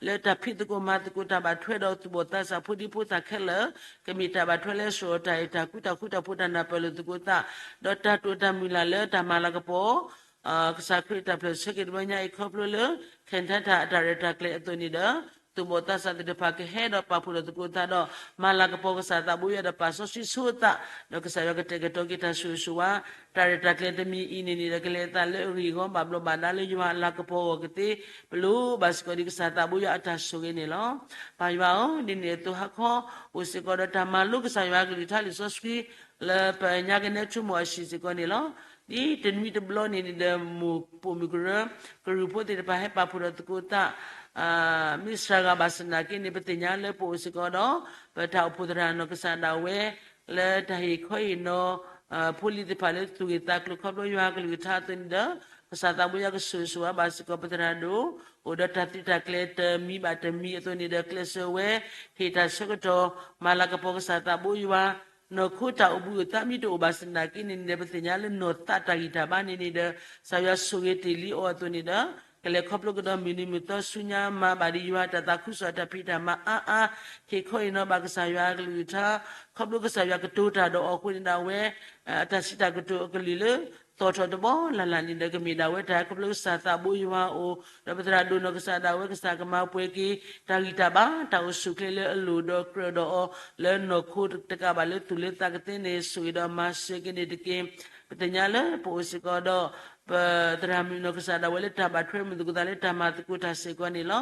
လၢတၢ်ဖံးသကိးမၤသကိးတၢ်ဘၣ်ထွဲဒီးသူၣ်ဘီၣ်သးစၢ်ဖိဒံဖိသၣ်ခဲလၢာ် ကမ့ၢ်တၢ်ဘၣ်ထွဲလၢစိၤအတၢ်အဲၣ်တၢ်ကွံ တၢ်ဃူတၢ်ဖိး တၢ်နၢ်ပၢၢ်လိာ်သကိးသး ဒီးတၢ်တိာ်တၢ်မုၢ်လၢ်လၢတၢ်မၤလၤကပီၤ ကစၢ်ခရံာ်တၢ်ဖျၢၣ်ဆၢက့ၤတဘျီညါအံၤ ခီဖျိလၢ ခဲၣ်ထါတၢ်အတၢ်ရဲၣ်တၢ်ကျဲၤအသိးန့ၣ်ဒီး သူၣ်ဘီၣ်သးစၢ်သ့ၣ်တဖၣ်ကဟဲဒီးပာ်ဖှိၣ်ဒီးသကိးသးဒီး မၤလၤကပီၤကစၢ်သးဘိယွၤဒီးပာ်စီဆှံဆိသး ဒီးကစၢ်ယွၤကတဲာ်ကတီၤက့ၤတၢ်ဆိၣ်ဂ့ၤဆိၣ်ဝါ တၢ်ရဲၣ်တၢ်ကျဲၤတမံၤအံၤန့ၣ်န့ၣ်ဒီး ကလဲၤအသးလၢအဂံၢ်အဂီၢ် ဘၣ်ဘျီးဘၣ်ဒါလၢယွၤအလၤကပီၤအဂီၢ်ကသ့ ပလိၣ်ဘၣ်စ့ၢ်ကီးဒံးကစၢ်သးဘိယွၤအတၢ်ဆိၣ်ဂ့ၤန့ၣ်လီၤ. ပၢ်ယွၤဧၢ, ဒ်န့ၣ်အသိးဟါခီ အိၣ်စ့ၢ်ကီးဒီးတၢ်မၤလိကစၢ်ယွၤအကလုၢ်ကထါလံာ်စီဆှံ လၢပညါကနဲထူမိၣ်အဆံးစ့ၢ်ကီးန့ၣ်လီၤ. ဒ်တနွံတဘျီန့ၣ်န့ၣ်ဒီး မိၢ်ပိာ်မုၣ်ကရၢ ကရူၢ်ဖိသ့ၣ်တဖၣ်ဟဲပာ်ဖှိၣ်ဒီးသကိးသး မ့ၢ်စှၤဂၤဘၣ်ဆၣ်သနာ်က့န့ၣ် ပသ့ၣ်ညါလၢပအိၣ်စ့ၢ်ကီးဒီး ပတၢ်အိၣ်ဖှိၣ်သရၣ်နီၢ်ကစၢ်ဒၣ်ဝဲ လၢတၢ်ဟ့ၣ်ခီဟ့ၣ်နီၤ ဖိလံၤသ့ၣ်တဖၣ်လၢသူၣ်ဂ့ၤသးကျိၤခီဖျိယွၤအကလုၢ်ကထါအသိးန့ၣ်ဒီး ကစၢ်သးဘိယွၤကဆိၣ်ဂ့ၤဆိၣ်ဝါဘၣ်စ့ၢ်ကီးပသရၣ်ဒိၣ် အိၣ်ဒီးတၢ်သုးတၢ်ကျဲၤတမံၤဘၣ်တမံၤအသိးန့ၣ်ဒီး ကျဲးစၢးဝဲ ဟ့ၣ်တၢ်ဆၢကတီၢ် မၤလၤကပီၤကစၢ်သးဘိယွၤ နီၢ်ခိတၢ်အိၣ်ဘှံးအိၣ်သါမ့ၢ်တအိၣ်ဘၣ်ဆၣ်သနာ်က့န့ၣ်န့ၣ် ပသ့ၣ်ညါလၢနီၢ်သးတၢ်ဂံၢ်တၢ်ဘါန့ၣ်န့ၣ်ဒီး ကစၢ်ယွၤဆိၣ်ဂ့ၤတ့ၢ်လံအီၤအသိးန့ၣ်ဒီး ကလဲၤခီဖျိကဒီးမုၢ်နံၤမုၢ်သီဆူညါ မၤဘၣ်ဒံးယွၤတၢ်သးခုကစီၣ်တၢ်ဖံးတၢ်မၤအါအါ ဟ့ၣ်ခီဟ့ၣ်နီၤဘၣ်ကစၢ်ယွၤအကလုၢ်ကထါ ခီဖျိကစၢ်ယွၤကတိၤတၢ်ဒီးအီၤအဃိန့ၣ်ဒၣ်ဝဲ အတၢ်စံးတၢ်ကတိၤအကလုၢ်လၢ သီၣ်ထီၣ်တဘီလၢ်လၢ်န့ၣ်ဒီး ကမ့ၢ်ဒၣ်ဝဲတၢ်ခီဖျိကစၢ်သးဘိယွၤအအိၣ် ဒီးပသရၣ်ဒိၣ်နီၢ်ကစၢ်ဒၣ်ဝဲကစၢ်ကမၤပှဲၤက့ၤ တၢ်ဂံၢ်တၢ်ဘါ တၢ်အိၣ်ဆူၣ်အိၣ်ချ့လၢအလိၣ်ဒီးကြၢးဒီးအီၤ လၢနီၢ်ခိတကးဘၣ်လၢသူၣ်လၢသးကသ့န့ၣ် ဆိၣ်ဂ့ၤဒီးမၤစၢၤက့ၤန့ၣ်တက့ၢ်. ပသ့ၣ်ညါလၢပအိၣ်စ့ၢ်ကီးဒီး ပသရၣ်မုၣ်နီၢ်ကစၢ်ဒၣ်ဝဲလၢတၢ်ဘၣ်ထွဲမုၢ်သကိးသးလၢတၢ်မၤသကိးတၢ်စ့ၢ်ကီးန့ၣ်လီၤ.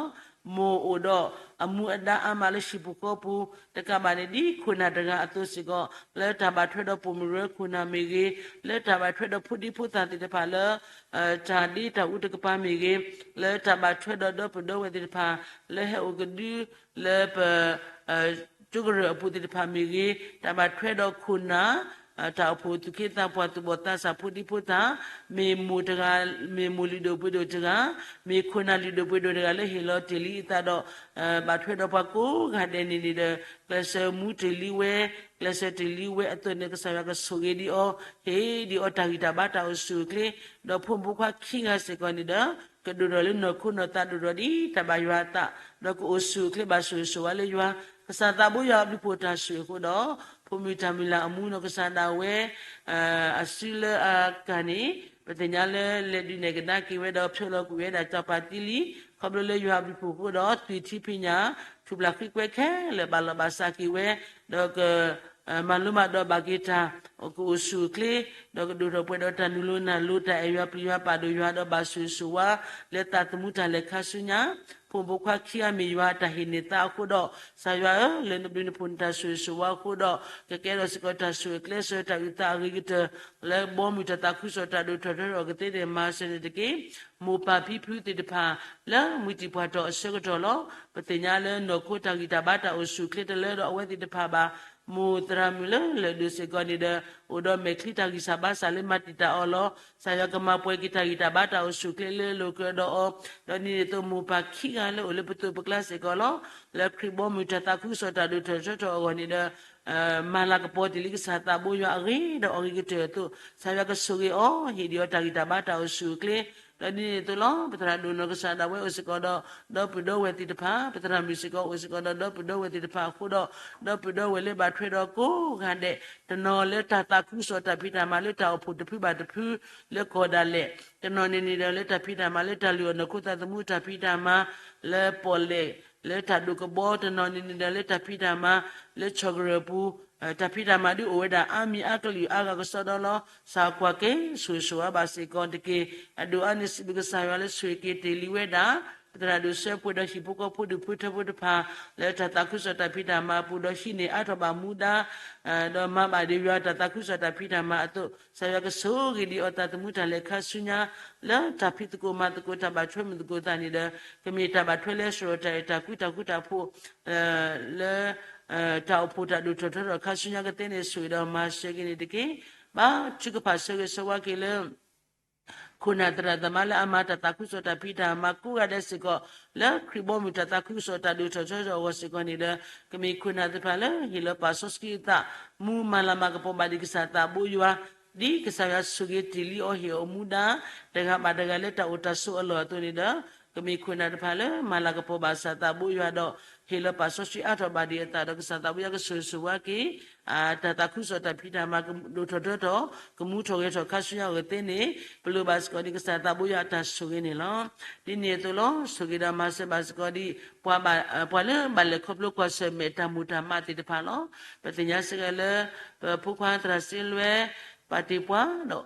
မိၢ်အိၣ်ဒီးအမူအဒါအါမးလၢဟံၣ်ပူၤဃီပူၤ တကးဘၣ်န့ၣ်ဒ်ခိၣ်နၢ်တဂၤအသိးစ့ၢ်ကီး လၢတၢ်ဘၣ်ထွဲဒီးပိာ်မုၣ်ရၢခိၣ်နၢ်မ့ၢ်ဂ့ၤ, လၢတၢ်ဘၣ်ထွဲဒီးဖိဒံဖိသၣ်သ့ၣ်တဖၣ်လၢ တၢ်ဒ့တၢ်အူတကပၤမ့ၢ်ဂ့ၤ, လၢတၢ်ဘၣ်ထွဲဒီးဒီပုၢ်ဒီဝဲၢ်သ့ၣ်တဖၣ် လၢဟဲအိၣ်ကဒု လၢပ ကၠိကရၢၢ်အပူၤသ့ၣ်တဖၣ်မ့ၢ်ဂ့ၤ, တၢ်ဘၣ်ထွဲဒီးခိၣ်နၢ် တၢ်အိၣ်ဖှိၣ်သူၣ်က့သးပှၢ်သူၣ်ဘီၣ်သးစၢ်ဖိဒံဖိသၣ်, မ့ၢ်မိၢ်တဂၤ, မ့ၢ်မိၢ်လုၢ်ဒိၣ်ပှ့ၤဒိၣ်တဂၤ, မ့ၢ်ခိၣ်နၢ်လုၢ်ဒိၣ်ပှ့ၤဒိၣ်တဂၤလၢဟ့ၣ်လီၤတ့ၢ်လံအသးဒီး ဘၣ်ထွဲဒီးပှၤကိးဂၤဒဲးန့ၣ်န့ၣ်ဒီး ကျဲးစၢးမူတ့ၢ်လံဝဲ, ကျဲးစၢးတ့ၢ်လံဝဲအသိးန့ၣ် ကစၢ်ယွၤကဆိၣ်ဂ့ၤဒံးအီၤ, ဟ့ၣ်ဒံးအီၤတၢ်ဂံၢ်တၢ်ဘါတၢ်အိၣ်ဆူၣ်အိၣ်ချ့, ဒီးဖိမုၣ်ဖိခွါခံဂၤစ့ၢ်ကီးန့ၣ်ဒီး ကဒိၣ်ထီၣ်လၢနီၢ်ခိနီၢ်သးဒိၣ်ထီၣ်ဒ်တၢ်ဘၣ်ယွၤအသး, ဒီးကအိၣ်ဆူၣ်အိၣ်ချ့ဘၣ်ဆိၣ်ဂ့ၤဆိၣ်ဝါလၢယွၤ, ကစၢ်သးဘိယွၤအဘျုးဖှိၣ်တၢ်ဆိၣ်ဂ့ၤအဃိဒီး ဖိမုၣ်တၢ်မုၢ်လၢ်အမူနီၢ်ကစၢ်ဒၣ်ဝဲ အစုလၢအကၢ်န့ၣ် ပသ့ၣ်ညါလၢလဲၤဒုးနဲၣ်ကဒါက့ၤဝဲဒီးဖျိလီၤကွံာ်ဝဲဒၣ်စီၤပၤသံလံ, ခီဖျိလၢယွၤအဘျုးဖှိၣ်အဃိဒီး သွံၣ်ထံဖံးညၣ် ထူၣ်ဘျၣ်ဃံကွဲခဲလၢာ်ဘၣ်လီၤဘၣ်စးက့ၤဝဲ, ဒီးက မၤလိမၤဒိးဘၣ်က့ၤတၢ် ကအိၣ်ဆူၣ်အိၣ်ချ့, ဒီးကဒိၣ်ထီၣ်ပှဲၤဒီးတၢ်နုာ်လီၤနုာ်လီၤ တၢ်အဲၣ်ယွၤပျံၤယွၤပာ်ဒိၣ်ယွၤဒီးဘၣ်ဆိၣ်ဂ့ၤဆိၣ်ဝါ လၢသးသမူတၢ်လဲၤခါဆူညါ, ဖိမုၣ်ဖိခွါခံဂၤမ့ၢ်ယွၤအတၢ်ဟ့ၣ်န့ၢ်သးအဃိဒီး ကစၢ်ယွၤဧၢ, လၢနဘျုးနဖှိၣ်နတၢ်ဆိၣ်ဂ့ၤဆိၣ်ဝါအဃိဒီး ကကဲထီၣ်စ့ၢ်ကီးတၢ်ဆိၣ်ဂ့ၤကျဲးစၢးတၢ်အုၣ်သးအဂ့ၤကတၢၢ် လၢဘီမုၢ်တၢ်သးခုကစီၣ်တၢ်ဒိၣ်ထီၣ်ထီထီၣ်ကသ့န့ၣ် မၤစၢၤန့ၣ်တက့ၢ်. မိၢ်ပၢ်ဖံဖုသ့ၣ်တဖၣ် လၢမုၢ်တံၢ်ပှၢ်တီၢ်အဆၢကတီၢ်လီၤ. ပသ့ၣ်ညါလၢနီၢ်ခိတၢ်ဂံၢ်တၢ်ဘါတၢ်အိၣ်ဆူၣ်အိၣ်ချ့တလၢဒီးအဝဲသ့ၣ်တဖၣ်ဘၣ်. မိၢ်သရၣ်မုၣ်လၢလၢၢ်ဒိၣ်စ့ၢ်ကီးန့ၣ်ဒီး အိၣ်ဒီးမဲာ်ချံတၢ်ဂံၢ်စၢ်ဘါစၢ်လၢမၤတံာ်တာ်အီၤလီၤ. ကစၢ်ယွၤကမၤပှဲၤက့ၤတၢ်ဂံၢ်တၢ်ဘါတၢ်အိၣ်ဆူၣ်အိၣ်ချ့လၢလိၤကဒီးအီၤ, ဒီးဒ်န့ၣ်အသိးမိၢ်ပၢ်ခံဂၤလၢအိၣ်လၢပသိးပကျါစ့ၢ်ကီးလီၤ. လၢခရံာ်ဘီမုၢ်တၢ်သးခုကစီၣ်တၢ်ဒိၣ်ထီၣ်ထီထီၣ်အဂီၢ်န့ၣ်ဒီး မၤလၤကပီၤတ့ၢ်လံကစၢ်သးဘိယွၤအဂ့ၤဒီးအဂ့ၤကတၢၢ်အသိး ကစၢ်ယွၤကဆိၣ်ဂ့ၤအီၤ ဟ့ၣ်ဒံးအီၤတၢ်ဂံၢ်တၢ်ဘါတၢ်အိၣ်ဆူၣ်အိၣ်ချ့ ဒီးဒ်န့ၣ်အသိးလီၤ ပသရၣ်ဒိၣ်နီၢ်ကစၢ်ဒၣ်ဝဲအိၣ်စ့ၢ်ကီးဒီး ဒီပုၢ်ဒီဝဲၢ်သ့ၣ်တဖၣ်, ပသရၣ်မုၣ်စ့ၢ်ကီးအိၣ်စ့ၢ်ကီးဒီး ဒီပုၢ်ဒီဝဲၢ်သ့ၣ်တဖၣ်အဃိဒီး ဒီပုၢ်ဒီဝဲၢ်လၢဘၣ်ထွဲဒီးကိးဂၤဒဲး တနီၤလၢတၢ်သးခုကစီၣ်တၢ်ဖံးတၢ်မၤလၢတၢ်အိၣ်ဖှိၣ်တဖုဘၣ်တဖု လၢကီၢ်ဒၣ်လဲာ်, တနီၤန့ၣ်န့ၣ်ဒီးလၢတၢ်ဖံးတၢ်မၤလၢတၢ်လုၢ်အီၣ်နီၢ်ခိသးသမူတၢ်ဖံးတၢ်မၤ လၢပီၣ်လဲၣ် လၢတၢ်ဒိၣ်ကဘီ တနီၤန့ၣ်န့ၣ်ဒီးလၢတၢ်ဖံးတၢ်မၤ လၢဆီၣ်ကရၢၢ်ပူၤ တၢ်ဖံးတၢ်မၤဒ်အိၣ်ဝဲဒၣ်အါမံၤအါကလုာ်အါဂၤကစီဒီလီၤ. စးကွၢ်က့ၤ ဆိၣ်ဂ့ၤဆိၣ်ဝါဘၣ်စ့ၢ်ကီးတက့ၢ်. အဒိၣ်အါန့ၣ်စံးဘျုးကစၢ်ယွၤလၢဆိၣ်ဂ့ၤက့ၤတ့ၢ်လံဝဲဒၣ် ပသရၣ်ဒိၣ်စၢဖှိၣ်ဒီးဟံၣ်ဖိဃီဖိဒူၣ်ဖိထၢဖိတဖၣ် လၢတၢ်သးခုကစီၣ်တၢ်ဖံးတၢ်မၤအပူၤ ဒီးဟံးန့ၢ်အါထီၣ်ဘၣ်မူဒါ ဒီးမၤဘၣ်ဒံးယွၤတၢ်သးခုကစီၣ်တၢ်ဖံးတၢ်မၤအသိး ကစၢ်ယွၤကဆိၣ်ဂ့ၤဒံးအီၤသးသမူတၢ်လဲၤခါဆူညါ လၢတၢ်ဖံးသကိးမၤသကိးတၢ်ဘၣ်ထွဲမုာ်သကိးသးန့ၣ်ဒီး ကမ့ၢ်တၢ်ဘၣ်ထွဲလၢစရီတၢ်အဲၣ်တၢ်ကွံတၢ်ဃူတၢ်ဖိး လၢ တၢ်အိၣ်ဖှိၣ်တၢ်ဒိၣ်ထီၣ်ထီထီၣ်ခါဆူညါကသ့န့ၣ် ဆိၣ်ဂ့ၤဒီးမၤစၢၤက့ၤန့ၣ်တက့ၢ်. ဘါထုကဖၣ်ဆၢဂ့ၤဆၢဝါက့ၤလၢ ခိၣ်နၢ်သရၣ်သမါလၢအမၤတၢ်သးခုကစီၣ်တၢ်ဖံးတၢ်မၤကိးဂၤဒဲးစ့ၢ်ကီး လၢခရံာ်ဘီမုၢ်တၢ်သးခုကစီၣ်တၢ်ဒိၣ်ထီၣ်ထီထီၣ်အဂီၢ်စ့ၢ်ကီးန့ၣ်ဒီး ကမ့ၢ်ခိၣ်နၢ်သ့ၣ်တဖၣ်လၢဟ့ၣ်လီၤပာ်စီဆှံအသး မူမၤလၤမၤကပီၤဘၣ်ဒံးကစၢ်သးဘိယွၤ ဒ်ကစၢ်ယွၤဆိၣ်ဂ့ၤတ့ၢ်လံအီၤဟ့ၣ်အီၤမူဒါ တဂၤဘၣ်တဂၤလၢတၢ်အိၣ်တၢ်ဆိးအလီၢ်အသိးန့ၣ်ဒီး ကမ့ၢ်ခိၣ်နၢ်တဖၣ်လၢမၤလၤကပီၤဘၣ်ကစၢ်သးဘိယွၤဒီး ဟ့ၣ်လီၤပာ်စီဆှံအါထီၣ်ဘၣ်ဒံးအသးဒီး ကစၢ်သးဘိယွၤကဆိၣ်ဂ့ၤဆိၣ်ဝါက့ၤ တၢ်သးခုကစီၣ်တၢ်ဖံးတၢ်မၤကဒိၣ်ထီၣ်ထီထီၣ် ကမူထီၣ်ဂဲၤထီၣ်ခါဆူညါအဂီၢ်သ့န့ၣ် ပလိၣ်ဘၣ်စ့ၢ်ကီးဒံးကစၢ်သးဘိယွၤအတၢ်ဆိၣ်ဂ့ၤန့ၣ်လီၤ. ဒ်န့ၣ်အသိးလီၤ ဆိၣ်ဂ့ၤဒီးမၤစၢၤဘၣ်စ့ၢ်ကီးဒံး ပှၤလၢဘၣ်လဲၤခီဖျိကွၢ်ဆၢၣ်မဲာ်တၢ်မိၢ်တၢ်မးသ့ၣ်တဖၣ်လီၤ. ပသ့ၣ်ညါစ့ၢ်ကီးလၢ ပဖိခွါသရၣ်စ့လွဲ ပာ်တ့ၢ်ပှၤဒီး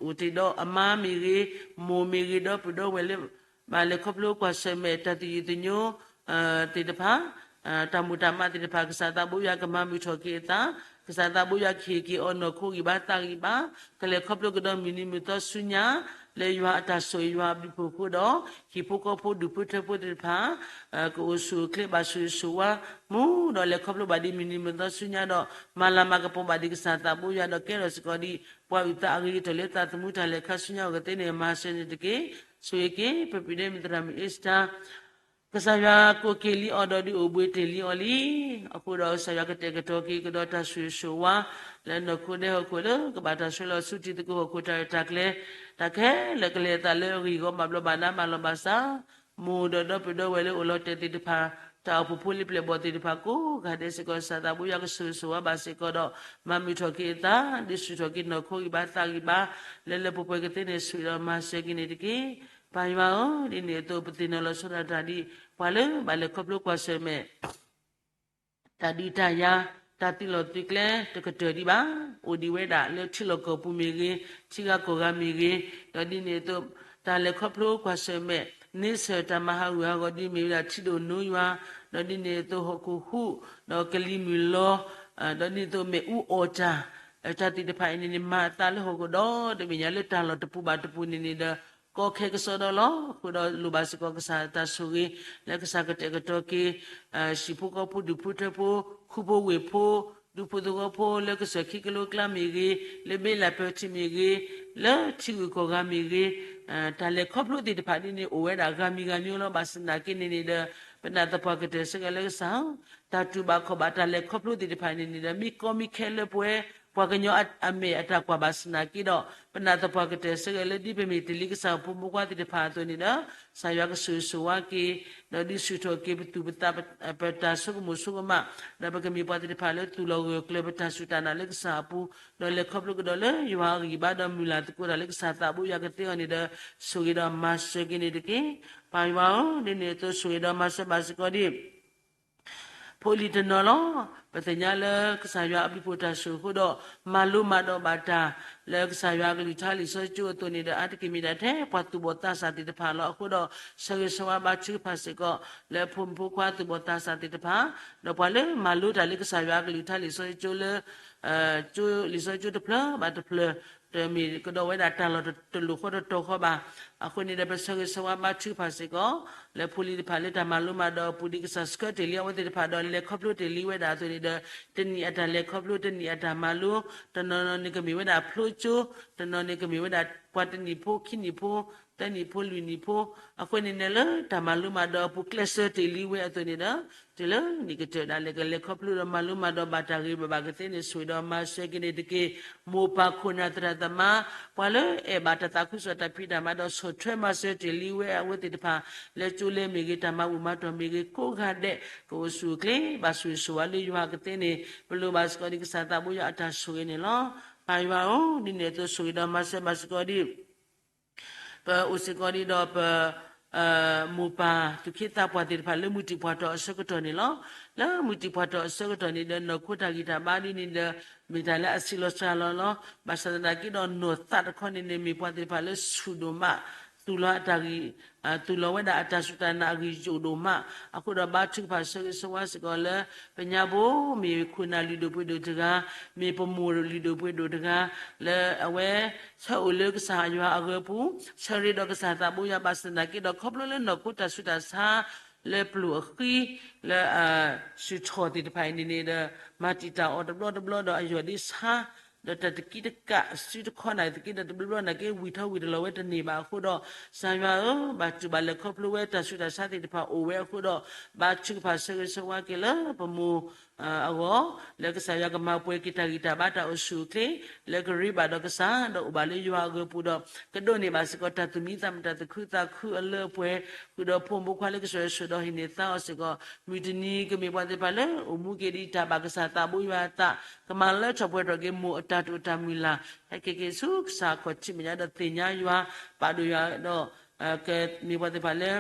အိၣ်တ့ၢ်ဒီးအမါမ့ၢ်ဂ့ၤ, မိၢ်မ့ၢ်ဂ့ၤ, ဒီပုၢ်ဒီဝဲၢ်လၢ ဘၣ်လဲၤခီဖျိကွၢ်ဆၢၣ်မဲာ်တၢ်သယုၢ်သညိ သ့ၣ်တဖၣ်, တၢ်မိၢ်တၢ်မးသ့ၣ်တဖၣ် ကစၢ်သးဘိယွၤကမၤမုာ်ထီၣ်က့ၤအသး, ကစၢ်သးဘိယွၤကဟ့ၣ်က့ၤအီၤနီၢ်ခိဂံၢ်ဘါသးဂံၢ်ဘါ, ကလဲၤခီဖျိကဒီးမုၢ်နံၤမုၢ်သီဆူညါ လၢယွၤအတၢ်ဆိၣ်ဂ့ၤယွၤအဘျုးအဖှိၣ်အဃိဒီး ဟံၣ်ဖိဃီဖိဒူၣ်ဖိထၢဖိသ့ၣ်တဖၣ် ကအိၣ်ဆူၣ်အိၣ်ချ့ဘၣ်ဆိၣ်ဂ့ၤဆိၣ်ဝါ မူဒီးလဲၤခီဖျိဘၣ်ဒံးမုၢ်နံၤမုၢ်သီဆူညါဒီး မၤလၤမၤကပီၤဘၣ်ဒံးကစၢ်သးဘိယွၤဒီးကဲထီၣ်စ့ၢ်ကီးဒံး ပှၤအုၣ်သးအဂ့ၤကတၢၢ်လၢသးသမူတၢ်လဲၤခါဆူညါအဂီၢ်သ့န့ၣ် မၤစၢၤန့ၣ်တက့ၢ်. ဆိၣ်ဂ့ၤက့ၤ ပပျံၤဒဲမုၣ်သရၣ်မုၣ်အ့စတၢ် ကစၢ်ယွၤကိးက့ၤလံအီၤဒီးဒုးအိၣ်ဘှံးတ့ၢ်လံအီၤလံ. အဃိဒီးကစၢ်ယွၤကတဲာ်ကတီၤက့ၤကဒီးတၢ်ဆိၣ်ဂ့ၤဆိၣ်ဝါ လၢနီၢ်ခိဒဲဟီၣ်ခိၣ်လၢကဘၣ်တၢ်ဆွဲလီၤဆူထံသကိးဟီၣ်ခိၣ်တၢ်ရဲၣ်တၢ်ကျဲၤ တၢ်ခဲလၢာ်ကလဲၤအသးလၢအဂံၢ်အဂီၢ်ဘၣ်ဘျီးဘၣ်ဒါမၤလီၤဘၣ်စး မိၢ်ဒီးဒီပုၢ်ဒီဝဲၢ်လၢအိၣ်လီၤတဲာ်သ့ၣ်တဖၣ် တၢ်အိၣ်ဖှိၣ်ဖိလံၤပျဲၢ်ဘီၣ်သ့ၣ်တဖၣ်ကိးဂၤဒဲးစ့ၢ်ကီး ကစၢ်သးဘိယွၤကဆိၣ်ဂ့ၤဆိၣ်ဝါဘၣ်စ့ၢ်ကီးဒီး မၤမုာ်ထီၣ်က့ၤအသး ဒုးဆူၣ်ထီၣ်က့ၤနီၢ်ခိဂံၢ်ဘါသးဂံၢ်ဘါ လၢလၢပှဲၤပှဲၤကသ့န့ၣ် ဆိၣ်ဂ့ၤဒီးမၤစၢၤက့ၤန့ၣ်တက့ၢ်. ပၢ်ယွၤဧၢ, ဒ်န့ၣ်အသိးပသ့ၣ်နီၣ်လီၤဆီဒၣ်တၢ်ဒ် ပှၤလၢဘၣ်လဲၤခီဖျိကွၢ်ဆၢၣ်မဲာ် တၢ်ဒုးတၢ်ယၤ တၢ်သုးလီၢ်သုးကျဲတကတၢၢ်ဒံးဘၣ်. အိၣ်ဒံးဝဲဒၣ်လၢထံလီၢ်ကီၢ်ပူၤမ့ၢ်ဂ့ၤ, ထံဂၤကီၢ်ဂၤမ့ၢ်ဂ့ၤ, ဒီးဒ်န့ၣ်အသိး တၢ်လဲၤခီဖျိကွၢ်ဆၢၣ်မဲာ် န့ဆၢၣ်တၢ်မၤဟးဂူာ်ဟးဂီၤဒ်မ့ၢ်ဝဲဒၣ်ထံဒိၣ်နိယွၤ, ဒီးဒ်န့ၣ်အသိးဟီၣ်ခိၣ်ဟူး, ဒီးကလံၤမုၢ်လီၤ, ဒီးဒ်န့ၣ်အသိးမ့ၣ်အူအီၣ်တၢ်, တၢ်သ့ၣ်တဖၣ်အံၤန့ၣ်န့ၣ် မၤအသးလၢဟီၣ်ခိၣ်ဒီတဘ့ၣ်ညါလၢတၢ်လီၢ်တပူၤဘၣ်တပူၤန့ၣ်န့ၣ်ဒီး ကီခဲကစီဒီလီၤ. အဃိဒီးလိၣ်ဘၣ်စ့ၢ်ကီးကစၢ်တၢ်ဆိၣ်ဂ့ၤ လၢကစၢ်ကတဲာ်ကတီၤက့ၤ ဟံၣ်ဖိဃီဖိဒူၣ်ဖိထၢဖိ ခူဖိဝ့ၢ်ဖိ ဒူဖိသဝီဖိ လၢကစၢၢ်ခံကလိကျါမ့ၢ်ဂ့ၤ, လၢဘ့လၢ်ပၢၢ်ထံမ့ၢ်ဂ့ၤ, လၢထံဂုၤကီၢ်ဂၤမ့ၢ်ဂ့ၤ, တၢ်လဲၤခီဖျိသ့ၣ်တဖၣ်ဒ်န့ၣ် အိၣ်ဝဲဒၣ်ဂၤမံၤဂၤမံၤလီၤ. ဘၣ်ဆၣ်သနာ်က့န့ၣ်န့ၣ်ဒီး ပနာ်သပှၢ်ကတၢၢ်စ့ၢ်ကီးလၢကစၢ်ဧၢ, တၢ်တူၢ်ဘၣ်ခီၣ်ဘၣ်တၢ်လဲၤခီဖျိသ့ၣ်တဖၣ်န့ၣ်န့ၣ်ဒီး မ့ၢ်ကီမ့ၢ်ခဲလၢပှဲၤ ပှၤကညီအမဲာ်အတၢ်ကွၢ်ဘၣ်ဆၣ်သနာ်က့ဒီး ပနာ်သပှၢ်ကတၢၢ်စ့ၢ်ကီးလၢဒ်ပမ့ၢ်တ့ၢ်လံကစၢ်ဖိမုၣ်ဖိခွါသ့ၣ်တဖၣ်အသိးန့ၣ်ဒီး ကစၢ်ယွၤကဆိၣ်ဂ့ၤဆိၣ်ဝါက့ၤ ဒီးဒုးဆူၣ်ထီၣ်က့ၤပသူၣ်ပသး ပတၢ်ဆိကမိၣ်ဆိကမး, ဒီးပကမ့ၢ်ပှၤသ့ၣ်တဖၣ်လၢသူၣ်လီၤဂၢၢ်ကျၢၤပတၢ်စူၢ်တၢ်နာ်လၢကစၢ်အပူၤ, ဒီးလဲၤခီဖျိကဒီးလၢယွၤအဂံၢ်ဘါဒီးမုၢ်လၢ်သကိးတၢ်လၢကစၢ်သးဘိယွၤကသ့အီၤန့ၣ်ဒီး ဆိၣ်ဂ့ၤဒီးမၤစၢၤက့ၤန့ၣ်တက့ၢ်. ပၢ်ယွၤဧၢ, ဒ်န့ၣ်အသိးဆိၣ်ဂ့ၤဒီးမၤစၢၤဘၣ်စ့ၢ်ကီးဒံး ဖိလံၤတနီၤလီၤ. ပသ့ၣ်ညါလၢကစၢ်ယွၤအဘျုးဖှိၣ်တၢ်ဆိၣ်အဃိဒီး မၤလိမၤဒိးဘၣ်တၢ် လၢကစၢ်ယွၤအကလုၢ်ကထါလံာ်စီဆှံကၠိအသိးန့ၣ်ဒီး အါတက့ၢ်မ့ၢ်ဒၣ်ထဲပှၤသူၣ်ဘီၣ်သးစၢ်သ့ၣ်တဖၣ်လီၤ. အဃိဒီး ဆၢဂ့ၤဆၢဝါဘါထုကဖၣ်စ့ၢ်ကီး လၢဖိမုၣ်ဖိခွါသူၣ်ဘီၣ်သးစၢ်သ့ၣ်တဖၣ်, ဒီးပှၤလၢမၤလိတၢ်လၢကစၢ်ယွၤအကလုၢ်ကထါလံာ်စီဆှံကၠိလၢ ကၠိလံာ်စီဆှံကၠိတဖျၢၣ်ဘၣ်တဖျၢၣ် တမ့ၢ်ကဒီးဝဲဒၣ်တၢ်လီၢ်တလိၤဃီတတီၤဃီဘၣ်. အဃိန့ၣ်ဒီး ပဆၢဂ့ၤဆၢဝါဘါထုကဖၣ်စ့ၢ်ကီး လၢဖိလံၤတဖၣ်လၢတၢ်မၤလိမၤဒိးအပူၤဒ်ကစၢ်ဆှၢတ့ၢ်လံအဝဲသ့ၣ်တဖၣ်ဒီး လဲၤခီဖျိတ့ၢ်လံဝဲဒၣ်အသိးန့ၣ်ဒီး တနံၣ်အတၢ်လဲၤခီဖျိ တနံၣ်အတၢ်မၤလိ တနီၤနီၤန့ၣ်ကမ့ၢ်ဝဲဒၣ်ဖျိကၠိ, တနီၤန့ၣ်ကမ့ၢ်ဝဲဒၣ်ပှၤတနံၣ်ဖိခံနံၣ်ဖိ သၢနံၣ်ဖိလွံၢ်နံၣ်ဖိ, အဃိန့ၣ်န့ၣ်လၢတၢ်မၤလိမၤဒိးအပူၤ ကျဲးစၢးတ့ၢ်လံဝဲအသိးန့ၣ်ဒီး တုၤလၢနံၣ်ကတၢၢ်ဒၣ်လဲာ် ကလဲၤခီဖျိဒီးမၤလိမၤဒိးဘၣ်တၢ်ဂ့ၤဘၣ်ကသ့န့ၣ် ဆိၣ်ဂ့ၤဒီးမၤစၢၤက့ၤန့ၣ်တက့ၢ်. မိၢ်ပၢ်ခိၣ်နၢ်သရၣ်သမါ ပှၤလၢအဲၣ်ဘၣ်တၢ်သးခုကစီၣ်တၢ်ဖံးတၢ်မၤဒီးဆီၣ်ထွဲမၤစၢၤတ့ၢ်လံဝဲအဝဲသ့ၣ်တဖၣ် လၢကၠိလဲမ့ၢ်ဂ့ၤ တၢ်မၤဘူၣ်မၤတီၢ်မ့ၢ်ဂ့ၤ ကိးဂၤဒဲး ကအိၣ်ဆူၣ်အိၣ်ချ့ ဘၣ်ဆိၣ်ဂ့ၤဆိၣ်ဝါလၢယွၤကသ့န့ၣ် ပလိၣ်ဘၣ်စ့ၢ်ကီးဒ်ကစၢ်သးဘိယွၤအတၢ်ဆိၣ်ဂ့ၤန့ၣ်လီၤ. ပၢ်ယွၤဧၢ, ဒ်န့ၣ်အသိးဆိၣ်ဂ့ၤဒီးမၤစၢၤဘၣ်စ့ၢ်ကီးဒ် ပအိၣ်စ့ၢ်ကီးဒ်ဒီးပ မိၢ်ပၢ်သူၣ်က့သးပှၢ်သ့ၣ်တဖၣ်လၢမုၢ်တံၢ်ပှၢ်တီၢ်အဆၢကတီၢ်န့ၣ်လီၤ. လၢမုၢ်တံၢ်ပှၢ်တီၢ်အဆၢကတီၢ်န့ၣ်ဒီး နီၢ်ခိတၢ်ဂံၢ်တၢ်ဘါဒ်န့ၣ်ဒီး မ့ၢ်တၢ်လၢအဆံးလီၤစှၤလီၤလီၤ. ဘၣ်ဆၣ်သနာ်က့ဒီး နီၢ်သးတခီန့ၣ်န့ၣ် မ့ၢ်ပှၤသ့ၣ်တဖၣ်လၢဆူၣ်ဒိၣ်မး သူၣ်လီၤအတၢ်ဂံၢ် သူၣ်လီၤဝဲဒၣ်အတၢ်စူၢ်တၢ်နာ်အဂံၢ်ယိာ်ဒိၣ်မး, အဃိဒီးဘါထုကဖၣ်ဆၢဂ့ၤဆၢဝါစ့ၢ်ကီးလၢ ပညါဘိ မ့ၢ်ခိၣ်နၢ်လုၢ်ဒိၣ်ပှ့ၤဒိၣ်တဂၤ, မ့ၢ်ပမိၢ်လုၢ်ဒိၣ်ပှ့ၤဒိၣ်တဂၤ, လၢအဝဲ ဆၢအိၣ်လၢကစၢ်ယွၤအဂၢၤပူၤ, ဆၢရ့ဒီးကစၢ်သးဘိယွၤဘၣ်ဆၣ်သနာ်က့ဒီး ခီဖျိလၢနီၢ်ခိတၢ်ဆူးတၢ်ဆါ လၢပျိၢ်အဃံ လၢ စုထီၣ်သ့ၣ်တဖၣ်အံၤန့ၣ်န့ၣ်ဒီး မၤတံာ်တာ်အီၤတဘျီတဘျီဒီးအယီၢ်ဒ်ဆါ ဒီးတၢ်တကံတကးစုတခီနာ်သက့ဒီး တဘျီဘျီနာ်က့ ဝံၢ်ထီၣ်ဝံၢ်တလီၤဝဲတန့ၢ်ဘၣ်အဃိဒီး ကစၢ်ယွၤဧၢ, ဘၣ်တူၢ်ဘၣ်လဲၤခီဖျိဝဲတၢ်ဆူးတၢ်ဆါသ့ၣ်တဖၣ်အိၣ်ဝဲအဃိဒီး ဘါထုကဖၣ်ဆၢဂ့ၤဆၢဝါက့ၤလၢပမိၢ်အဂီၢ်, လၢကစၢ်ယွၤကမၤပှဲၤက့ၤတၢ်ဂံၢ်တၢ်ဘါတၢ်အိၣ်ဆူၣ်အိၣ်ချ့ လၢကရ့ဘၣ်ဒီးကစၢ် ဒီးအိၣ်ဘၣ်လၢယွၤအဂၢၤပူၤဒီး ကဒိးန့ၢ်ဘၣ်စ့ၢ်ကီးတၢ်သူၣ်မံသးမုာ်တၢ်သူၣ်ခုသးခုအလၢအပှဲၤ ဃုာ်ဒီးဖိမုၣ်ဖိခွါလၢကစၢၢ်ဆှၢဒီးဟံးန့ၢ်သါအီၤစ့ၢ်ကီး မုၢ်တနံၤကမ့ၢ်ပှၤသ့ၣ်တဖၣ်လၢအိၣ်မူက့ၤဒ်တၢ်ဘၣ်ကစၢ်သးဘိယွၤအသး ကမၤလၢထီၣ်ပှဲၤထီၣ်က့ၤမိၢ်အတၢ်တိာ်တၢ်မုၢ်လၢ် ဟဲက့ၤက့ၤဆူကစၢ်အခီၣ်ထံးမဲာ်ညါဒီးသ့ၣ်ညါယွၤ ပာ်ဒိၣ်ယွၤဒီး ကမ့ၢ်ပှၤသ့ၣ်တဖၣ်လၢ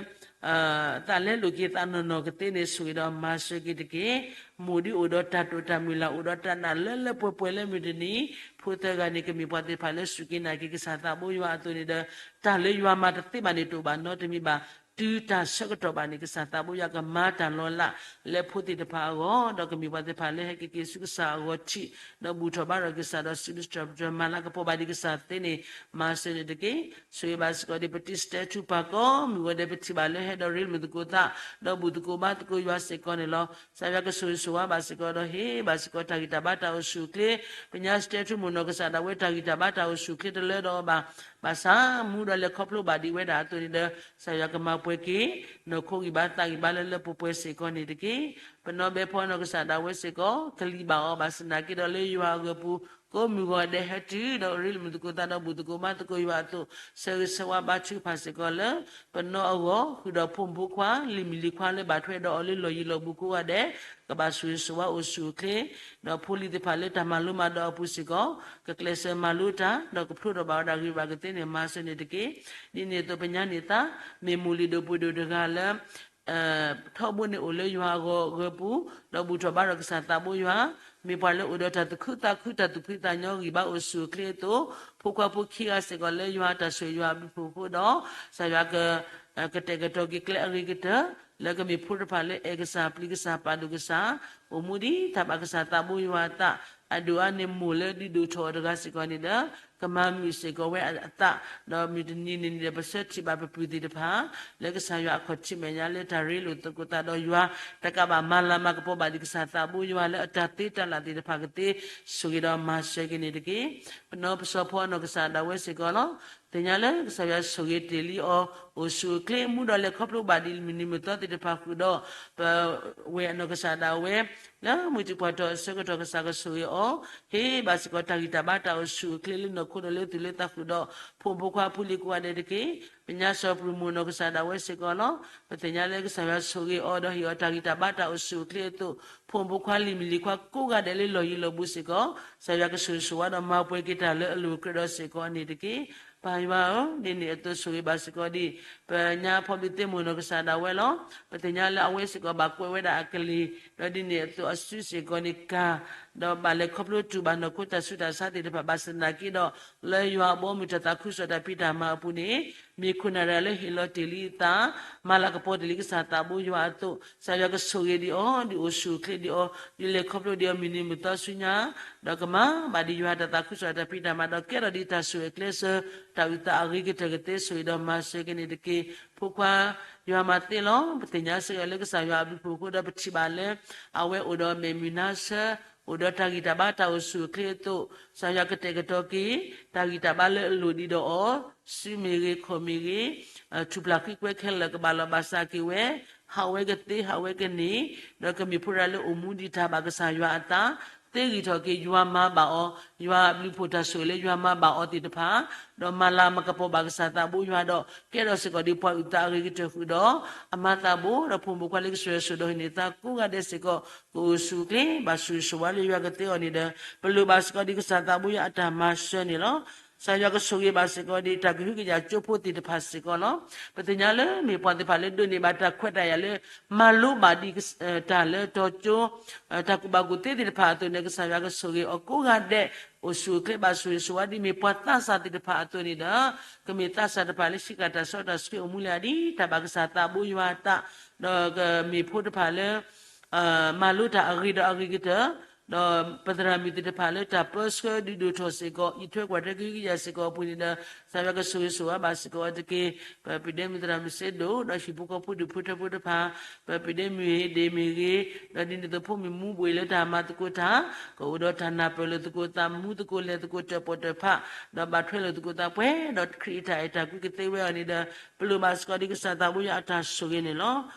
သးလဲလိာ်က့ၤသးနီၢ်နီၢ်ကသ့န့ၣ် ဆိၣ်ဂ့ၤဒီးမၤစၢၤက့ၤတက့ၢ်. မိၢ်ဒ်အိၣ်ဒီးတၢ်တိာ်တၢ်မုၢ်လၢ် အိၣ်ဒီးတၢ်နာ်လၢလၢပှဲၤပှဲၤလၢမုၢ်တနံၤ ဖိသၢဂၤန့ၣ် ကမ့ၢ်ပှၤသ့ၣ်တဖၣ်လၢစူၢ်က့ၤနာ်က့ၤကစၢ်သးဘိယွၤအသိးန့ၣ်ဒီး တၢ်လၢယွၤမၤတသ့ဘၣ်န့ၣ်တအိၣ်ဘၣ်နီတမံၤဘၣ်. တုၤတၢ်ဆၢကတီၢ်ဘၣ်န့ၣ် ကစၢ်သးဘိယွၤကမၤတၢ်လီၤလး လၢဖိသ့ၣ်တဖၣ်အဂီၢ် ဒီးကမ့ၢ်ပှၤသ့ၣ်တဖၣ်လၢဟဲက့ၤက့ၤဆူကစၢ်အဂီၢ်ထံး ဒီးဘူၣ်ထီၣ်ဘါထီၣ်ကစၢ်ဒီးစံးဘျုးစံးထီၣ်ပတြၢၤမၤလၤကပီၤဘၣ်ဒံးကစၢ်သ့န့ၣ် မၤစၢၤန့ၣ်တက့ၢ်. ဆိၣ်ဂ့ၤဘၣ်စ့ၢ်ကီးဒ်ပတံၤစတဲထူပၢ်ကိးမုၢ်ဂီၤဒဲး ပထံၣ်ဘၣ်လၢဟဲဒီးရ့လိာ်သကိးသး ဒီးဘူၣ်သကိးဘါသကိးယွၤစ့ၢ်ကီးန့ၣ်လီၤ. ကစၢ်ယွၤကဆိၣ်ဂ့ၤဆိၣ်ဝါဘၣ်စ့ၢ်ကီးဒီးဟ့ၣ်ဘၣ်စ့ၢ်ကီးတၢ်ဂံၢ်တၢ်ဘါတၢ်အိၣ်ဆူၣ်အိၣ်ချ့ ပညါစတဲထူမိၢ်နီၢ်ကစၢ်ဒၣ်ဝဲတၢ်ဂံၢ်တၢ်ဘါတၢ်အိၣ်ဆူၣ်အိၣ်ချ့တလၢဒီးအီၤဘၣ်. ဘၣ်ဆၣ်မူဒီးလဲၤခီဖျိဘၣ်ဒံးဝဲဒၣ်အသိးန့ၣ်ဒီး ကစၢ်ယွၤကမၤပှဲၤက့ၤ နီၢ်ခိဂံၢ်ဘါသးဂံၢ်ဘါလၢလၢပှဲၤပှဲၤစ့ၢ်ကီးန့ၣ်တက့ၢ်. ပနီၣ်ဘဲဖီနီၢ်ကစၢ်ဒၣ်ဝဲစ့ၢ်ကီး ကလံၤဘၣ်အီၤဘၣ်ဆၣ်သနာ်က့ဒီးလၢယွၤအဂၢၤပူၤ ကိးမုၢ်ဂီၤဒဲးဟဲတုၤဒီးရ့လိာ်မုာ်သကိးသးဒီးဘူၣ်သကိးဘါသကိးယွၤအသိး ဆၢဂ့ၤဆၢဝါဘါထုကဖၣ်စ့ၢ်ကီးလၢ ပနီၣ်အဂီၢ် ဃုာ်ဒီးဖိမုၣ်ဖိခွါ လံၤမုၣ်လံၤခွါလၢဘၣ်ထွဲဒီးအီၤလၢလီၢ်ယံၤလီၢ်ဘူးကိးဂၤဒဲး ကဘၣ်ဆိၣ်ဂ့ၤဆိၣ်ဝါအိၣ်ဆူၣ်အိၣ်ချ့ ဒီးဖိလံၤသ့ၣ်တဖၣ်လၢတၢ်မၤလိမၤဒိးအပူၤစ့ၢ်ကီး ကကျဲးစၢးမၤလိတၢ် ဒီးကဖျိထီၣ်ဘၣ်ဝဲဒၣ်ဂ့ၤဘၣ်ကသ့န့ၣ် မၤစၢၤန့ၣ်တက့ၢ်. ဒ်န့ၣ်အသိးပညါန့ၣ်သး မ့ၢ်မိၢ်လုၢ်ဒိၣ်ပှ့ၤဒိၣ်တဂၤလၢ ထီဘိန့ၣ်အိၣ်လၢယွၤအဂီၢ်အဂၢၤပူၤ ဒီးဘူၣ်ထီၣ်ဘါထီၣ်ကစၢ်သးဘိယွၤ, မ့ၢ်ပှၤလၢအိၣ်ဒီးတၢ်သူၣ်ခုသးခု တၢ်သူၣ်ဖှံသးညီဂံၢ်ဘါအိၣ်ဆူၣ်အိၣ်ချ့အသိး, ဖိခွါဖိခံဂၤစ့ၢ်ကီးလၢယွၤတၢ်ဆိၣ်ဂ့ၤယွၤအဘျုးအဖှိၣ်အဃိဒီး, ကစၢ်ယွၤက ကတဲာ်ကတီၤက့ၤကျဲအဂ့ၤကတၢၢ် လၢကမ့ၢ်ဖိတဖၣ်လၢအဲၣ်ကစၢ်ပျံၤကစၢ်ပာ်ဒိၣ်ကစၢ်, အိၣ်မူဒ်တၢ်ဘၣ်ကစၢ်သးဘိယွၤအသး, အဒိၣ်အါန့ၣ်မိၢ်လၢဒုးဒိၣ်ထီၣ်အီၤတဂၤစ့ၢ်ကီးန့ၣ်ဒီး ကမၤမုာ်စ့ၢ်ကီးဝဲအသး, ဒီးမုၢ်တနံၤန့ၣ်န့ၣ်ဒီး ပဆၢထံၣ်ဘၣ်ပပုၢ်သ့ၣ်တဖၣ် လၢကစၢ်ယွၤအခီၣ်ထံးမဲာ်ညါလၢတၢ်ရ့လိာ်သကိးသးဒီးယွၤ, တကးဘၣ်မၤလၤမၤကပီၤဘၣ်ဒံးကစၢ်သးဘိယွၤလၢအတၢ်သ့တၢ်လၢ်သ့ၣ်တဖၣ်ကသ့, ဆိၣ်ဂ့ၤဒီးမၤစၢၤက့ၤန့ၣ်တက့ၢ်. ပနီၢ်ပစီၤဖီနီၢ်ကစၢ်ဒၣ်ဝဲစ့ၢ်ကီးလီၤ. သ့ၣ်ညါလၢကစၢ်ယွၤဆိၣ်ဂ့ၤတ့ၢ်လံအီၤ, အိၣ်ဆူၣ်အိၣ်ချ့ မူဒီးလဲၤခီဖျိဘၣ်ဒံးမုၢ်နံၤမုၢ်သီသ့ၣ်တဖၣ်ဃုာ်ဒီး ပဝဲၢ်အနီၢ်ကစၢ်ဒၣ်ဝဲ လၢမုၢ်တံၢ်ပှၢ်ထီၣ်အဆၢကတီၢ်ကစၢ်ကဆိၣ်ဂ့ၤအီၤ, ဟ့ၣ်ဘၣ်စ့ၢ်ကီးတၢ်ဂံၢ်တၢ်ဘါတၢ်အိၣ်ဆူၣ်အိၣ်ချ့လၢနီၢ်ခိဒီးလၢသူၣ်လၢသးဃုာ်ဒီး ဖိမုၣ်ဖိခွါဖိလံၤကိးဂၤဒဲးတက့ၢ်. ပညါစီၤပျုၢ်မိၢ်နီၢ်ကစၢ်ဒၣ်ဝဲစ့ၢ်ကီးလီၤ. ပသ့ၣ်ညါလၢကစၢ်ယွၤဆိၣ်ဂ့ၤအီၤဒီးဟ့ၣ်အီၤတၢ်ဂံၢ်တၢ်ဘါတၢ်အိၣ်ဆူၣ်အိၣ်ချ့အသိး, ဖိမုၣ်ဖိခွါလံၤမုၣ်လံၤခွါကိးဂၤဒဲးလၢလီၢ်ယံၤလီၢ်ဘူးစ့ၢ်ကီး, ကစၢ်ယွၤကဆိၣ်ဂ့ၤဆိၣ်ဝါဒီးမၤပှဲၤက့ၤတၢ်လၢအလိၤကြၢးဒီးစ့ၢ်ကီးန့ၣ်တက့ၢ်. ပၢ်ယွၤဧၢ, ဒ်န့ၣ်အသိးဆိၣ်ဂ့ၤဘၣ်စ့ၢ်ကီးဒံး ပညါဖီဘံးသ့ၣ်မိၢ်နီၢ်ကစၢ်ဒၣ်ဝဲလီၤ. ပသ့ၣ်ညါလၢအဝဲစ့ၢ်ကီးဘၣ်ကွဲးဝဲဒၣ်အကလံၤ, ဒီးဒ်န့ၣ်အသိးအစုစ့ၢ်ကီးန့ၣ်ကၤ, ဒီးဘၣ်လဲၤခီဖျိတူၢ်ဘၣ်နီၢ်ခိတၢ်ဆူးတၢ်ဆါသ့ၣ်တဖၣ်ဘၣ်ဆၣ်သနာ်က့ဒီး, လၢယွၤအဘီအမုၢ်တၢ်သးခုကစီၣ်တၢ်ဖံးတၢ်မၤအပူၤန့ၣ်, မ့ၢ်ခိၣ်နၢ်တဂၤလၢဟ့ၣ်လီၤတ့ၢ်လံအသး, မၤလၤကပီၤတ့ၢ်လံကစၢ်သးဘိယွၤအသိး, ကစၢ်ယွၤကဆိၣ်ဂ့ၤဒံးအီၤ, ဒုးအိၣ်ဆူၣ်အိၣ်ချ့ဒံးအီၤ, ဒုးလဲၤခီဖျိဒံးအီၤ မုၢ်နံၤမုၢ်သီဆူညါ, ဒီးကမၤဘၣ်ဒံးယွၤတၢ်သးခုကစီၣ်တၢ်ဖံးတၢ်မၤဒီးကဲထီၣ်ဒံးတၢ်ဆိၣ်ဂ့ၤအကျဲဆၢ, တၢ်အုၣ်သးအဂ့ၤကတၢၢ်ကသ့ဆိၣ်ဂ့ၤဒီးမၤစၢၤက့ၤန့ၣ်တက့ၢ်. ဖိခွါ ယွၤမၤသ့လီၤ. ပသ့ၣ်ညါစ့ၢ်ကီးလၢကစၢ်ယွၤအဘျုးအဖှိၣ်အဃိဒီးပထံၣ်ဘၣ်လၢ အဝဲအိၣ်ဒီးမဲာ်မုာ်နါဆၢ, အိၣ်ဒီးတၢ်ဂံၢ်တၢ်ဘါတၢ်အိၣ်ဆူၣ်အိၣ်ချ့အသိး, ကစၢ်ယွၤကတဲာ်ကတီၤက့ၤ တၢ်ဂံၢ်တၢ်ဘါလၢအလိၤဒံးဒီးအီၤ စုမ့ၢ်ဂ့ၤ ခိၣ်မ့ၢ်ဂ့ၤ, ထူၣ်ဖျးဃံကွဲခဲလၢာ်ကဘၣ်လီၤဘၣ်စးက့ၤဝဲ, ဟးဝဲကသ့ ဟးဝဲကန့ၢ်, ဒီးကမ့ၢ်ဖိတဂၤလၢအိၣ်မူဒံးတၢ်ဘၣ်ကစၢ်ယွၤအသး, သ့ဂံၢ်ထီၣ်က့ၤယွၤမၤဘၣ်အီၤ, ယွၤအဘျုးဖှိၣ်တၢ်ဆိၣ်ဂ့ၤလၢယွၤမၤဘၣ်အီၤသ့ၣ်တဖၣ်, ဒီးမၤလၤမၤကပီၤဘၣ်ကစၢ်သးဘိယွၤဒီး ကဲထီၣ်စ့ၢ်ကီးဒ်ပှၤအုၣ်သးအဂ့ၤကတၢၢ်ဃုာ်ဒီး အမၤသးဘိ ဒီးဖိမုၣ်ဖိခွါလၢကစၢၢ်စိၤဒီးဟံးန့ၢ်သးကိးဂၤဒဲးစ့ၢ်ကီး ကအိၣ်ဆူၣ်အိၣ်ချ့ ဘၣ်ဆိၣ်ဂ့ၤဆိၣ်ဝါလၢယွၤကသ့အီၤန့ၣ်ဒီး ပလိၣ်ဘၣ်စ့ၢ်ကီးဒ်ကစၢ်သးဘိယွၤအတၢ်မၤစၢၤန့ၣ်လီၤ. ကစၢ်ယွၤကဆိၣ်ဂ့ၤဘၣ်စ့ၢ်ကီးဒ်တၢ်ကဟုကယာ်ကၠိဖိသ့ၣ်တဖၣ်စ့ၢ်ကီးလီၤ. ပသ့ၣ်ညါလၢမ့ၢ်ပှၤသ့ၣ်တဖၣ်လၢဒိးန့ၢ်ဘၣ်တၢ်ခွဲးတၢ်ယာ်လၢ မၤလိဘၣ်ဒ် တၢ်လၢတီၤကၠိ တၢ်ကူၣ်ဘၣ်ကူၣ်သ့သ့ၣ်တဖၣ်အသိးန့ၣ် ကစၢ်ယွၤကဆိၣ်ဂ့ၤအီၤကိးဂၤဒဲး အိၣ်ဆူၣ်အိၣ်ချ့ဘၣ်ဆိၣ်ဂ့ၤဆိၣ်ဝါဒ်မ့ၢ်ပှၤသးစၢ်သ့ၣ်တဖၣ်အသိးန့ၣ်ဒီး ကမ့ၢ်သးစၢ်တဖၣ်လၢဆံးကၢ်တၢ်စီတၢ်ဆှံအိၣ်မူလၢအဒံး တၢ်ဘၣ်ကစၢ်သးဘိယွၤအသး ဒီးကမ့ၢ်ဖိတဖၣ်လၢ မၤလိတၢ်အဂ့ၤဒီးအဂ့ၤကတၢၢ်, ဒီးပသရၣ်မုၣ်သ့ၣ်တဖၣ်လၢတၢ်ပၢဆှၢဒုးဒိၣ်ထီၣ်စ့ၢ်ကီး အံးထွဲကွၢ်ထွဲကဟုကယာ်စ့ၢ်ကီးအပူၤန့ၣ်ဒီး ကစၢ်ယွၤကဆိၣ်ဂ့ၤဆိၣ်ဝါဘၣ်စ့ၢ်ကီးအီၤတက့ၢ်. ပပုၢ်ဒ့မုၣ်သရၣ်မုၣ်စ့ဒိၣ် ဒီးဟံၣ်ဖိဃီဖိဒူၣ်ဖိထၢဖိတဖၣ်, ပပုၢ်ဒ့မုၣ်ဟ့းဒ့ၣ်မ့ၢ်ဂ့ၤ, ဒီးဒ်န့ၣ်အသိးဖိမုၣ်မူဘှံးလၢတၢ်မၤသကိးတၢ်, ကအိၣ်ဒီးတၢ်နၢ်ပၢၢ်လိာ်သကိးသး မူသကိးလဲၤသကိးတၢၣ်ပီၣ်တၢၣ်ဖး, ဒီးဘၣ်ထွဲလိာ်သကိးသးပှဲၤဒီးခရံာ်အတၢ်အဲၣ်တၢ်ကွံကသ့ဝဲအီၤန့ၣ်ဒီး ပလိၣ်ဘၣ်စ့ၢ်ကီးဒ်ကစၢ်သးဘိယွၤအတၢ်ဆိၣ်ဂ့ၤန့ၣ်လီၤ.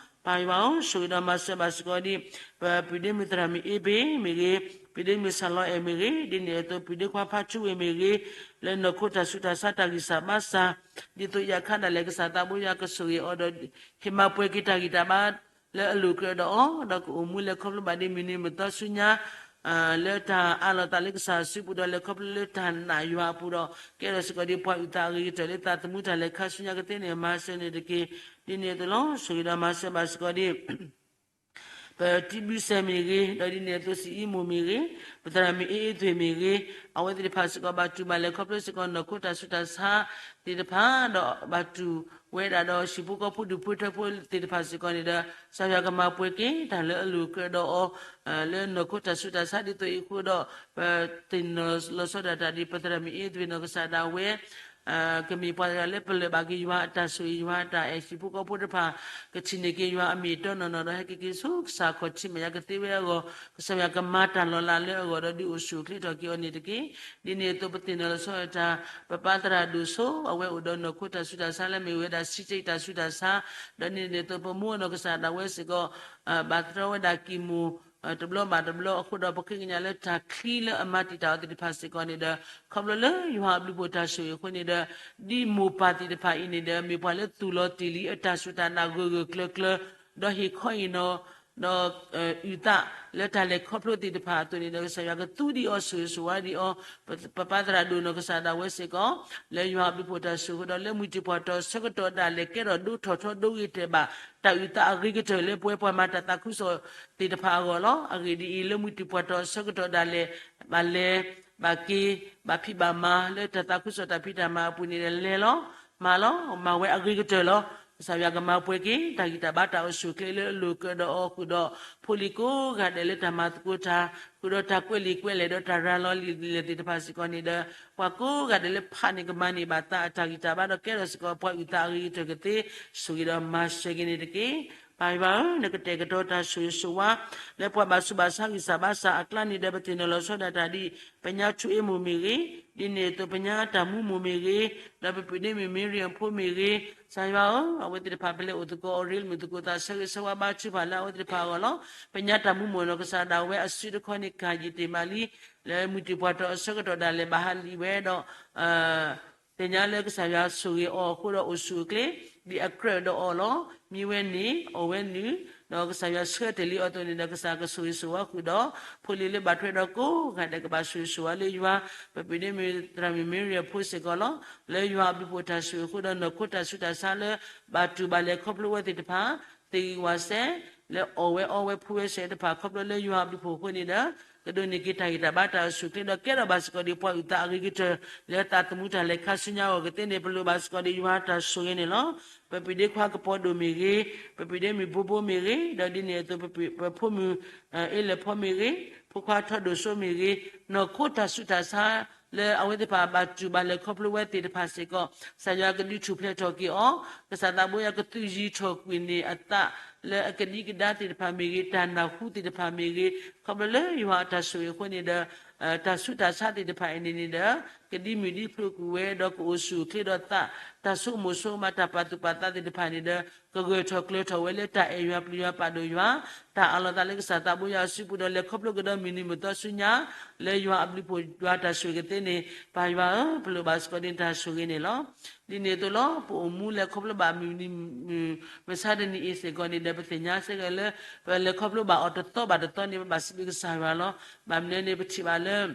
ပၢ်ယွၤဧၢ, ဆိၣ်ဂ့ၤဒီးမၤစၢၤဘၣ်စ့ၢ်ကီးဒ် ပပုၢ်ဒ့မုၣ်သရၣ်မုၣ်အ့ဘ့ၣ်မ့ၢ်ဂ့ၤ, ပုၢ်ဒ့မုၣ်စၢ်လီၤအဲၣ်မ့ၢ်ဂ့ၤ, ဒ်န့ၣ်အသိးပုၢ်ဒ့ခွါဖါထူဝ့ၢ်မ့ၢ်ဂ့ၤ, လၢနီၢ်ခိတၢ်ဆူးတၢ်ဆါတၢ်ဂံၢ်စၢ်ဘါစၢ်, ဒ်သိးယၤခါဒၣ်လဲာ်ကစၢ်သးဘိယွၤကဆိၣ်ဂ့ၤအီၤဒီး ဟ့ၣ်မၤပှဲၤက့ၤတၢ်ဂံၢ်တၢ်ဘါ လၢအလိၤကြၢးဒီးအီၤ, ဒီးကအိၣ်မူလဲၤခီဖျိဘၣ်ဒ်မုၢ်နံၤမုၢ်သီဆူညါ လၢတၢ်အးလီၤသးလၢကစၢ်စုပူၤဒီး လဲၤခီဖျိလၢတၢ်နာ်ယွၤအပူၤဒီး ကဲထီၣ်စ့ၢ်ကီးဒ်ပှၤအုၣ်သးအဂ့ၤကတၢၢ်လၢသးသမူတၢ်လဲၤခါဆူညါကသ့န့ၣ် မၤစၢၤန့ၣ်တက့ၢ်. ဒ်န့ၣ်အသိးလီၤ. ဆိၣ်ဂ့ၤဒီးမၤစၢၤဘၣ်စ့ၢ်ကီးဒ် ပတံဘုစဲမ့ၢ်ဂ့ၤ, ဒီးဒ်န့ၣ်အသိးစံးအံမူးမ့ၢ်ဂ့ၤ, ပသရၣ်မုၣ်အ့အ့သွ့ၣ်မ့ၢ်ဂ့ၤ, အဝဲသ့ၣ်တဖၣ်စ့ၢ်ကီး ဘၣ်တူၢ်ဘၣ်လဲၤခီဖျိစ့ၢ်ကီး နီၢ်ခိတၢ်ဆူးတၢ်ဆါသ့ၣ်တဖၣ်, ဒီးဘၣ်တူၢ်ဝဲဒၣ်ဒီးဟံၣ်ဖိဃီဖိဒူၣ်ဖိထၢဖိသ့ၣ်တဖၣ်စ့ၢ်ကီးန့ၣ်ဒီး ကစၢ်ယွၤကမၤပှဲၤက့ၤတၢ်လၢအလိၤကြၢးဒီးအီၤ လၢနီၢ်ခိတၢ်ဆူးတၢ်ဆါဒ်သိးအံၤအဃိဒီး ပသ့ၣ်နီၣ်လီၤဆီဒၣ်တၢ်ဒ်ပသရၣ်မုၣ်အ့အ့သွ့ၣ်နီၢ်ကစၢ်ဒၣ်ဝဲ ကမ့ၢ်ပှၤတဂၤလၢပလၢၢ်ဘၣ်က့ၤယွၤအတၢ်ဆိၣ်ဂ့ၤ ယွၤအတၢ်အဲၣ် ဟံၣ်ဖိဃီဖိတဖၣ် ကထံၣ်န့ၢ်က့ၤယွၤအမ့ၢ်အတီနီၢ်နီၢ်ဒီး ဟဲက့ၤက့ၤဆူကစၢ်ခီၣ်ထံးမဲာ်ညါကသ့ဝဲအဂီၢ် ကစၢ်ယွၤကမၤတၢ်လီၤလးလၢအဂီၢ်ဒီး ဒုးအိၣ်ဆူၣ်အိၣ်ချ့ထီၣ်က့ၤအီၤန့ၣ်တက့ၢ်. ဒ်န့ၣ်အသိးပသ့ၣ်နီၣ်လီၤဆီဒၣ်တၢ် ပပၢ်သရၣ်ဒိၣ်စိ အဝဲအိၣ်ဒီးနီၢ်ခိတၢ်ဆူးတၢ်ဆါလၢမ့ၢ်ဝဲဒၣ် စံးက့တၢ်ဆူးတၢ်ဆါ, ဒီးဒ်န့ၣ်အသိးပမိၢ်နီၢ်ကစၢ်ဒၣ်ဝဲစ့ၢ်ကီး ဘၣ်တြီဝဲဒၣ်ကံၢ်မိၢ် တဘျီဘၣ်တဘျီအဃိဒီး ပဃ့ကညးလၢတၢ်ချံလၢအမၤတံာ်တာ်အီၤသ့ၣ်တဖၣ်စ့ၢ်ကီးန့ၣ်ဒီး ခီဖျိလၢယွၤအဘျုးဖှိၣ်တၢ်ဆိၣ်ဂ့ၤအဃိန့ၣ်ဒီး ဒ်မိၢ်ပၢ်သ့ၣ်တဖၣ်အံၤန့ၣ်ဒီး မ့ၢ်ပှၤလၢသူၣ်လီၤတ့ၢ်လံအတၢ်စူၢ်တၢ်နာ်ဂၢၢ်ဂၢၢ်ကျၢၤကျၢၤ ဒီးဟ့ၣ်ခီအံၤနီၤ ဒီး အုၣ်သးလၢတၢ်လဲၤခီဖျိသ့ၣ်တဖၣ်အသိးန့ၣ်ဒီး ကစၢ်ယွၤကသူဒံးအီၤဆိၣ်ဂ့ၤဆိၣ်ဝါဒံးအီၤ ပပၢ်သရၣ်ဒိၣ်နီၢ်ကစၢ်ဒၣ်ဝဲစ့ၢ်ကီး လၢယွၤအဘျုးဖှိၣ်တၢ်ဆိၣ်ဂ့ၤအဃိဒီး လၢမုၢ်တံၢ်ပှၢ်တီၤဆၢကတီၢ်ဒၣ်လဲာ် ကဲထီၣ်ဒိၣ်ထီၣ်ထီဒိၣ်ဂ့ၤတဲာ်ဘၣ် တၢ်အုၣ်သးအဂ့ၤကတၢၢ်လၢပဝဲပှၤမၤတၢ်သးခုကစီၣ်သ့ၣ်တဖၣ်အဂီၢ်လီၤ. အဂ့ၢ်ဒ်အံၤ, လၢမုၢ်တံၢ်ပှၢ်တီၤဆၢကတီၢ်ဒၣ်လဲာ် ဘၣ်လဲၤ ဘၣ်က့ၤ ဘၣ်ဖံးဘၣ်မၤ လၢတၢ်သးခုကစီၣ်တၢ်ဖံးတၢ်မၤအပူၤန့ၣ်ဒီး လဲၤလီၤ မၤလီၤ မၤဝဲအဂ့ၤကတၢၢ်လီၤ. ကစၢ်ယွၤကမၤပှဲၤက့ၤ တၢ်ဂံၢ်တၢ်ဘါတၢ်အိၣ်ဆူၣ်အိၣ်ချ့လၢအလိၤကြၢးဒီးအီၤဃုာ်ဒီး ဖိလံၤကိးဂၤဒဲးလၢတၢ်မၤသကိးတၢ် ဃုာ်ဒီးတၢ်ကွဲးလံာ်ကွဲးလဲၢ်ဒီးတၢ်ရၤလီၤလံာ်လဲၢ်သ့ၣ်တဖၣ်စ့ၢ်ကီးန့ၣ်ဒီး ပှၤကိးဂၤဒဲးလၢဖးန့ၢ်ကမၤန့ၢ်ဘၣ်သးအတၢ်ဂံၢ်တၢ်ဘါဒီးကဲထီၣ်စ့ၢ်ကီးပှၤအုၣ်သးအဂ့ၤကတၢၢ်ကသ့ ဆိၣ်ဂ့ၤဒီးမၤစၢၤက့ၤန့ၣ်တက့ၢ်. ပၢ်ယွၤဧၢ, နကတဲာ်ကတီၤတၢ်ဆိၣ်ဂ့ၤဆိၣ်ဝါ လၢပှၤဘၣ်ဆူးဘၣ်ဆါဂံၢ်စၢ်ဘါစၢ်အကျါန့ၣ်ဒီး ပသ့ၣ်နီၣ်လီၤဆီဒၣ်တၢ်ဒ် ပညါထူအ့မိၢ်မ့ၢ်ဂ့ၤ, ဒ်န့ၣ်အသိးပညါတၢ်မူမိၢ်မ့ၢ်ဂ့ၤ, ဒီးပပုၢ်ဒ့မုၣ်မ့ရံအဖိမ့ၢ်ဂ့ၤ, ကစၢ်ယွၤဧၢ, အဝဲသ့ၣ်တဖၣ်ပလဲၤအိၣ်သကိးအီၤ ရ့လိာ်သကိးသးဆၢဂ့ၤဆၢဝါဘါထုကဖၣ်လၢအဝဲသ့ၣ်တဖၣ်အဂီၢ်လီၤ. ပညါတၢ်မူမိၢ်နီၢ်ကစၢ်ဒၣ်ဝဲအစုတခီန့ၣ် ကၢ်ယံာ်တ့ၢ်မးလံ, လၢမုၢ်တံၢ်ပှၢ်တီၤအဆၢကတီၢ်ဒၣ်လဲာ်ဘၣ်ဟးလံာ်ဝဲဒီး သ့ၣ်ညါလၢကစၢ်ယွၤဆိၣ်ဂ့ၤအီၤအဃိဒီးအိၣ်ဆူၣ်အိၣ်ချ့ ဒ်အကြၢးဒီးအီၤလီၤ. မံဝဲန့ၣ် အီၣ်ဝဲနုာ်, ဒီးကစၢ်ယွၤဆှၢတ့ၢ်လံအီၤအသိးန့ၣ်ဒီး ကစၢ်ကဆိၣ်ဂ့ၤဆိၣ်ဝါဃုာ်ဒီး ဖိလံၤလၢဘၣ်ထွဲဒီးကိးဂၤဒဲးကဘၣ်ဆိၣ်ဂ့ၤဆိၣ်ဝါလၢယွၤ, ပပုၢ်ဒ့မုၣ်သရၣ်မုၣ်မ့ရံအဖိစ့ၢ်ကီးလီၤ. လၢယွၤအဘျုးဖှိၣ်တၢ်ဆိၣ်ဂ့ၤအဃိဒီး နီၢ်ခိတၢ်ဆူးတၢ်ဆါလၢ ဘၣ်တူၢ်ဘၣ်လဲၤခီဖျိဝဲသ့ၣ်တဖၣ် သ့ၣ်ဂံၢ်ဝၣ်စဲး လၢအီၣ်ဝဲအီဝဲဖှူဝဲစဲးတဖၣ် ခီဖျိလၢယွၤအဘျုးဖှိၣ်အဃိန့ၣ်ဒီး ကဒိးန့ၢ်က့ၤတၢ်ဂံၢ်တၢ်ဘါတၢ်အိၣ်ဆူၣ်အိၣ်ချ့ဒီး ကဲထီၣ်ဘၣ်စ့ၢ်ကီးဒ်ပှၤအုၣ်သးအဂ့ၤကတၢၢ် လၢသးသမူတၢ်လဲၤခါဆူညါအဂီၢ်ကသ့န့ၣ် ပလိၣ်ဘၣ်စ့ၢ်ကီးဒ်ယွၤတၢ်ဆိၣ်ဂ့ၤန့ၣ်လီၤ. ပပုၢ်ဒ့ခွါကပီၤဒိၣ်မ့ၢ်ဂ့ၤ, ပပုၢ်ဒ့မုၣ်ဘိဘိမ့ၢ်ဂ့ၤ, ဒီးဒ်န့ၣ်အသိး ပဖိမုၣ် အ့လၢၢ်ဖီမ့ၢ်ဂ့ၤ, ဖိခွါထီၣ်ဒိၣ်စိမ့ၢ်ဂ့ၤ, နီၢ်ခိတၢ်ဆူးတၢ်ဆါ လၢအဝဲသ့ၣ်တဖၣ်ဘၣ်တူၢ်ဘၣ်လဲၤခီဖျိဝဲသ့ၣ်တဖၣ်စ့ၢ်ကီး ကစၢ်ယွၤကဒုးထူၣ်ဖျဲးထီၣ်က့ၤအီၤ, ကစၢ်သးဘိယွၤကသုးယံၤထီၣ်ကွံာ်န့ၢ်အသး လၢအကဒံကဒါသ့ၣ်တဖၣ်မ့ၢ်ဂ့ၤ, တၢ်နၢ်ဟူသ့ၣ်တဖၣ်မ့ၢ်ဂ့ၤ, ခီဖျိလၢယွၤအတၢ်ဆိၣ်ဂ့ၤအဃိန့ၣ်ဒီး တၢ်ဆူးတၢ်ဆါသ့ၣ်တဖၣ်အံၤန့ၣ်န့ၣ်ဒီး ကဒံမုၢ်ဒံဖျိးကွံာ်ဝဲ ဒီးကအိၣ်ဆူၣ်အိၣ်ချ့ဒီးသး, တၢ်ဆိကမိၣ်ဆိကမး တၢ်ပာ်သူၣ်ပာ်သးသ့ၣ်တဖၣ်န့ၣ်ဒီး ကဂၢၢ်ထီၣ်ကျၢၤထီၣ်ဝဲလၢတၢ်အဲၣ်ယွၤပျံၤယွၤပာ်ဒိၣ်ယွၤ, တၢ်အးလီၤသးလၢကစၢ်သးဘိယွၤအစုပူၤဒီး လဲၤခီဖျိကဒီးမုၢ်နံၤမုၢ်သီဆူညါ လၢယွၤအဘျုးဖှိၣ်ယွၤတၢ်ဆိၣ်ဂ့ၤကသ့န့ၣ် ပၢ်ယွၤဧၢ, ပလိၣ်ဘၣ်စ့ၢ်ကီးဒ်န့ၣ်တၢ်ဆိၣ်ဂ့ၤန့ၣ်လီၤ. ဒ်န့ၣ်အသိးလီၤ ပအိၣ်မူလဲၤခီဖျိဘၣ်မုၢ်နံၤမုၢ်မဆါတနံၤအံၤစ့ၢ်ကီးန့ၣ်ဒီး ပသ့ၣ်ညါစ့ၢ်ကီးလၢ ပလဲၤခီဖျိဘၣ်အီၤတသီဘၣ်တသီန့ၣ် ပဘၣ်စံးဘျုးကစၢ်ယွၤလီၤ. ဘၣ်မနုၤန့ၣ် ပထံၣ်ဘၣ်လၢ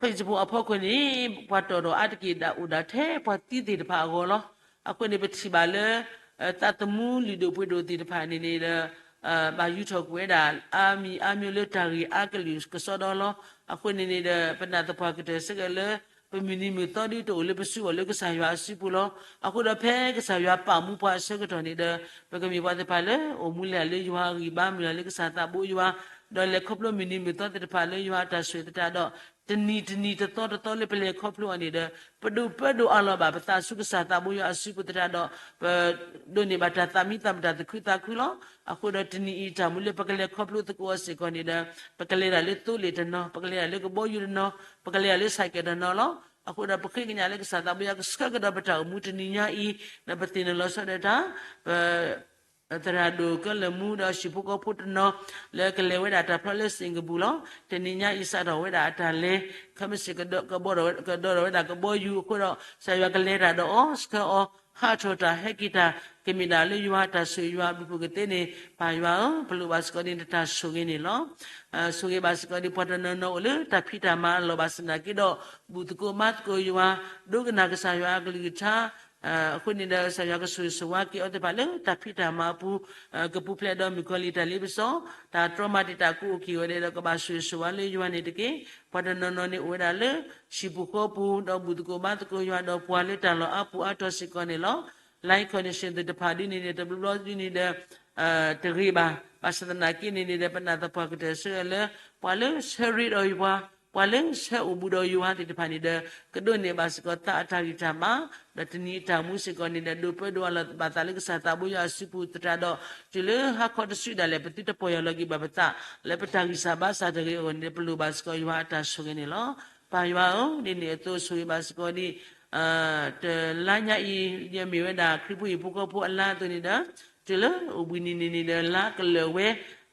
ဖဲအံၤစဖိအဖီခိၣ်န့ၣ် ပှၤတီၢ်ထီၣ်အါတက့ၢ်ဒၣ်အိၣ်ဒၣ်ထဲပှၤသံသ့ၣ်တဖၣ်အဂီၢ်လီၤ. အဃိန့ၣ် ပထံၣ်ဘၣ်လၢ သးသမူလုၢ်ဒိၣ်ပှ့ၤဒိၣ်သ့ၣ်တဖၣ်န့ၣ်န့ၣ်ဒီး ဘၣ်ယူၤထီၣ်ကွံာ်ဝဲဒၣ် အါမံၤအါမံၤလၢတၢ်ဂ့ၢ်အါကလုာ်ကစီဒီလီၤ. အဃိန့ၣ်န့ၣ်ဒီး ပနာ်သပှၢ်ကတၢၢ်စ့ၢ်ကီးလၢ ပမုၢ်နံၤမုၢ်သီဒ်တအိၣ်လၢပစုအီၤလၢကစၢ်ယွၤအစုပူၤလီၤ. အဃိဒီးဖဲကစၢ်ယွၤပာ်မူပှၤအဆၢကတီၢ်န့ၣ်ဒီး ပကမ့ၢ်ပှၤသ့ၣ်တဖၣ်လၢ အိၣ်မူလဲၤလၢယွၤအဂံၢ်ဘါ မုၢ်လၢ်လၢကစၢ်သးဘိယွၤ, ဒီးလဲၤခီဖျိမုၢ်နံၤမုၢ်သီသ့ၣ်တဖၣ်လၢယွၤအတၢ်ဆိၣ်ဂ့ၤသတးဒီး တနံၤတနံၤတသီတသီလၢပလဲၤခီဖျိအီၤန့ၣ်ဒီး ပဒိၣ်ပၢဒိၣ်အးလီၤဘၣ်ပသးဆူကစၢ်သးဘိယွၤအစုပူၤသတးဒီး ပဒိးန့ၢ်ဘၣ်တၢ်သးမံသးမုာ်တၢ်သးခုသးခုလီၤ. အဃိဒီးတနံၤအံၤတၢ်မူလၢပကလဲၤခီဖျိသကိးအီၤစ့ၢ်ကီးန့ၣ်ဒီး ပကလဲၤဒၣ်လၢသိလ့ၣ်တနီၤ, ပကလဲၤဒၣ်လၢကဘီယူၤတနီၤ, ပကလဲၤဒၣ်လၢ ဆိုင်ကယ် တနီၤလီၤ. အဃိဒီးပဃ့ကညးလၢကစၢ်သးဘိယွၤကဆှၢကဒီးပတၢ်အိၣ်မူတနံၤညါအံၤ, ဒီးပသ့ၣ်နီၣ်လီၤဆီဒၣ်တၢ် ပ သရၣ်ဒိၣ်ကၢလၢာ်မူဒီးဟံၣ်ဖိဃီဖိတနီၤ လၢကလဲၤဝဲဒၣ်တၢ်ဖျီလၢစ့ၣ်ကပူၤလီၤ. တနံၤညါအံၤစးထီၣ်ဝဲဒၣ်အတၢ်လဲၤ ခဲမုၢ်ဆ့ၣ်ကဒီးထီၣ်ဝဲဒၣ်ကဘီယူၤအဃိဒီး ကစၢ်ယွၤကလဲၤတၢ်ဒီးအီၤ ဆှၢအီၤ ဟးထီၣ်တၢ်ဟဲက့ၤတၢ် ကမ့ၢ်ဒၣ်လၢယွၤတၢ်ဆိၣ်ဂ့ၤယွၤအဘျုးဖှိၣ်ကသ့န့ၣ် ပၢ်ယွၤဧၢ, ပလိၣ်ဘၣ်စ့ၢ်ကီးဒ်န့ၣ်တၢ်ဆိၣ်ဂ့ၤန့ၣ်လီၤ. ဆိၣ်ဂ့ၤဘၣ်စ့ၢ်ကီးဒ်ပှၤတနီၤနီၤအိၣ်လၢတၢ်ဖံးတၢ်မၤအလီၢ်ဘၣ်ဆၣ်သနာ်က့ဒီး ဘူၣ်သကိးဘါသကိးယွၤ, ဒိကနၣ်ကစၢ်ယွၤအကလုၢ်ကထါ အဃိန့ၣ်ဒီး ကစၢ်ယွၤကဆိၣ်ဂ့ၤဆိၣ်ဝါက့ၤအီၤသ့ၣ်တဖၣ်လၢတၢ်ဖံးတၢ်မၤအပူၤ, ကပူၤဖျဲးဒီးမုၣ်ကီၤလံၢ်တၢ်လ့ပစီ, တၢ်တြီမၤတံာ်တာ်ကအိၣ်က့ၤဝဲဒီး ကဘၣ်ဆိၣ်ဂ့ၤဆိၣ်ဝါလၢယွၤန့ၣ်တက့ၢ်. ပှၤတနီၤနီၤန့ၣ်အိၣ်ဝဲဒၣ်လၢ ဟံၣ်ပူၤဃီပူၤ ဒီးဘူၣ်သကိးဘါသကိးယွၤဒီးပှၤလၢတၢ်လီၢ်အါပူၤအါတီၤစ့ၢ်ကီးန့ၣ်လီၤ. life condition သ့ၣ်တဖၣ်ဒ်န့ၣ်န့ၣ် တဘျီဘျီဒ်န့ၣ်ဒီး တဂ့ၤဘၣ်. ဘၣ်ဆၣ်သနာ်က့န့ၣ်န့ၣ်ဒီး ပနာ်သပှၢ်ကတၢၢ်ဆၢလၢ ပှၤလၢဆၢရ့ဒီးယွၤ, ပှၤလၢဆၢအိၣ်ဘူးဒီးယွၤသ့ၣ်တဖၣ်န့ၣ်ဒီး ကဒိးန့ၢ်ဘၣ်စ့ၢ်ကီးသးအတၢ်ဂံၢ်တၢ်ဘါ, ဒီးတနံၤအတၢ်မူစ့ၢ်ကီးန့ၣ်ဒီး ဒိးပၢဒိးအးလီၤဘၣ်သးလၢကစၢ်သးဘိယွၤအစုပူၤသတးဒီး တုၤလၢဟါခီတစုဒၣ်လဲာ် ပသုတပီၢ်ယၢ်လီၤက့ၤဘၣ်ပသး လၢပတၢ်ဂံၢ်စၢ်ဘါစၢ်တဂ့ၤအဂီၢ်န့ၣ်ဒီး ပလိၣ်ဘၣ်စ့ၢ်ကီးယွၤအတၢ်ဆိၣ်ဂ့ၤန့ၣ်လီၤ. ပၢ်ယွၤဧၢ, ဒ်န့ၣ်အသိးဆိၣ်ဂ့ၤဘၣ်စ့ၢ်ကီးဒ် တလါညါအံၤ ယမ့ၢ်ဝဲဒၣ်ခရံာ်ဖိဟံၣ်ဖိဃီဖိအလါအသိးန့ၣ်ဒီး တုၤလၢအိၣ်ဘှံးနံၤန့ၣ်န့ၣ်ဒီး လါကလၢာ်ဝဲ,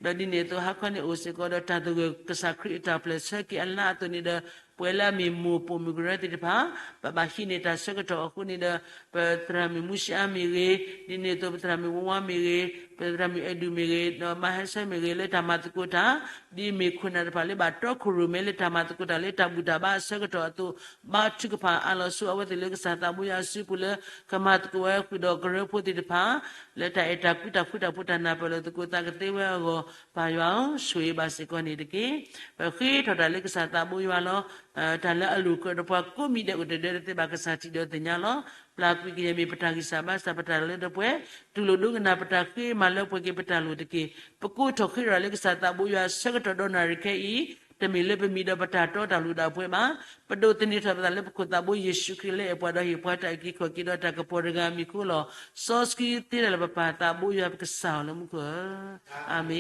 ဒီးဒ်န့ၣ်အသိးဟါခီန့ၣ်အိၣ်စ့ၢ်ကီးဒီးတၢ်သဂၢၢ်ကစၢ်ခရံာ်အတၢ်ပျဲၢ်ဆၢက့ၤအလါအသိးန့ၣ်ဒီး ပဝဲလၢအမ့ၢ်မိၢ်ပိာ်မုၣ်ကရၢသ့ၣ်တဖၣ် ပဘၣ်ဟံးန့ၢ်တၢ်ဆၢကတီၢ်အဃိန့ၣ်ဒီး ပသရၣ်မုၣ်မူၡ့အါမ့ၢ်ဂ့ၤ, ဒ်န့ၣ်အသိးပသရၣ်မုၣ်ဝါဝါမ့ၢ်ဂ့ၤ, ပသရၣ်မုၣ်အဲၣ်ဒူၣ်မ့ၢ်ဂ့ၤ, ဒီးမါဟဲဆၢမ့ၢ်ဂ့ၤ လၢတၢ်မၤသကိးတၢ် ဒ်မ့ၢ်ခိၣ်နၢ်တဖၣ်လၢဘၣ်တီခိၣ်ရိၣ်မဲလၢတၢ်မၤသကိးတၢ်လၢတၢ်ဘူၣ်တၢ်ဘါအဆၢကတီၢ်အသိး ဘါထုကဖၣ်အးလီၤဆူအဝဲသ့ၣ်လၢကစၢ်သးဘိယွၤအစုပူၤလၢ ကမၤသကိးဝဲဃုာ်ဒီးကရၢဖိသ့ၣ်တဖၣ် လၢတၢ်အဲၣ်တၢ်ကွံတၢ်ဃူတၢ်ဖိးတၢ်နၢ်ပၢၢ်လီၤသကိးသးကသ့ဝဲအဂီၢ် ပၢ်ယွၤဧၢ, ဆိၣ်ဂ့ၤဘၣ်စ့ၢ်ကီးန့ၣ်တက့ၢ်. ပဃ့ထီၣ်တၢ်လၢကစၢ်သးဘိယွၤလီၤ. တၢ်လၢအလိၣ်ကြၢးဒီးပှၤကိးမံၤဒဲးအိၣ်တဒၢတသ့ဘၣ် ကစၢ်ထံၣ်ဒီးသ့ၣ်ညါလီၤ. ပျၢ်ကွံာ်ကယဲၢ်မ့ၢ်ပတၢ်ဂံၢ်စၢ်ဘါစၢ် ပတၢ်လၢတပှဲၤ တူၢ်လိာ်ဒိကနၣ်ပတၢ်ဃ့မၤလၢပှဲၤက့ၤပတၢ်လိၣ်တက့ၢ်. ပကိးထီၣ်ဃ့ထီၣ်လၢကစၢ်သးဘိယွၤဆၢကတီၢ်ဒီနၣ်ရံၣ်ခဲအံၤ တမ့ၢ်လၢပမံၤဒီးပတၢ်တီတၢ်လိၤဒၣ်ပှဲၤဘၣ်. ပဒိးသန့ၤထီၣ်ပသးလၢပခိၣ်သးဘိယ့ၣ်ၡူးခရံာ်လၢအဲၣ်ပှၤဒီးဟ့ၣ်ပှၤတၢ်အုၣ်က့ၤခီၣ်က့ၤဒီးတၢ်ကပီၤတဂၤအမံၤအဃိလီၤ. စီဆှံသ့တၢ်လၢပပၢ်သးဘိယွၤပကစၢ်အီၤလၢမူခိၣ်ဧၢ, အၤမ့ၣ်.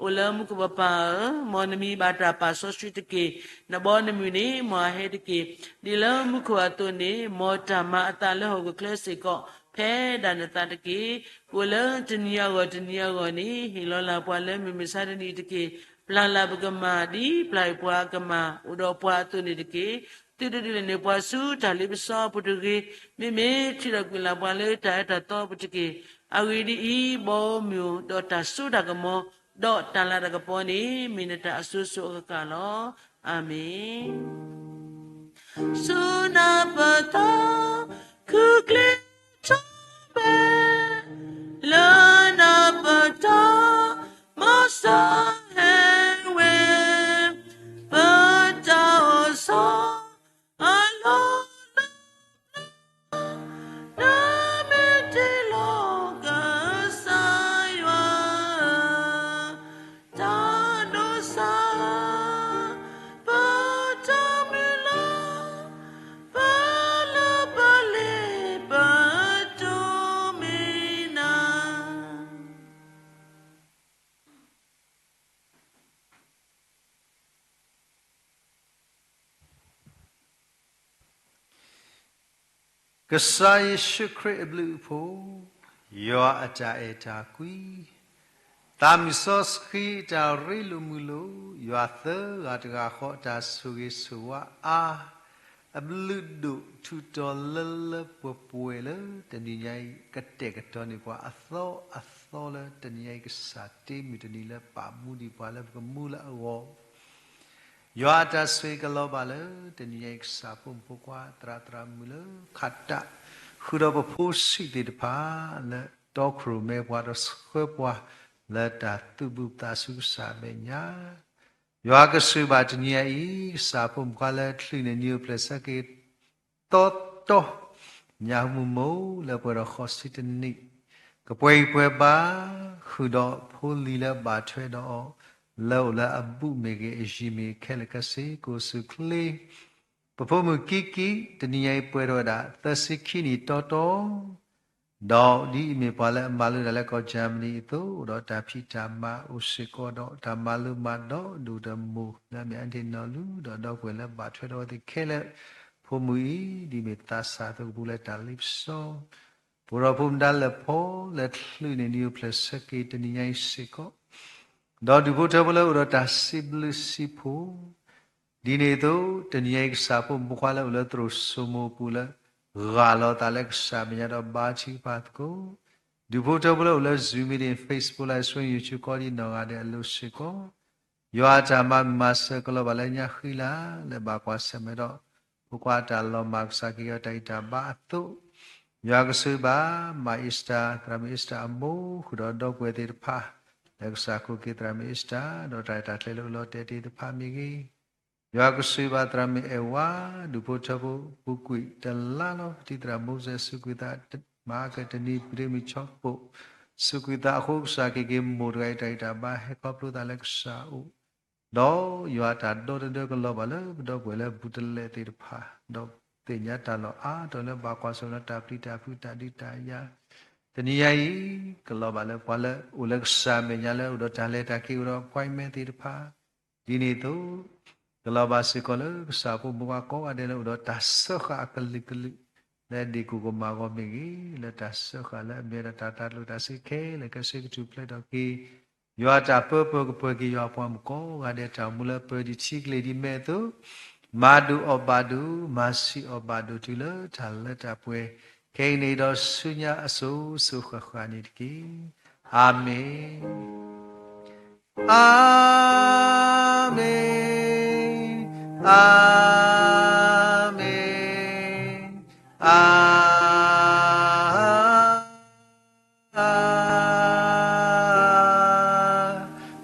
အိၣ်လၢမူခိၣ်ပပၢ်ဧၢ, မ်နမံၤဘၣ်တၢ်ပာ်စီဆှံတက့ၢ်. နဘီနမုၢ်န့ၣ် မ်အဟဲတက့ၢ်. ဒ်လၢမူခိၣ်အသိးန့ၣ် မ်တၢ်မၤအသးလၢဟီၣ်ခိၣ်ချၢစ့ၢ်ကီး ဖဲဒၣ်နသးတက့ၢ်. ကိးလၢတနံၤအဂီၢ်တနံၤအဂီၢ်န့ၣ် ဟ့ၣ်လီၤလၢပှၤလၢမုၢ်မဆါတနံၤတက့ၢ်. ပျၢ်လၢပကမၤ ဒ်ပျၢ်အံၤပှၤအကမၤ အိၣ်ဒီးပှၤအသိးန့ၣ်တက့ၢ်. သုတဒုးလဲၤန့ၢ်ပှၤဆူတၢ်လ့ပစီအပူၤတဂ့ၤ, မ့မ့ၢ်ထုးထီၣ်ကွံာ်လၢပှၤလၢတၢ်အၢတၢ်သီအပူၤတက့ၢ်. အဂ့ၢ်ဒ်အံၤ, ဘီမုၢ်ဒီးတၢ်စိတၢ်ကမီၤ ဒီးတၢ်လၤတၢ်ကပီၤန့ၣ် မ့ၢ်နတၢ်အစိၤစိၤအဃၣ်ဃၣ်လီၤ. အၤမ့ၣ်. ဆူနၢ်ပၢၢ်သး ခုကျ့ထီၣ်မဲ လၢနၢ်ပၢၢ်သး မီၤစၢ်ဟဲဝဲ ပတၢ်အိၣ်ဆီ အလီၢ်လၢ နမ့ၢ်တ့လီၤကစၢ်ယွၤ တၢ်ဒိးစၢ် ပတၢ်မုၢ်လၢ် ပလၢပလ့ပတိၢ်မံၤနၤ ကစၢ်ယ့ၣ်ၡူးခရံာ်အဘျုးအဖှိၣ်, ယွၤအတၢ်အဲၣ်တၢ်ကွံ, သးမုၢ်စီဆှံအတၢ်ရ့လိာ်မုာ်လိာ်, ယွၤသၢဂၤတဂၤဃီအတၢ်ဆိၣ်ဂ့ၤဆိၣ်ဝါအါ, အဘျုးဒိၣ်ထူးတီၤလၢလၢပှဲၤပှဲၤလၢတနံၤညါအံၤ ကတဲာ်ကတီၤန့ၢ်ပှၤအသီအသီလၢတနံၤညါအံၤ ကစၢ်တ့မုၢ်တနံၤလၢပာ်မူဒံးပှၤလၢပကမူလၢအဂီၢ် ယွၤအတၢ်ဆိၣ်ဂ့ၤကလီၤဘၣ်လၢတနံၤညါအံၤ ကစၢ်ဖိမုၣ်ဖိခွါ သရၣ်သရၣ်မုၣ်လၢ ခးတၢ်ဃုာ်ဒီးပဖိဆံးသ့ၣ်တဖၣ် လၢတီခိၣ်ရိၣ်မဲပှၤဒီးဆှၢပှၤ လၢတၢ်သူၣ်ဘုၣ်သးဆူကစၢ်အမဲာ်ညါ ယွၤကဆိၣ်ဂ့ၤဘၣ်တနံၤညါအံၤ ကစၢ်ဖိမုၣ်ဖိခွါလၢချုးန့ၢ်နံၤအိၣ်ဖျဲၣ်ဆၢက့ၤ တီတီ ညၣ်မုၢ်မိၢ်လၢပှဲၤဒီးဃိးဆံတနံၣ် ကပှဲၤအံၤပှဲၤဘါ ဃုာ်ဒီးဖိလံၤလၢဘၣ်ထွဲဒီးအီၤ လၢအိၣ်လၢအဘူးမ့ၢ်ဂ့ၤ အယံၤမ့ၢ်ဂ့ၤ ခဲလၢာ်ခဲဆ့ ကအိၣ်ဆူၣ်အိၣ်ချ့ ပဖိမုၣ်ကံကံ တနံၤညါအံၤပှဲၤထီၣ်ဝဲဒၣ် သၢဆံခံနံၣ်တီတီ ဒီးဒ်အမ့ၢ်ပှၤလၢအမၤလိတၢ်လၢကီၢ်ကၠၢမနံအသိး အိၣ်ဒီးတၢ်ဖံးတၢ်မၤအိၣ်စ့ၢ်ကီးဒီး တၢ်မၤလိမၤဒိးဒိၣ်တမိၢ် လၢအမ့ၢ်အဒ့ၣ်နီၢ်လူ ဒီးဒီပုၢ်ဝဲၢ်လၢဘၣ်ထွဲဒီးအဝဲသ့ၣ်ခဲလၢာ် ဖိမုၣ်အံၤ ဒ်မ့ၢ်သးစၢ်အသိးကပူၤလၢတၢ်လ့ပစီ ပအိၣ်ဒီးဖိမုၣ်ဖိခွါလၢချုးန့ၢ်နံၤအိၣ်ဖျဲၣ်ဆၢက့ၤတနံၤညါအံၤစ့ၢ်ကီး ဒီးဒူၣ်ဖိထၢဖိလၢအိၣ်ဒီးတၢ်စံးဘျုးစံးဖှိၣ် ဒ်န့ၣ်အသိး တနံၤညါအံၤကစၢ်ဖိမုၣ်ဖိခွါလၢအိၣ်လၢသရိာ်စိမိၤအပူၤလၢ ဂၢ်လီၤသးလၢကစၢ်မဲာ်ညါဒီးဘါထုကဖၣ်သကိး ဒူၣ်ဖိထၢဖိလၢအိၣ်လၢ Zoom meeting, Facebook Live Stream, YouTube ကိးဒံနီၢ်ဂၤဒဲးအလိၤစ့ၢ်ကီး ယွၤအတၢ်မၤမုာ်မၤစၢၤကလီၤဘၣ်လၢညါဃံလၤ လၢဘၣ်ကွၢ်ဆၢၣ်မဲာ်ဒီး ဖိခွါအတၢ်လီၤမၢ်ကစၢ်က့ၤအီၤတၢ်ဂံၢ်တၢ်ဘါအသိး ယွၤကဆိၣ်ဂ့ၤဘၣ် မၤအ့စတၢ် သရၣ်မုၣ်အ့စတၢ်အမိၢ် ဃုာ်ဒီးဒီပုၢ်ဝဲၢ်သ့ၣ်တဖၣ် လၢကစၢ်ကိးက့ၤသရၣ်မုၣ်အ့စတၢ် ဒီးတၢ်ရဲၣ်တၢ်ကျဲၤလၢအိၣ်လီၤတဲာ်သ့ၣ်တဖၣ်မ့ၢ်ဂ့ၤ ယွၤကဆိၣ်ဂ့ၤဘၣ်သရၣ်မုၣ်အဲၣ်ဝါ ဒူၣ်ဖိထၢဖိ ပူၤကွံာ်တလါလီၤ ပတံၤသရၣ်မိၤစဲး စူးကွံာ်သး မၤကတနံၤ ပဒ့မုၣ်ဆီပိာ် စူးကွံာ်သးအဃိ ကစၢ်က့ၤက့ၤမိၢ်တဂၤအံၤတၢ်ဂံၢ်တၢ်ဘါ ဟဲခီဖျိသးလၢကစၢ်အအိၣ် ဒီးယွၤတၢ်ဒီတဒၢကလီၤဘၣ်လၢပဒီပုၢ်ဝဲၢ်လၢဘူးတလဲသ့ၣ်တဖၣ် ဒီးသ့ၣ်ညါတၢ်လီၢ်အါတီၤလၢဘၣ်ကွၢ်ဆၢၣ်မဲာ်ဒီးတၢ်ပျံၤတၢ်ဖုးတၢ်ဒုးတၢ်ယၤ တနံၤညါအံၤ ကလီၤဘၣ်လၢပှၤလၢအိၣ်လၢကစၢ်အမဲာ်ညါလၢအိၣ်ဒီးတၢ်လဲၤတၢ်က့ၤအိၣ်ဒီး appointment သ့ၣ်တဖၣ် ဒ်န့ၣ်အသိး ကလီၤဘၣ်စ့ၢ်ကီးလၢကစၢ်ဖိမုၣ်ဖိခွါကိးဂၤဒဲးလၢအိၣ်ဒီးတၢ်စၢဃာ်အကလုာ်ကလုာ် လၢဒ့ၣ်ကိၣ်ကမၣ်အဂီၢ်မ့ၢ်ဂ့ၤ လၢတၢ်စၢဃာ်လၢအမ့ၢ်ဝဲဒၣ်တၢ်တၢ်ကျိၣ်တၢ်စ့ခဲလၢာ်ခဲဆ့ကထူၣ်ဖျဲးထီၣ်က့ၤ ယွၤတၢ်ပၢပၢကပၢၤက့ၤယွၤအပှၤမုၣ်ကိးဂၤဒဲး တၢ်အိၣ်မူလၢပၢၤဒံးထံကလ့ၤဒ်မ့ၢ်အသိး မၤဒိၣ်အီၣ်ဘၣ်ဒိၣ် မၤဆံးအီၣ်ဘၣ်ဒိၣ်တုၤလၢတၢ်လၢတၢ်ပှဲၤ ခဲအံၤန့ၣ်ဒီးဆူညါအစိၤစိၤဃၣ်ဃၣ်န့ၣ်တက့ၢ်. အၤမ့ၣ်, အၤမ့ၣ်, အၤမ့ၣ်, အၤ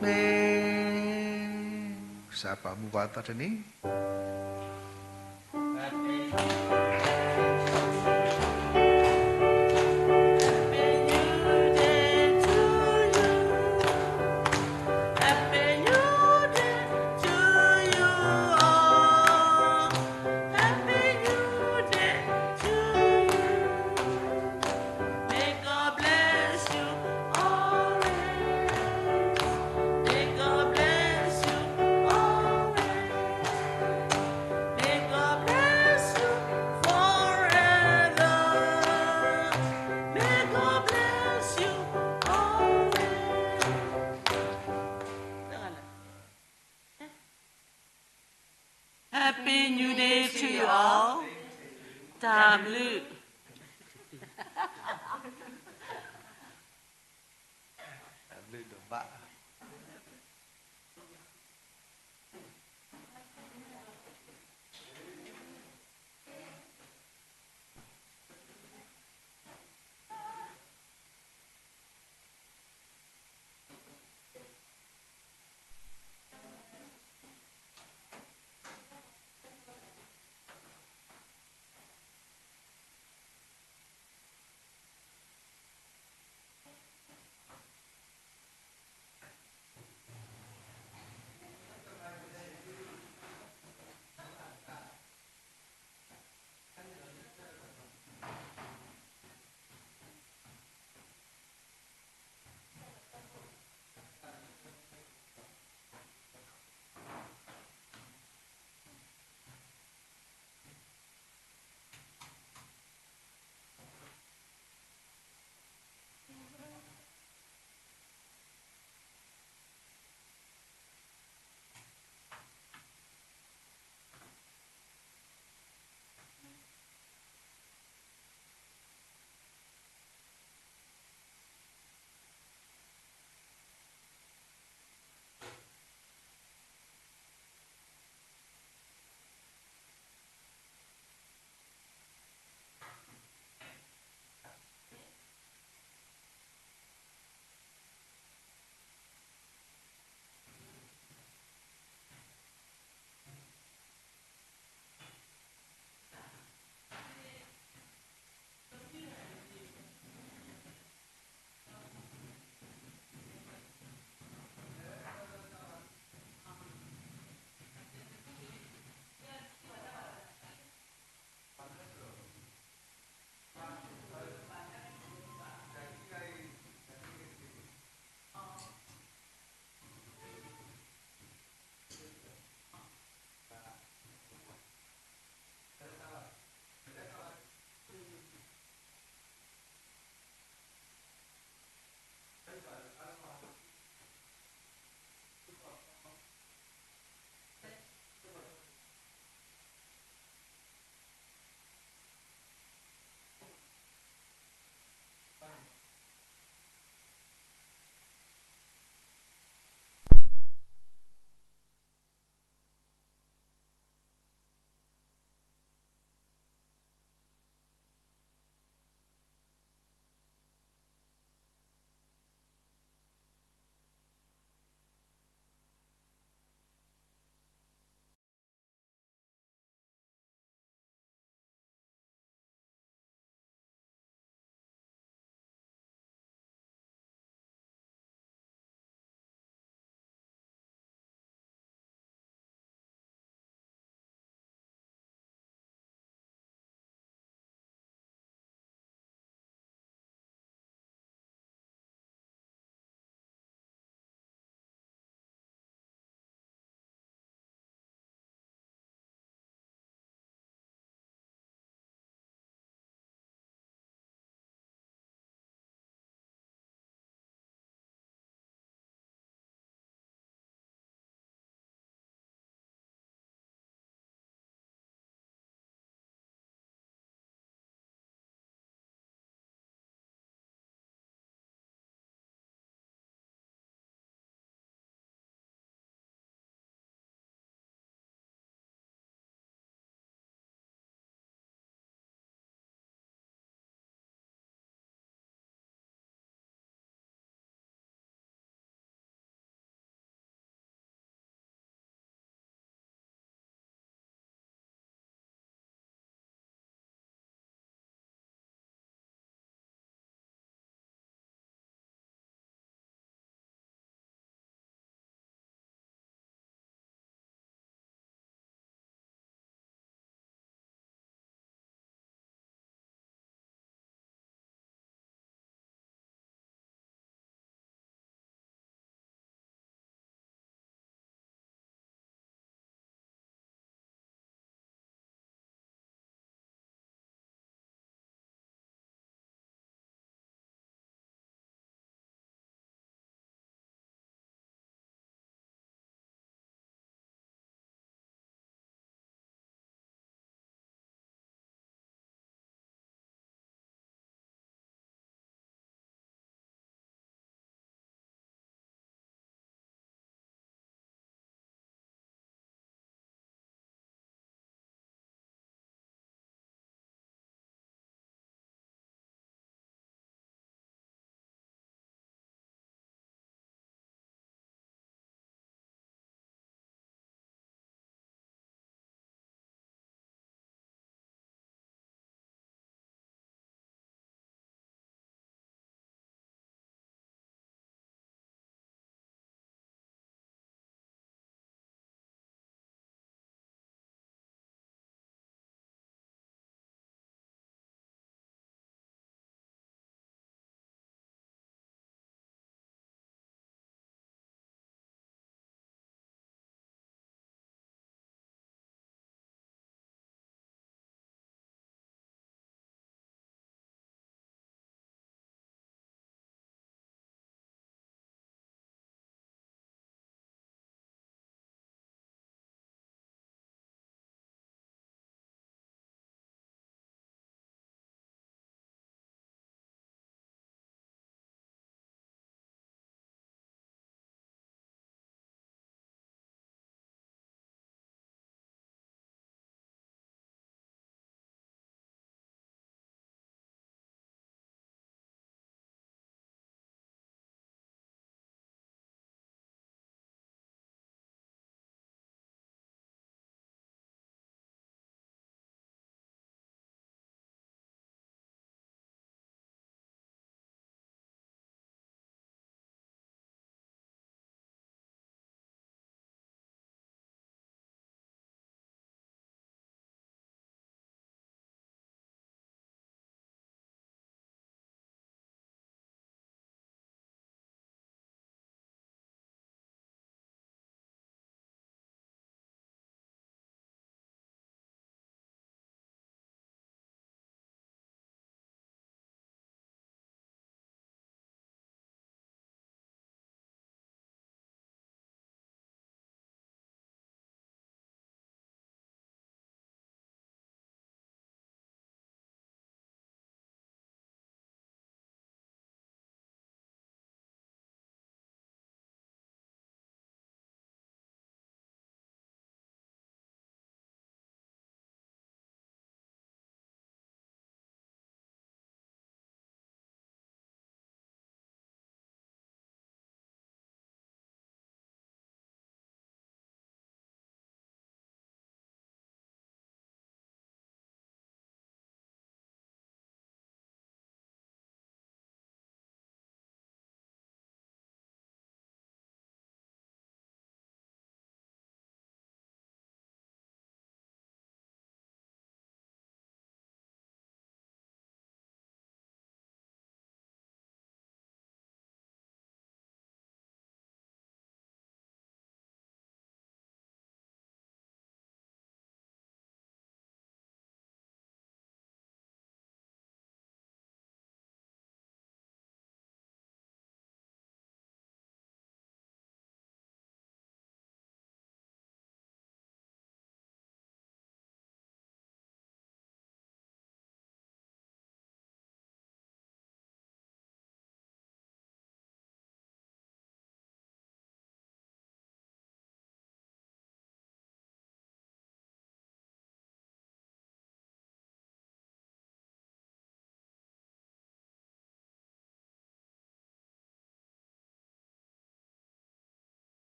မ့ၣ်, ကစၢ်ပာ်မူပှၤသီတနံၤ